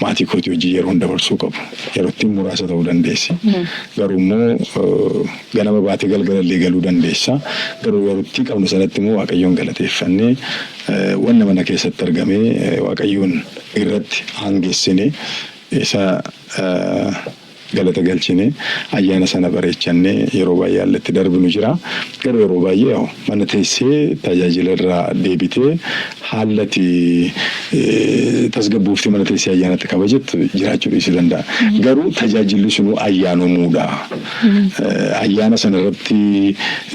maatii kootii hojii yeroon dabarsuu qabu. Yerootti muraasa ta'uu dandeessi. Garuu immoo ganama baatee galgalallee galuu dandeessa. Garuu yerootti qabnu sanatti immoo Waaqayyoon galateeffannee, wanna mana keessatti argamee Waaqayyoon irratti aangessinee, isa galata galchine, ayyaana sana bareechannee yeroo baay'ee haalli itti darbinu jira. Garuu yeroo baay'ee mana teessee tajaajila irraa deebitee haallati tasgabbooftee mana teessee ayyaanatti kabajattu jiraachuu dhiisuu danda'a. Garuu tajaajilli sunuu ayyaanomuudha. Ayyaana sana irratti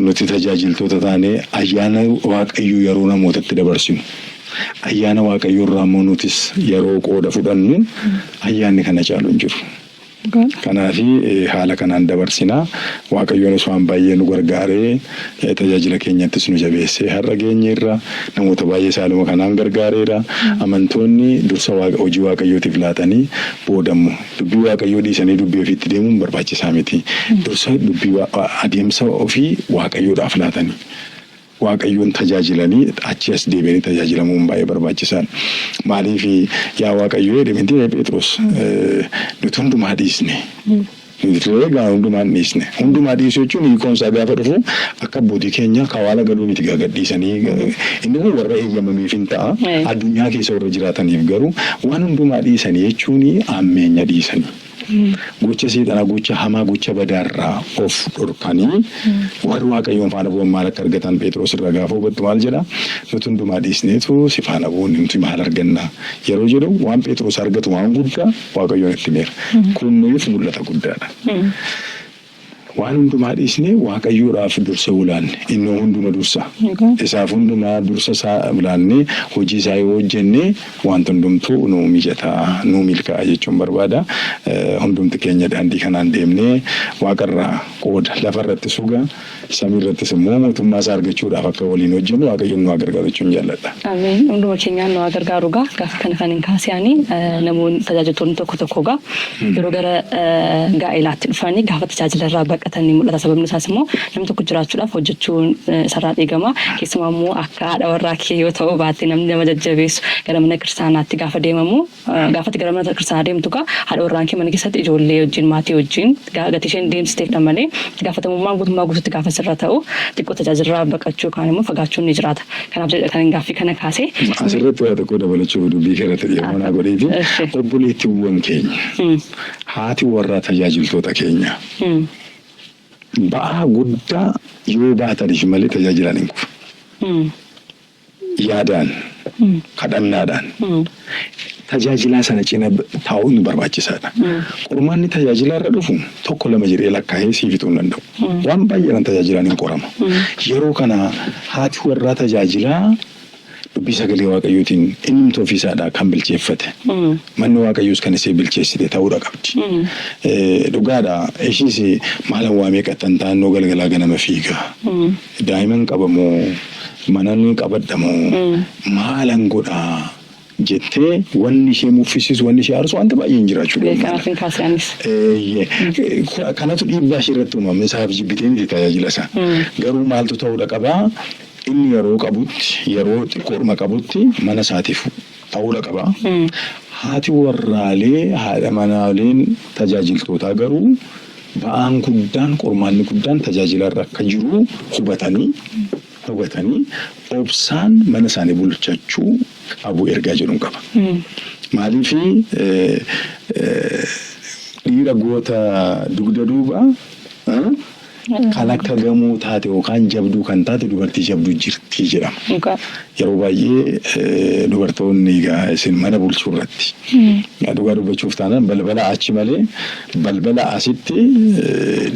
nuti tajaajiltoota taane ayyaana Waaqayyoo yeroo namootatti dabarsinu, ayyaana Waaqayyoo irraa immoo nutis yeroo qooda fudhannu, ayyaanni kana caalu hin jiru. Kanaaf haala kanaan dabarsinaa. Waaqayyoonis waan baay'ee nu gargaaree, tajaajila keenyattis nu jabeessee har'a geenyeerra. Namoota baay'ee haaluma kanaan gargaareera. Amantoonni dursa hojii Waaqayyootiif laatanii, boodammoo dubbii Waaqayyoo dhiisanii dubbii ofiitti deemuun barbaachisaa miti. Dursa dubbii adeemsa ofii Waaqayyoodhaaf laatanii, Waaqayyoon tajaajilanii, achi as deebi'anii tajaajilamuun baay'ee barbaachisaadha. Maaliif, yaa Waaqayyoo jedhe miti Phexros, nuti hundumaa dhiisne. Nuti egaa hundumaa hin dhiisne. Hundumaa dhiisuu jechuun hiikoon isaa gaafa dhufu akka abbootii keenya kawaala galuu miti, gaa gadhiisanii. Inni kun warra eeyyamameef hin ta'a. Addunyaa keessa warra jiraataniif garuu waan hundumaa dhiisanii jechuun ammeenya dhiisanii. Gocha seexanaa, gocha hamaa, gocha badaarraa of dhorkanii warri Waaqayyoon faana bu'an maal akka argatan Phexros irraa gaafa hubattu maal jedha? Nuti hundumaa dhiisneetu si faana bu'uun nuti maal arganna? Yeroo jedhu waan Phexros argatu waan guddaa Waaqayyoon itti himeera. Kun nuuf mul'ata guddaadha. Waan hundumaa dhiisnee Waaqayyoodhaaf dursa yoo laanne, innoo hunduma dursa. Isaaf hundumaa dursa isaa laannee hojii isaa yoo hojjenne wanti hundumtuu nuu mijata, nuu milkaa'a jechuun barbaada. Hundumti keenya daandii kanaan deemnee waaqarraa qooda, lafarratti suga, samiirrattis immoo mootummaa isaa argachuudhaaf akka waliin hojjennu Waaqayyoon nu haa gargaaru jechuun jaalladha. Ameen. Hunduma keenyaan nu haa gargaaru gaa. Gaafa kana kan hin kaasee namoonni tajaajiltoonni tokko tokko gaa yeroo gara gaa'elaatti dhufanii gaafa tajaajila irraa baqatan ni mul'ata. Sababni isaas immoo namni tokko jiraachuudhaaf hojjechuun isarraa eegama. Keessumaa immoo akka haadha warraa kee yoo ta'u baatte namni nama jajjabeessu gara mana kiristaanaatti gaafa deemamu, gaafatti gara mana kiristaanaa deemtu gaa haadha warraan kee mana keessatti ijoollee wajjin, maatii wajjin gatii isheen deemsiteefdha malee gaafatamummaan guutummaa guutuutti gaafa sirra ta'u xiqqoo tajaajila baqachuu yookaan immoo fagaachuun ni jiraata. Kanaaf jedha kan gaaffii kana kaasee. Asirratti waa tokko dabalachuuf dubbii keerratti dhiyeeffannaa naa godheefi, obboleettiiwwan keenya, haati warraa tajaajiltoota keenya ba'aa guddaa yoo baataniif malee tajaajilaan hin kufu. Yaadaan, kadhannaadhaan tajaajilaa sana cina taa'uun barbaachisaadha. Qormaanni tajaajilaa irra dhufu tokko lama jedhee lakkaa'ee sii fixuu hin danda'u. Waan baay'eedhaan tajaajilaan hin qorama. Yeroo kana haati warraa tajaajilaa dubbii sagalee Waaqayyootiin innumti ofiisaadhaa kan bilcheeffate, manni Waaqayyoos kan ishee bilcheessite ta'uudha qabdi. Dhugaadha, ishiis maalan waa meeqattan taannoo galgalaa ganama fiiga. Daa'iman qabamoo, manan qabadhamoo, maalan godhaa jettee wanni ishee muffisiisu, wanni ishee aarsu wanti baay'een jiraachuu danda'a. Kanaaf hin kaase anis. Kanatu dhiibbaa ishee irratti uumame. Isaaf jibbitee miti tajaajila isaa. Garuu maaltu ta'uudha qabaa? Inni yeroo qabutti, yeroo xiqqoodhuma qabutti mana isaatiif ta'uudha qaba. Haati warraalee, haadha manaaleen tajaajiltootaa garuu ba'aan guddaan, qormaanni guddaan tajaajila irra akka jiru hubatanii obsaan mana isaanii bulchachuu qabu ergaa jedhuun qaba. Maaliif, dhiira goota dugda duuba kan akka gamoo taate yookaan jabduu kan taate dubartii jabduu jirti jedhama. Yeroo baay'ee dubartoonni egaa isin mana bulchuu irratti dhugaa dubbachuuf taanaan balbala achi malee balbala asitti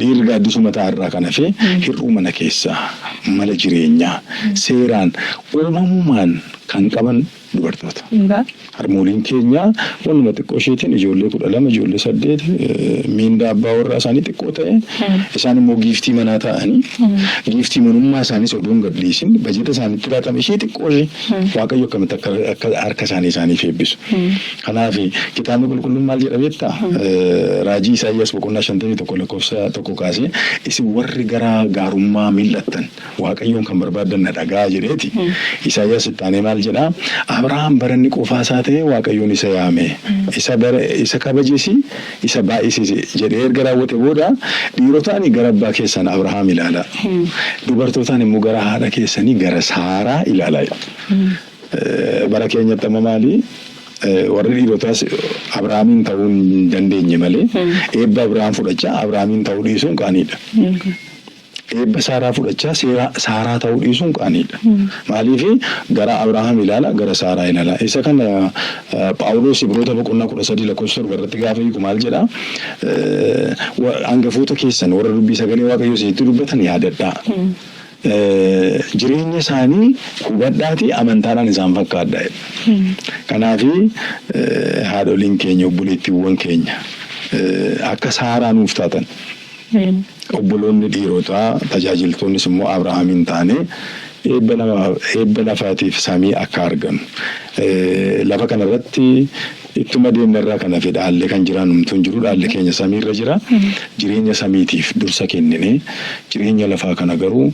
dhiirri gaaddisuu mataa irraa kan hafe hir'uu mana keessaa, mala jireenyaa seeraan uumamumaan kan qaban dubartoota. Harmooliin keenya wanuma xiqqoo isheetiin ijoollee 12, ijoollee 8, miindaa abbaa warraa isaanii xiqqoo ta'e, isaan immoo giiftii manaa ta'anii, giiftii manummaa isaaniis odoo hin gadhiisin bajeta isaaniitti laatame ishee xiqqoo ishee Waaqayyo akkamitti akka harka isaanii isaaniif eebbisu. Kanaaf kitaabni qulqulluun maal jedha beektaa? Raajii Isaayyaas boqonnaa 51 lakkoofsa 1 kaasee, "Isin warri gara gaarummaa mil'attan, Waaqayyoon kan barbaaddan na dhagaa" jedheeti. Isaayyaas itti aanee maal jedhaa? Abrahaam bara inni qofaa isaa ta'e Waaqayyoon isa yaame. Isa bara isa kabajesi, isa baay'isisi jedhee erga raawwate booda, dhiirotaan gara abbaa keessan Abrahaam ilaalaa. Dubartootaan immoo gara haadha keessanii, gara Saaraa ilaalaa jedha. Bara keenyatti amma maali? Warri dhiirotaas Abrahaamiin ta'uu hin dandeenye malee eebba Abrahaam fudhachaa Abrahaamiin ta'uu dhiisuun qaaniidha. Eebba Saaraa fudhachaa Saaraa ta'uu dhiisuun qaaniidha. Maaliif? Gara Abrahaam ilaala, gara Saaraa ilaala. Isa kana Phaawulos Ibroota boqonnaa 13 lakkoofsa 7 irratti gaafa hiiku maal jedhaa? "Hangafoota keessan warra dubbii sagalee Waaqayyoo isinitti dubbatan yaadadhaa. Jireenya isaanii hubadhaatii amantaadhaan isaan fakkaadhaa" jedha. Kanaaf haadholiin keenya, obboleettiiwwan keenya akka Saaraa nuuf taatan, obboloonni dhiirotaa tajaajiltoonnis immoo Abrahaamiin taane eebba lafaatiif samii akka argannu. Lafa kanarratti ittuma deemna irraa kan hafe dhaallee kan jiraannu homtuu hin jiru. Dhaalli keenya samiirra jira. Jireenya samiitiif dursa kennine jireenya lafaa kana garuu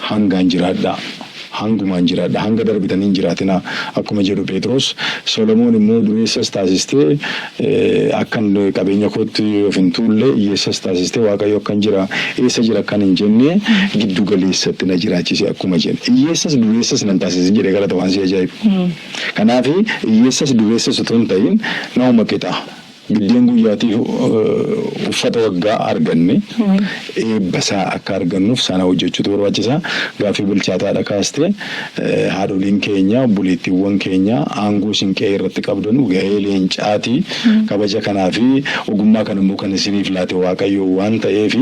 hangaan jiraadhaa. Hangumaan jiraadha. Hanga darbitanii hin jiraatinaa akkuma jedhu Phexros. Solomoon immoo dureessas taasistee akkan qabeenya kootti of hin tuulle, hiyyeessas taasistee Waaqayyo akkan jira, eessa jira akkan hin jenne giddu galeessatti na jiraachise akkuma jedhe. Hiyyeessas dureessas nan taasisin jedhee galata waan si ajaa'ibu. Kanaaf hiyyeessas dureessas otoo hin ta'in nama qixa. Biddeen guyyaatiif uffata waggaa arganne eebba isaa akka argannuuf sana hojjechuutu barbaachisa. Gaaffii bilchaataadha kaastee, haadholiin keenya, obboleettiiwwan keenya, aangoo isin qe'ee irratti qabdanu gahee leencaati. Kabaja kanaa fi ogummaa kana immoo kan isiniif laate Waaqayyo waan ta'eef,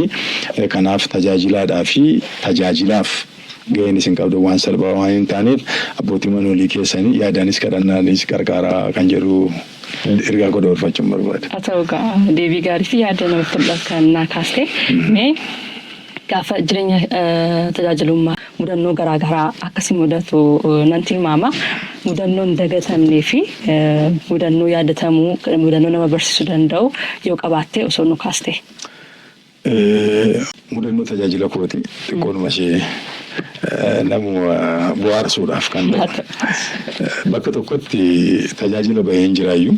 kanaaf tajaajilaadhaa fi tajaajilaaf gaheen isin qabdan waan salphaa waan hin taaneef, abbootii manoolii keessanii yaadaanis kadhannaanis qarqaaraa kan jedhu ergaa koo dabarfachuun barbaada. Haa ta'u egaa, deebii gaarii fi yaada namatti toludha kan naa kaaste. Mee gaafa jireenya tajaajilummaa mudannoo garaa garaa akkasi mudatu nan tilmaama. Mudannoon dagatamnee fi mudannoo yaadatamuu, mudannoo nama barsiisuu danda'u yoo qabaatte osoo nu kaaste. Mudannoo tajaajila kooti xiqqoonuma ishee namuma bohaarsuudhaaf kan ta'u. Bakka tokkotti tajaajila baheen jiraayyuu,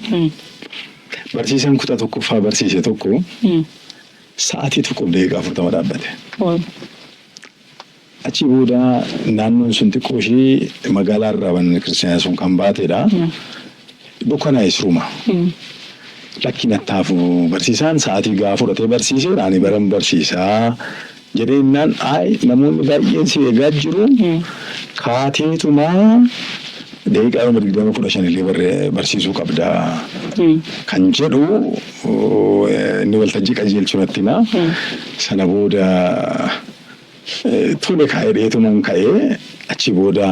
barsiisaan kutaa tokkoffaa barsiise tokko sa'aatii 1:40 dhaabbate. Achi booda naannoon sun xiqqoo ishee magaalaa irraa manni kiristaanaa sun kan baatedha. Dukkanaa'e siruma. Lakki, nattaafu, barsiisaan sa'aatii gahaa fudhatee barsiisee, ani baran barsiisaa jedhee innaan, ayi, namoonni baay'een si eegaa jiru, kaateetumaa daqiiqaa 20, 15 illee barsiisuu qabda kan jedhu inni waltajjii qajeelchu natti hima. Sana booda tole kaa'ee dheetuman ka'ee, achi booda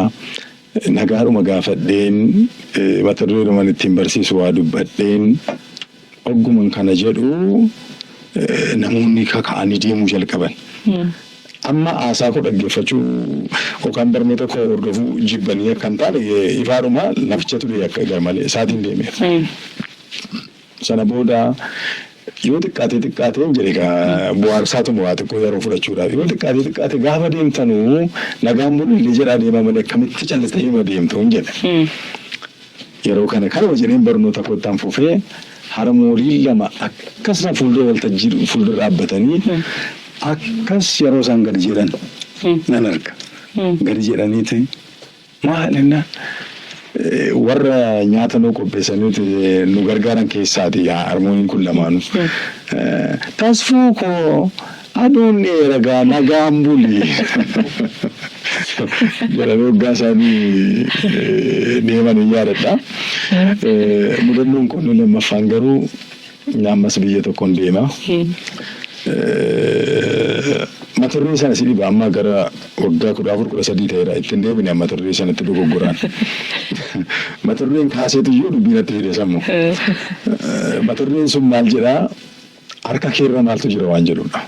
nagaadhuma gaafadheen, mata dureedhuman ittiin barsiisu waa dubbadheen, ogguman kana jedhu namoonni kaka'anii deemuu jalqaban. Amma haasaa koo dhaggeeffachuu yookaan barnoota koo hordofuu jibbanii akka hin taane ifaadhuma, lafichatu akka garmalee isaatiin deemeera. Sana booda yoo xiqqaatee xiqqaatee jedhe egaa, bohaarsaatuma waa xiqqoo yeroo fudhachuudhaaf, yoo xiqqaatee xiqqaate gaafa deemtanuu nagaan bullee jedhaa deema malee akkamitti callistanii ma deemtu hin jedhe. Yeroo kana kanuma jedheen barnoota koottaan fufee, harmooliin lama akkas na fuuldura, waltajjii fuuldura dhaabbatanii akkas yeroo isaan gadi jedhan nan arga. Gadi jedhaniiti maal jennaan, warra nyaata nu qopheessaniiti nu gargaaran keessaati harmooliin kun lamaanuu. "Tasfuu koo, aduun dheeragaa, nagaan buli" jedhanii waggaa isaanii deeman hin yaadadha. Mudannoon kun lammaffaan garuu ammas biyya tokkoon deema. Mata duree sana si dhiba, amma gara waggaa 14, 13 ta'eera, ittiin deebine mata duree sanatti dogoggoraan. Mata dureen kaaseetu iyyuu dubbii natti fide sammuu. Mata dureen sun maal jedhaa? Harka keerra maaltu jira waan jedhudha.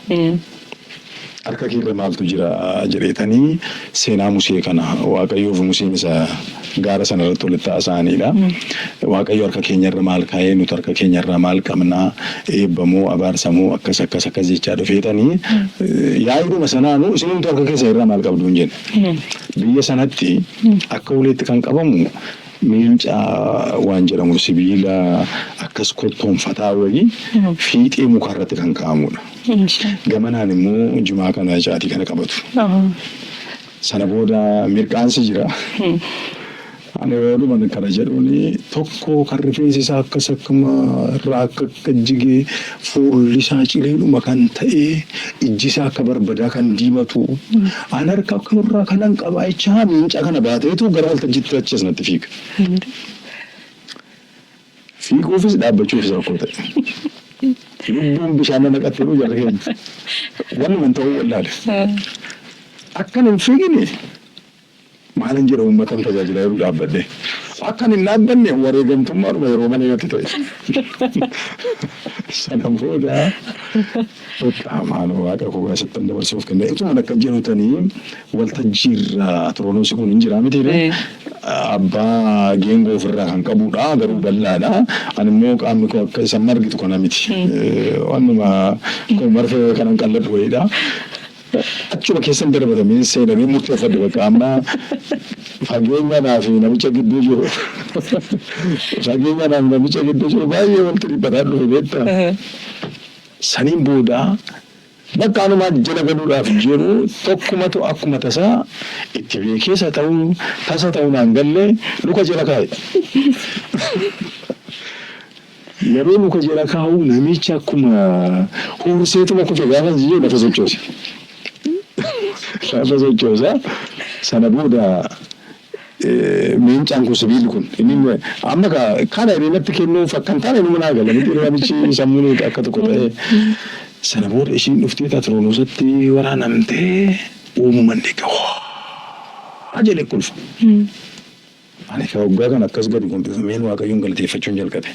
Harka keerra maaltu jira jedheetanii, seenaa Musee kana, Waaqayyoof Museen isa gaara sana irratti walitti haasa'anidha. Waaqayyo harka keenyarra maal kaa'ee, nuti harka keenyarraa maal qabnaa, eebbamoo abaarsamoo, akkas akkas akkas jechaa dhufeetanii, yaa'iidhuma sanaanuu isinumtu harka keessa irraa maal qabdu hin jenne. Biyya sanatti akka uleetti kan qabamu miincaa waan jedhamu, sibiila akkas kottoonfataa wayii fiixee mukaa irratti kan kaa'amudha. Gamanaan immoo jimaa kana, caatii kana qabatu. Sana booda mirqaansi jira. Ani yeroo kana jedhuun tokko kan rifeensi isaa akkas akkuma irraa akka akka jigee, fuulli isaa cileedhuma kan ta'e, ijji isaa akka barbadaa kan diimatu, an harka akka irraa kanan qabaa jechaa miincaa kana baateetu gara waltajjiitti achi as natti fiiga. Fiiguufis dhaabbachuufis rakkoo ta'e. Lubbuun bishaan na naqattee jarri keenya. Wanni man ta'uu wallaale. Akkan hin fiigine maalan jedha, uummatan tajaajilaa yeroo dhaabbadhe. Akkan hin dhaabbanne wareegamtummaadhuma yeroo malee natti ta'e. Sana booda bakka maaloo waaqa koo asittan dabarsuuf kenne. Utuma akkan jedhu tanii waltajjiirra turoonosi kun hin jiraa miti. Abbaa geengoo ofirraa kan qabudha, garuu bal'aadha. Ani immoo qaamni koo akka isa margitu kana miti. Wannuma akkuma marfee kanan qalladhu wayiidha. Achuma keessan darbatamee seenamee murteeffadhe, bakka amma fageenya naa fi namicha gidduu jiru, fageenya naa fi namicha gidduu jiru baay'ee walitti dhiphataa dhufe, beektaa. Saniin booda bakka anumaa jala galuudhaaf jiru tokkumatu akkuma tasaa itti beekeessa ta'uu tasa ta'uu naan galle luka jala kaa'e. Yeroo muka jala kaa'u namichi akkuma huurseetuma kufe gaafa jiru lafa sochoose. Lafa sochoosa. Sana booda miincaan kun sibiilli kun inni amma kana natti kennuuf akka hin taane numa naa gala miti namichi sammuun akka tokko ta'e. Sana booda ishiin dhuftee Atiroonoosatti waraanamtee uumaman dhiqa waa jedhe kolfa. Ani ka waggaa kan akkas gadi gombifameen Waaqayyoon galateeffachuun jalqabe.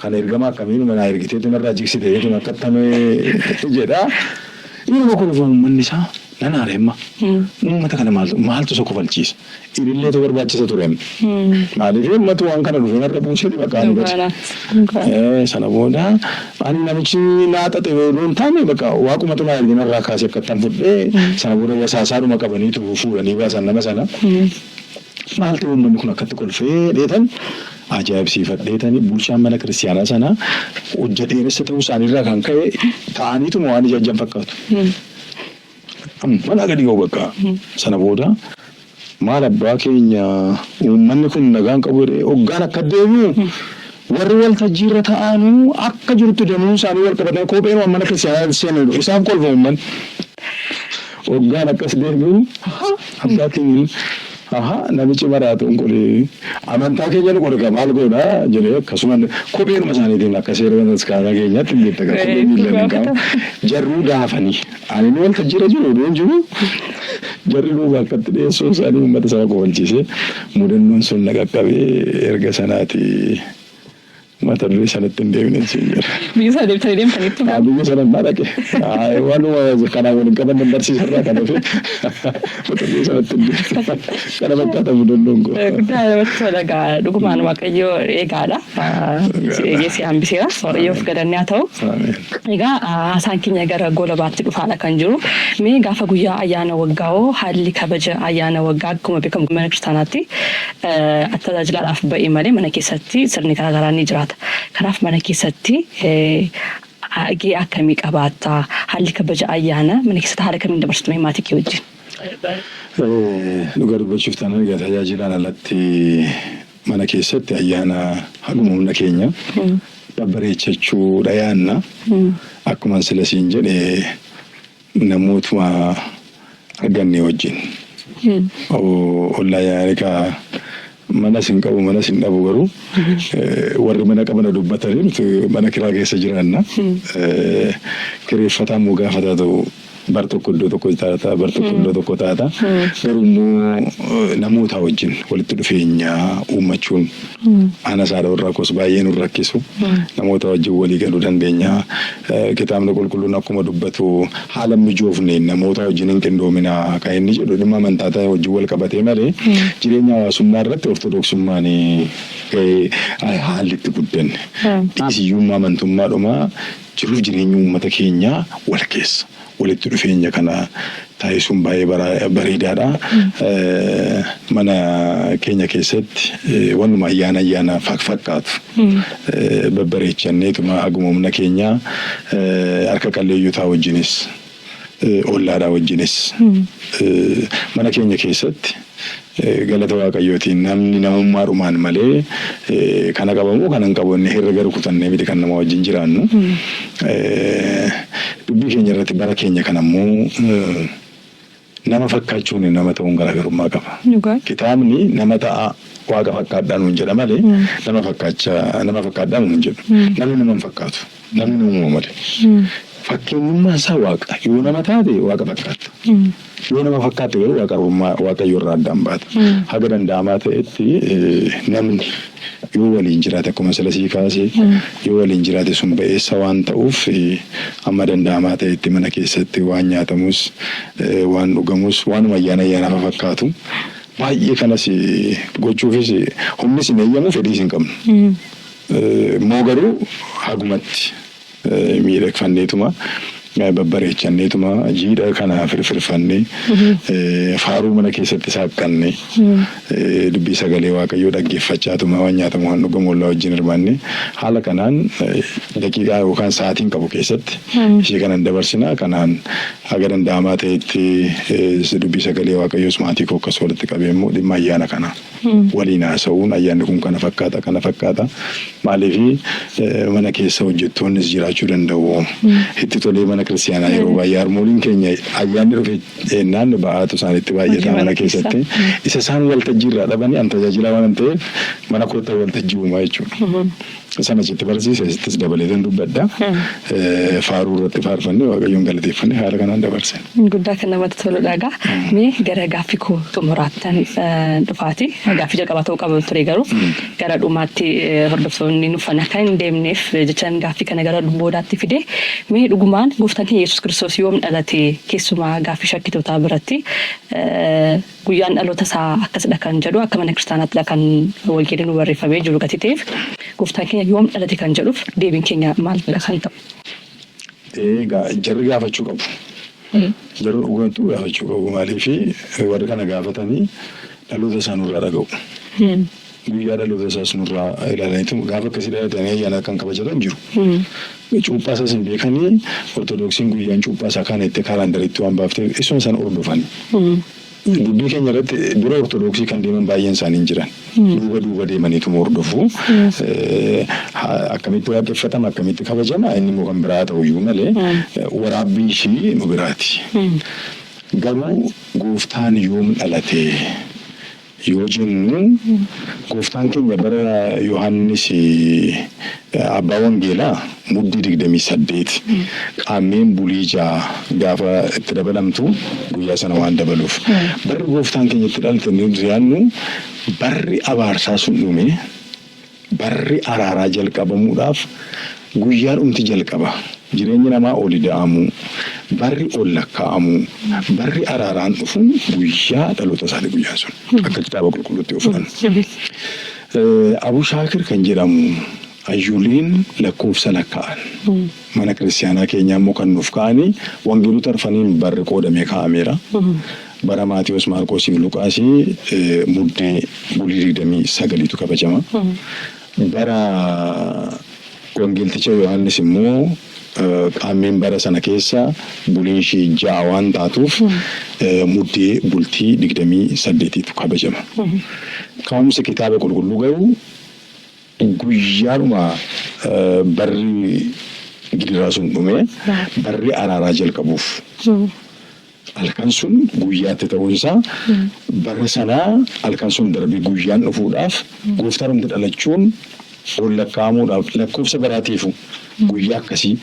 Kana ergama akkamiin manaa ergiteetu narraa jigsite jechuun akka tamee jedha. Yeroo kolfa uummanni isaa nan aare amma. Uummata kana maaltu isa kofalchiisa? Ililleetu barbaachisa ture. Maaliif uummatu waan kana dhufe narra buusee bakka ani gadi. Sana booda ani namichi naa xaxe yoo hin taane bakka waaqumatu naa erge narraa kaasee akka ittan fudhee sana booda wasaasaadhuma qabaniitu fuudhanii baasan nama sana. Maal ta'e uummanni kun akkatti kolfee dheetan ajaa'ibsiifadheetani bulchaan mana kiristiyaanaa sana hojja dheeressa ta'uu isaaniirraa kan ka'e ta'aniituma waan ijajjan fakkaatu. Mana gadi ga'u bakka sana booda maal abbaa keenya uummanni kun nagaan qabu jedhee hoggaan akka deebi'u warri waltajjiirra ta'anuu akka jirutti danuun isaanii wal qabatanii kopheen waan mana kiristiyaanaa seenan isaaf kolfa uummanni. Hoggaan akkas deebi'u abbaa keenya aha namichi maraatuun kun amantaa keenya nu qorga maal godha jedhee akkasuma kopheenuma isaaniitiin akka seera bataskaanaa keenyaatti hin beekta kophee miilaan hin qabu. Jarruu daafanii ani inni waltajjiirra jiru oduun jiru jarri duuba akkatti dhiyeessuun isaanii uummata sana kofalchiisee mudannoon sun na qaqqabee erga sanaati mata duree sanatti hin deebine siin jedha. Biyya sana deebitanii deemtaniittu gaa? Biyya sana hin dhaqe. Waanuma kanaan waliin qaban nan barsiisarraa kan hafe mata duree sanatti hin deebine. Kana fakkaata mudannoon koo. Guddaa namatti tola gaa dhugumaan Waaqayyo eegaadha. Si eegee si hambiseera. Waaqayyoof galanni haa ta'u. Egaa haasaan keenya gara goolabaatti dhufaadha kan jiru. Mee gaafa guyyaa ayyaana waggaa'oo haalli kabaja ayyaana waggaa akkuma beekamu mana kiristaanaatti tajaajilaadhaaf ba'e malee mana keessatti sirni garaagaraa ni jiraata. Kanaaf mana keessatti gahee akkamii qabaata? Haalli kabaja ayyaana mana keessatti haala kamiin dabarsitu mee maatii kee wajjin? Dhugaa dubbachuuf taanaan egaa tajaajilaan alatti mana keessatti ayyaana haguma humna keenya babbareechachuudha yaanna. Akkuma sila siin jedhe namootuma arganne wajjin. Ollaa yaarikaa manas hin qabu manas hin dhabu garuu warri mana qaban dubbatanii nuti mana kiraa keessa jiraanna. Kireeffataa immoo gaafataa ta'u bar tokko iddoo tokko taata bar tokko iddoo tokko taata. Garuu immoo namoota wajjin walitti dhufeenya uummachuun ana saadha warra koos baay'ee nu rakkisu. Namoota wajjin walii galuu dandeenya. Kitaabni qulqulluun akkuma dubbatu haala mijoofneen namoota wajjin hin qindoomina kan inni jedhu dhimma amantaa ta'e wajjin wal qabatee malee jireenya hawaasummaa irratti ortodoksummaan gahee haalli itti guddanne. Dhiisiyyummaa amantummaadhuma jiruuf jireenya uummata keenyaa wal keessa. Walitti dhufeenya kana taasisuun baay'ee bareedaadha. Mana keenya keessatti wannuma ayyaana ayyaana fakkaatu babbareechanneetuma haguma humna keenyaa harka qalleeyyotaa wajjinis ollaadhaa wajjinis mana keenya keessatti galata Waaqayyootiin namni namummaadhumaan malee kana qabamu kana hin qabu inni herrega rukutannee miti kan nama wajjin jiraannu. Dubbii keenya irratti bara keenya kana immoo nama fakkaachuun nama ta'uun garaagarummaa qaba. Kitaabni nama ta'a waaqa fakkaadhaa nuun jedha malee nama fakkaachaa nama fakkaadhaa nuun jedhu. Namni nama hin fakkaatu. Namni uumama malee. Fakkeenyummaan isaa waaqa. Yoo nama taate waaqa fakkaatta. Yoo nama fakkaatte garuu waaqarummaa waaqayyo irraa addaan baata. Haga danda'amaa ta'etti namni yoo waliin jiraate akkuma sila sii kaase yoo waliin jiraate sun ba'eessa waan ta'uuf amma danda'amaa ta'etti mana keessatti waan nyaatamus waan dhugamus waanuma ayyaana ayyaanaaf fakkaatu baay'ee kanas gochuufis humnis hin eeyyamu fedhiis hin qabnu. Moo garuu hagumatti miidhagfanneetuma Babbareechanneetuma jiidha kana firfirfannee, faaruu mana keessatti saaqqannee, dubbii sagalee Waaqayyoo dhaggeeffachaatuma waan nyaatamu waan dhugamu ollaa wajjin hirmaannee, haala kanaan daqiiqaa yookaan sa'aatiin qabu keessatti ishee kanan dabarsina. Kanaan haga danda'amaa ta'etti dubbii sagalee Waaqayyoos maatii koo akkas walitti qabee immoo dhimma ayyaana kanaa waliin haasa'uun, ayyaanni kun kana fakkaata, kana fakkaata. Maaliif, mana keessa hojjettoonnis jiraachuu danda'u. Itti tolee mana kiristaanaa yeroo baay'ee harmooliin keenya ayyaanni dhufe jennaan ba'aatu isaanitti baay'ata mana keessatti. Isa isaan waltajjii irraa dhabanii, an tajaajilaa waan ta'eef mana kootta waltajjii uumaa jechuudha. Sana achitti barsiise, asittis dabaleetan dubbadha. Faaruu irratti faarfannee, Waaqayyoon galateeffannee haala kanaan dabarse. Guddaa kan namatti toludha egaa. Mee gara gaaffii koo xumuraattan dhufaati. Gaaffii jalqabaa ta'uu qaba ture, garuu gara dhumaatti hordoftoonni nuffan akka hin deemneef jechaan gaaffii kana gara boodaatti fide. Mee dhugumaan gooftaan keenya Yesuus Kiristoos yoom dhalate? Keessumaa gaaffii shakkitootaa biratti guyyaan dhaloota isaa akkasidha kan jedhu, akka mana kiristaanaattidha kan wangeelli nu barreeffamee jiru gati ta'eef, gooftaan keenya yoom dhalate kan jedhuuf deebiin keenya maalidha kan ta'u? Egaa jarri gaafachuu qabu. Jarri dhugumattuu gaafachuu qabu. Maaliif, warri kana gaafatanii dhaloota isaa nurraa dhaga'u. Guyyaa dhaloota isaas nurraa ilaalaniitu gaafa akkasii dhalatanii ayyaana kan kabajatan jiru. Cuuphaa isaas hin beekanii. Ortodoksiin guyyaan cuuphaa isaa kana itti kaalandariitti waan baafteef isuma sana hordofanii. Dubbii keenya irratti dura Ortodoksii kan deeman baay'een isaanii hin jiran. Duuba duuba deemaniituma hordofu. Akkamitti waaqeffatama, akkamitti kabajama, inni immoo kan biraa ta'uyyuu malee waraabbiin ishii nu biraati. Garuu gooftaan yoom dhalate yoo jennu, gooftaan keenya bara Yohaannis abbaa wangeelaa Muddii 28, Qaammeen bulii 6 gaafa itti dabalamtu guyyaa sana waan dabaluuf. Barri gooftaan keenya itti dhalate nuti yaadnu, barri abaarsaa sun dhume, barri araaraa jalqabamuudhaaf guyyaan dhumti jalqaba. Jireenyi namaa oli da'amuu, barri ol lakkaa'amuu, barri araaraan dhufuun guyyaa dhaloota isaati guyyaan sun. Akka kitaaba qulqulluutti yoo fudhannu. Abushaakir kan jedhamu hayyuuliin lakkoofsa lakkaa'an. Mana kiristaanaa keenyaa immoo kan nuuf ka'anii wangeelota arfaniin barri qoodamee kaa'ameera. Bara Maatiyos, Maarqoosii fi Luqaasii Muddee bulii 29tu kabajama. Bara wangeelticha Yohaannis immoo Qaammeen bara sana keessa buliin ishii 6 waan taatuuf Muddee bultii 28tu kabajama. Ka'umsi kitaaba qulqulluu garuu guyyaadhuma barri gidiraa sun dhumee barri araaraa jalqabuuf halkan sun guyyaatti ta'uunsaa, bara sanaa halkan sun darbee guyyaan dhufuudhaaf, gooftaan humti dhalachuun ol lakkaa'amuudhaaf, lakkoofsa baraatiifu guyyaa akkasii,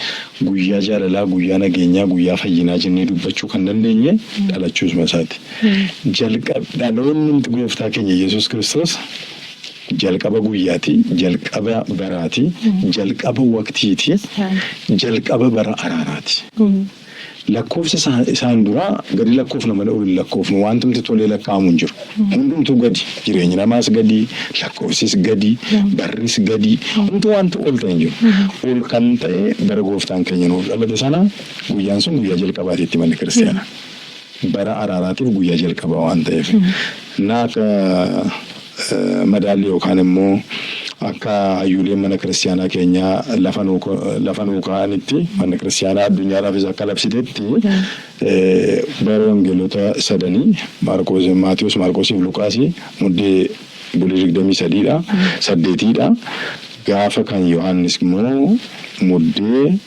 guyyaa jaalalaa, guyyaa nageenyaa, guyyaa fayyinaa jennee dubbachuu kan dandeenye dhalachuusuma isaati. Jalqab dhaloonni gooftaa keenya Yesuus Kiristoos jalqaba guyyaati, jalqaba baraati, jalqaba waqtiiti, jalqaba bara araaraati. Lakkoofsa isaan duraa gadi lakkoofna malee ol hin lakkoofnu. Wantumti tolee lakkaa'amu hin jiru. Hundumtuu gadi. Jireenyi namaas gadi, lakkoofsis gadi, barris gadi. Homtuu wanti ol ta'e hin jiru. Ol kan ta'e bara gooftaan keenya nuuf dhalate sana, guyyaan sun guyyaa jalqabaati itti manni kiristaanaa. Bara araaraatiif guyyaa jalqabaa waan ta'eef. Na akka madaalli yookaan immoo akka hayyuuleen mana kiristaanaa keenyaa lafa nuu kaa'anitti, manni kiristaanaa addunyaadhaafis akka labsitetti, bara wangeelota sadanii Maarqoos, Maatiyus, Maarqoosii fi Luqaasii Muddee bulii 23dha, 8dha. Gaafa kan Yohaannis immoo Muddee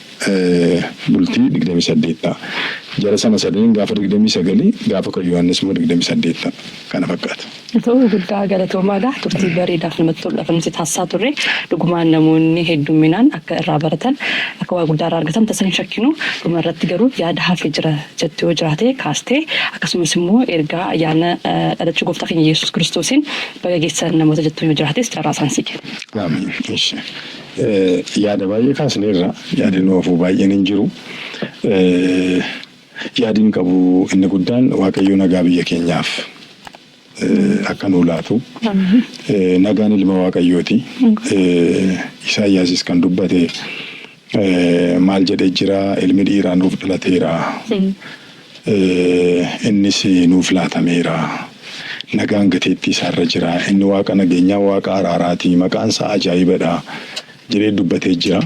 bultii 28 ta'a. Jara sana sadaniin gaafa 29, gaafa kan Yohaannis immoo 28 ta'a. Kana fakkaata. Ta'uu guddaa galatoomaadha. Turtii bareedaaf namatti toludha kan nuti taasisaa turre. Dhugumaan namoonni heddumminaan akka irraa baratan, akka waa guddaa irraa argatan tasa hin shakkinu. Dhuma irratti garuu yaada hafee jira jettu yoo jiraate kaastee, akkasumas immoo ergaa ayyaana dhalachuu gooftaa keenya Yesuus Kiristoosiin baga geessan namoota jettuun yoo jiraates carraa isaan sii kenna. Amiin. Yaada baay'ee kaasneerra. Yaadi nu hafuu baay'een hin jiru. Yaadiin qabu inni guddaan Waaqayyo nagaa biyya keenyaaf akka nuu laatu. Nagaan ilma Waaqayyooti. Isaayyaasis kan dubbate Maal jedhee jira? Ilmi dhiiraa nuuf dhalateera. Innis nuuf laatameera. Nagaan gateettii isaarra jira. Inni Waaqa nageenyaa, Waaqa araaraati. Maqaan isaa ajaa'ibadha jedhee dubbatee jira.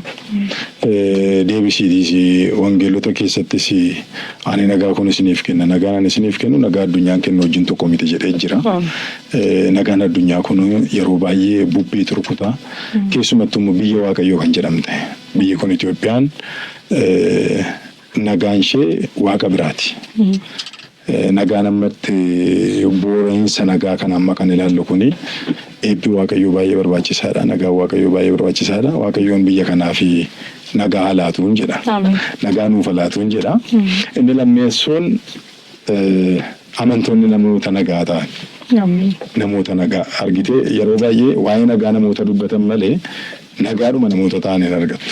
Deebisiitiis wangeelota keessattis ani nagaa kun isiniif kenna. Nagaan ani isiniif kennu nagaa addunyaan kennu wajjin tokko miti jedhee jira. Nagaan addunyaa kun yeroo baay'ee bubbeetu rukuta. Keessumattuu immoo biyya Waaqayyoo kan jedhamte. Biyyi kun Itoophiyaan nagaan ishee Waaqa biraati. Nagaan ammatti boora'insa nagaa kan amma kan ilaallu kuni eebbi Waaqayyoo baay'ee barbaachisaadha. Nagaan Waaqayyoo baay'ee barbaachisaadha. Waaqayyoon biyya kanaaf nagaa haa laatuun jedha. Nagaa nuuf haa laatuun jedha. Inni lammeessoon amantoonni namoota nagaa ta'an. Namoota nagaa argitee yeroo baay'ee waa'ee nagaa namoota dubbatan malee nagaadhuma namoota ta'an hin argattu.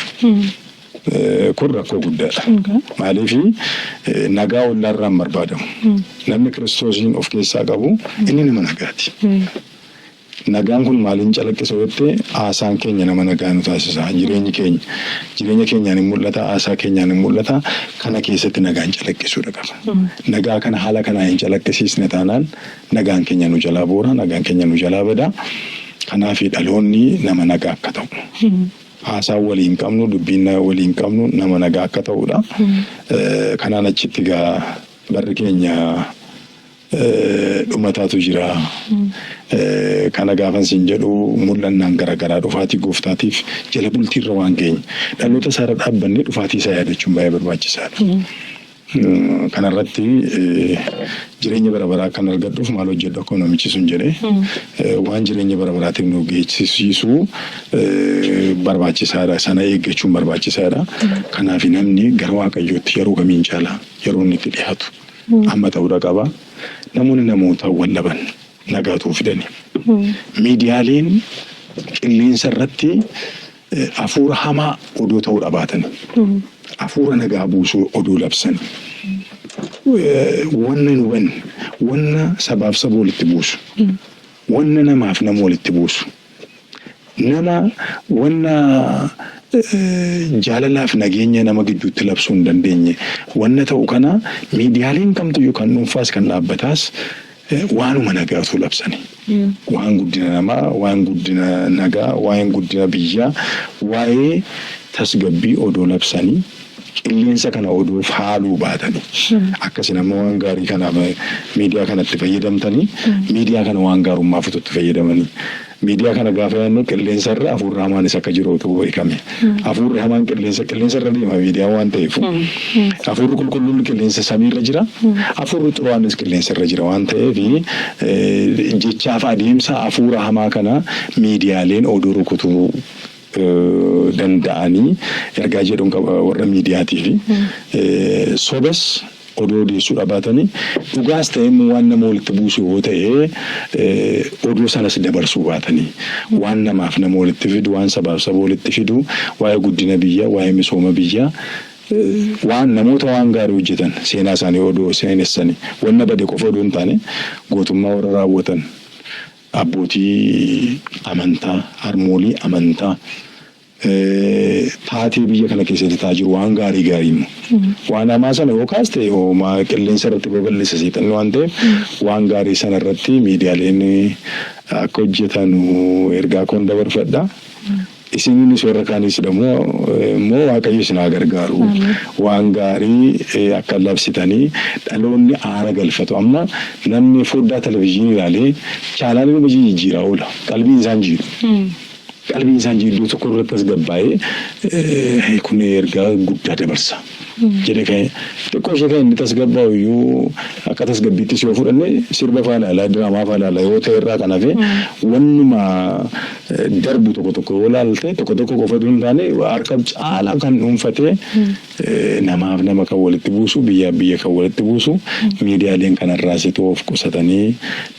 Kun rakkoo guddaadha. Maaliif nagaa ollaarraa hin barbaadamu. Namni Kiristoosiin of keessaa qabu inni nama nagaati. Nagaan kun maaliin calaqqisa jettee haasaan keenya nama nagaa nu taasisa. Jireenyi keenya jireenya keenyaan hin mul'ata, haasaa keenyaan hin mul'ata. Kana keessatti nagaan calaqqisuudha qaba. Nagaa kana haala kanaan hin calaqqisiisne taanaan nagaan keenya nu jalaa boora, nagaan keenya nu jalaa bada. Kanaaf dhaloonni nama nagaa akka ta'u. Haasaan waliin qabnu, dubbiin waliin qabnu nama nagaa akka ta'udha. Kanaan achitti egaa barri keenya dhumataatu jira. Kana gaafan siin jedhu mul'annaan garaagaraa dhufaatii gooftaatiif jala bultiirra waan geenye. Dhaloota isaarra dhaabbannee dhufaatii isaa yaadachuun baay'ee barbaachisaadha. Kanarratti jireenya bara baraa kan argadhuuf maal hojjedhu akkuma namichi sun jedhe waan jireenya bara baraatiif nu geessisiisu barbaachisaadha. Sana eeggachuun barbaachisaadha. Kanaaf namni gara Waaqayyootti yeroo kamiin caalaa yeroo inni itti dhiyaatu amma ta'uudha qaba. Namoonni namoota wal dhaban nagaatuu fidani. Miidiyaaleen qilleensa irratti hafuura hamaa odoo ta'uu dhabaatani. Hafuura nagaa buusuu odoo labsani. Wanna hin hubanne, wanna sabaaf saba walitti buusu, wanna namaaf nama walitti buusu, nama wanna jaalalaaf nageenya nama gidduutti labsuu hin dandeenye wanna ta'u kana miidiyaaleen kamtuyyuu kan dhuunfaas kan dhaabbataas waanuma nagaatu labsani. Waan guddina namaa, waan guddina nagaa, waa'een guddina biyyaa, waa'ee tasgabbii odoo labsanii qilleensa kana odoo faaluu baatanii akkasin amma waan gaarii kanaaf miidiyaa kanatti fayyadamtanii miidiyaa kana waan gaarummaaf itti fayyadamanii miidiyaa kana gaafa yaadnu qilleensa irra hafuurri hamaanis akka jiru utuu beekame. Hafuurri hamaan qilleensa irra deema miidiyaan waan ta'eef. Hafuurri qulqulluun qilleensa samiirra jira. Hafuurri xuraa'aanis qilleensa irra jira waan ta'eef jechaaf adeemsa hafuura hamaa kana miidiyaaleen oduu rukutuu danda'anii ergaa jedhuun qaba warra miidiyaatiif. Sobas odoo odeessuu dhabaatanii dhugaas ta'e immoo waan nama walitti buusu yoo ta'e oduu sanas dabarsuu baatanii waan namaaf nama walitti fidu, waan sabaaf saba walitti fidu, waa'ee guddina biyyaa, waa'ee misooma biyyaa, waan namoota waan gaarii hojjetan seenaa isaanii odoo seenessanii wanna bade qofa odoo hin taane gootummaa warra raawwatan abbootii amantaa, harmoolii amantaa, taatee biyya kana keessatti ta'aa jiru waan gaarii gaarii immoo. Waan hamaa sana yoo kaaste homaa qilleensa irratti babal'isa seexanni waan ta'eef waan gaarii sana irratti miidiyaaleen akka hojjetan ergaa koon dabarfadha. Isiniinis warra kaanis immoo Waaqayyo isin haa gargaaru. Waan gaarii akka labsitanii dhaloonni aara galfatu. Amma namni foddaa televizyiinii ilaalee chaanaalii nama jijjiiraa oola. Qalbiin isaan jiru. Qalbiin isaan jiru iddoo tokko irratti as gabbaa'ee kun ergaa guddaa dabarsa jedhe kan xiqqoo ishee kan inni tasgabbaa'u iyyuu akka tasgabbiittis yoo fudhanne sirba faa ilaalaa diraamaa faa ilaalaa yoo ta'e irraa kan hafe wannuma darbu tokko tokko yoo ilaalte tokko tokko qofatu hin taane harka caalaa kan dhuunfatee namaaf nama kan walitti buusu biyyaaf biyya kan walitti buusu miidiyaaleen kanarraas itoo of qusatanii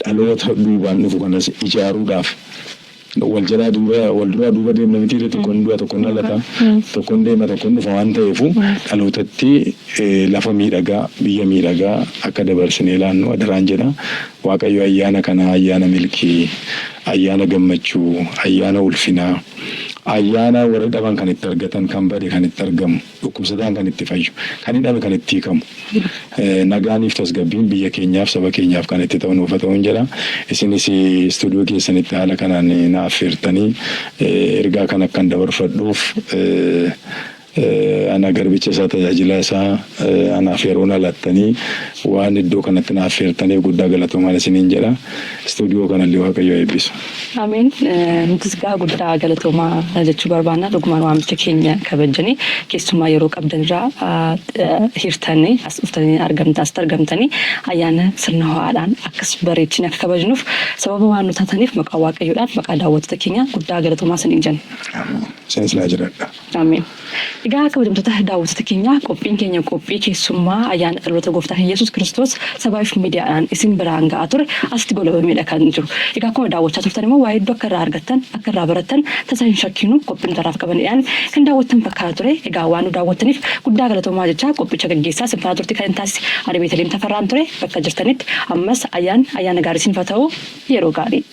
dhaloota duubaan dhufu kanas ijaaruudhaaf wal jalaa duuba wal duraa duuba deemna miti tokkoon du'a tokkoon dhalata tokkoon deema tokkoon dhufa waan ta'eefu dhalootatti lafa miidhagaa biyya miidhagaa akka dabarsinee laannu adaraan jedha. Waaqayyo ayyaana kanaa ayyaana milkii, ayyaana gammachuu, ayyaana ulfinaa, Ayyaana warri dhaban kan itti argatan, kan bade kan itti argamu, dhukkubsataan kan itti fayyu, kan hidhame kan itti hiikamu. Nagaaniif tasgabbiin biyya keenyaaf saba keenyaaf kan itti ta'u nuuf haa ta'uun jedha. Isinis istuudiyoo keessanitti haala kanaan na affeertanii ergaa kan akkan dabarfadhuuf ana garbicha isaa tajaajilaa isaa anaaf yeroo na laattanii waan iddoo kanatti na affeertaniif guddaa galatoomaan isiniin jedha. Istuudiyoo kanallee Waaqayyo haa eebbisu. Ameen. Nutis gaa guddaa galatoomaa jechuu barbaanna. Dhugumaan waamicha keenya kabajjanii keessumaa yeroo qabdan irraa hirtanii as dhuftanii argamta asitti argamtanii ayyaana sirna ho'aadhaan akkas bareechinee akka kabajnuuf sababa waan nu taataniif maqaa Waaqayyoodhaan maqaa daawwattoota keenya guddaa galatoomaa isiniin jenna. Ameen. Isinis naa jiraadha. Ameen. Egaa kabajamtoota daawwattoota keenya, qophiin keenya qophii keessummaa ayyaana dhaloota gooftaa keenya Yesuus Kiristoos Sabaayif Miidiyaadhaan isin biraan ga'aa ture asitti golabameedha kan jiru. Egaa akkuma daawwachaa turtan immoo waa hedduu akka irraa argattan, akka irraa barattan tasa hin shakkinu. Qophiin nuti har'aaf qabannee dhiyaanne kan daawwattan fakkaata ture. Egaa waan nu daawwattaniif guddaa galatoomaa jechaa, qophicha gaggeessaa isin faana turtii kan hin taasise ani Beeteliim Tafarraan ture. Bakka jirtanitti ammas ayyaanni ayyaana gaarii isiniif haa ta'u. Yeroo gaarii.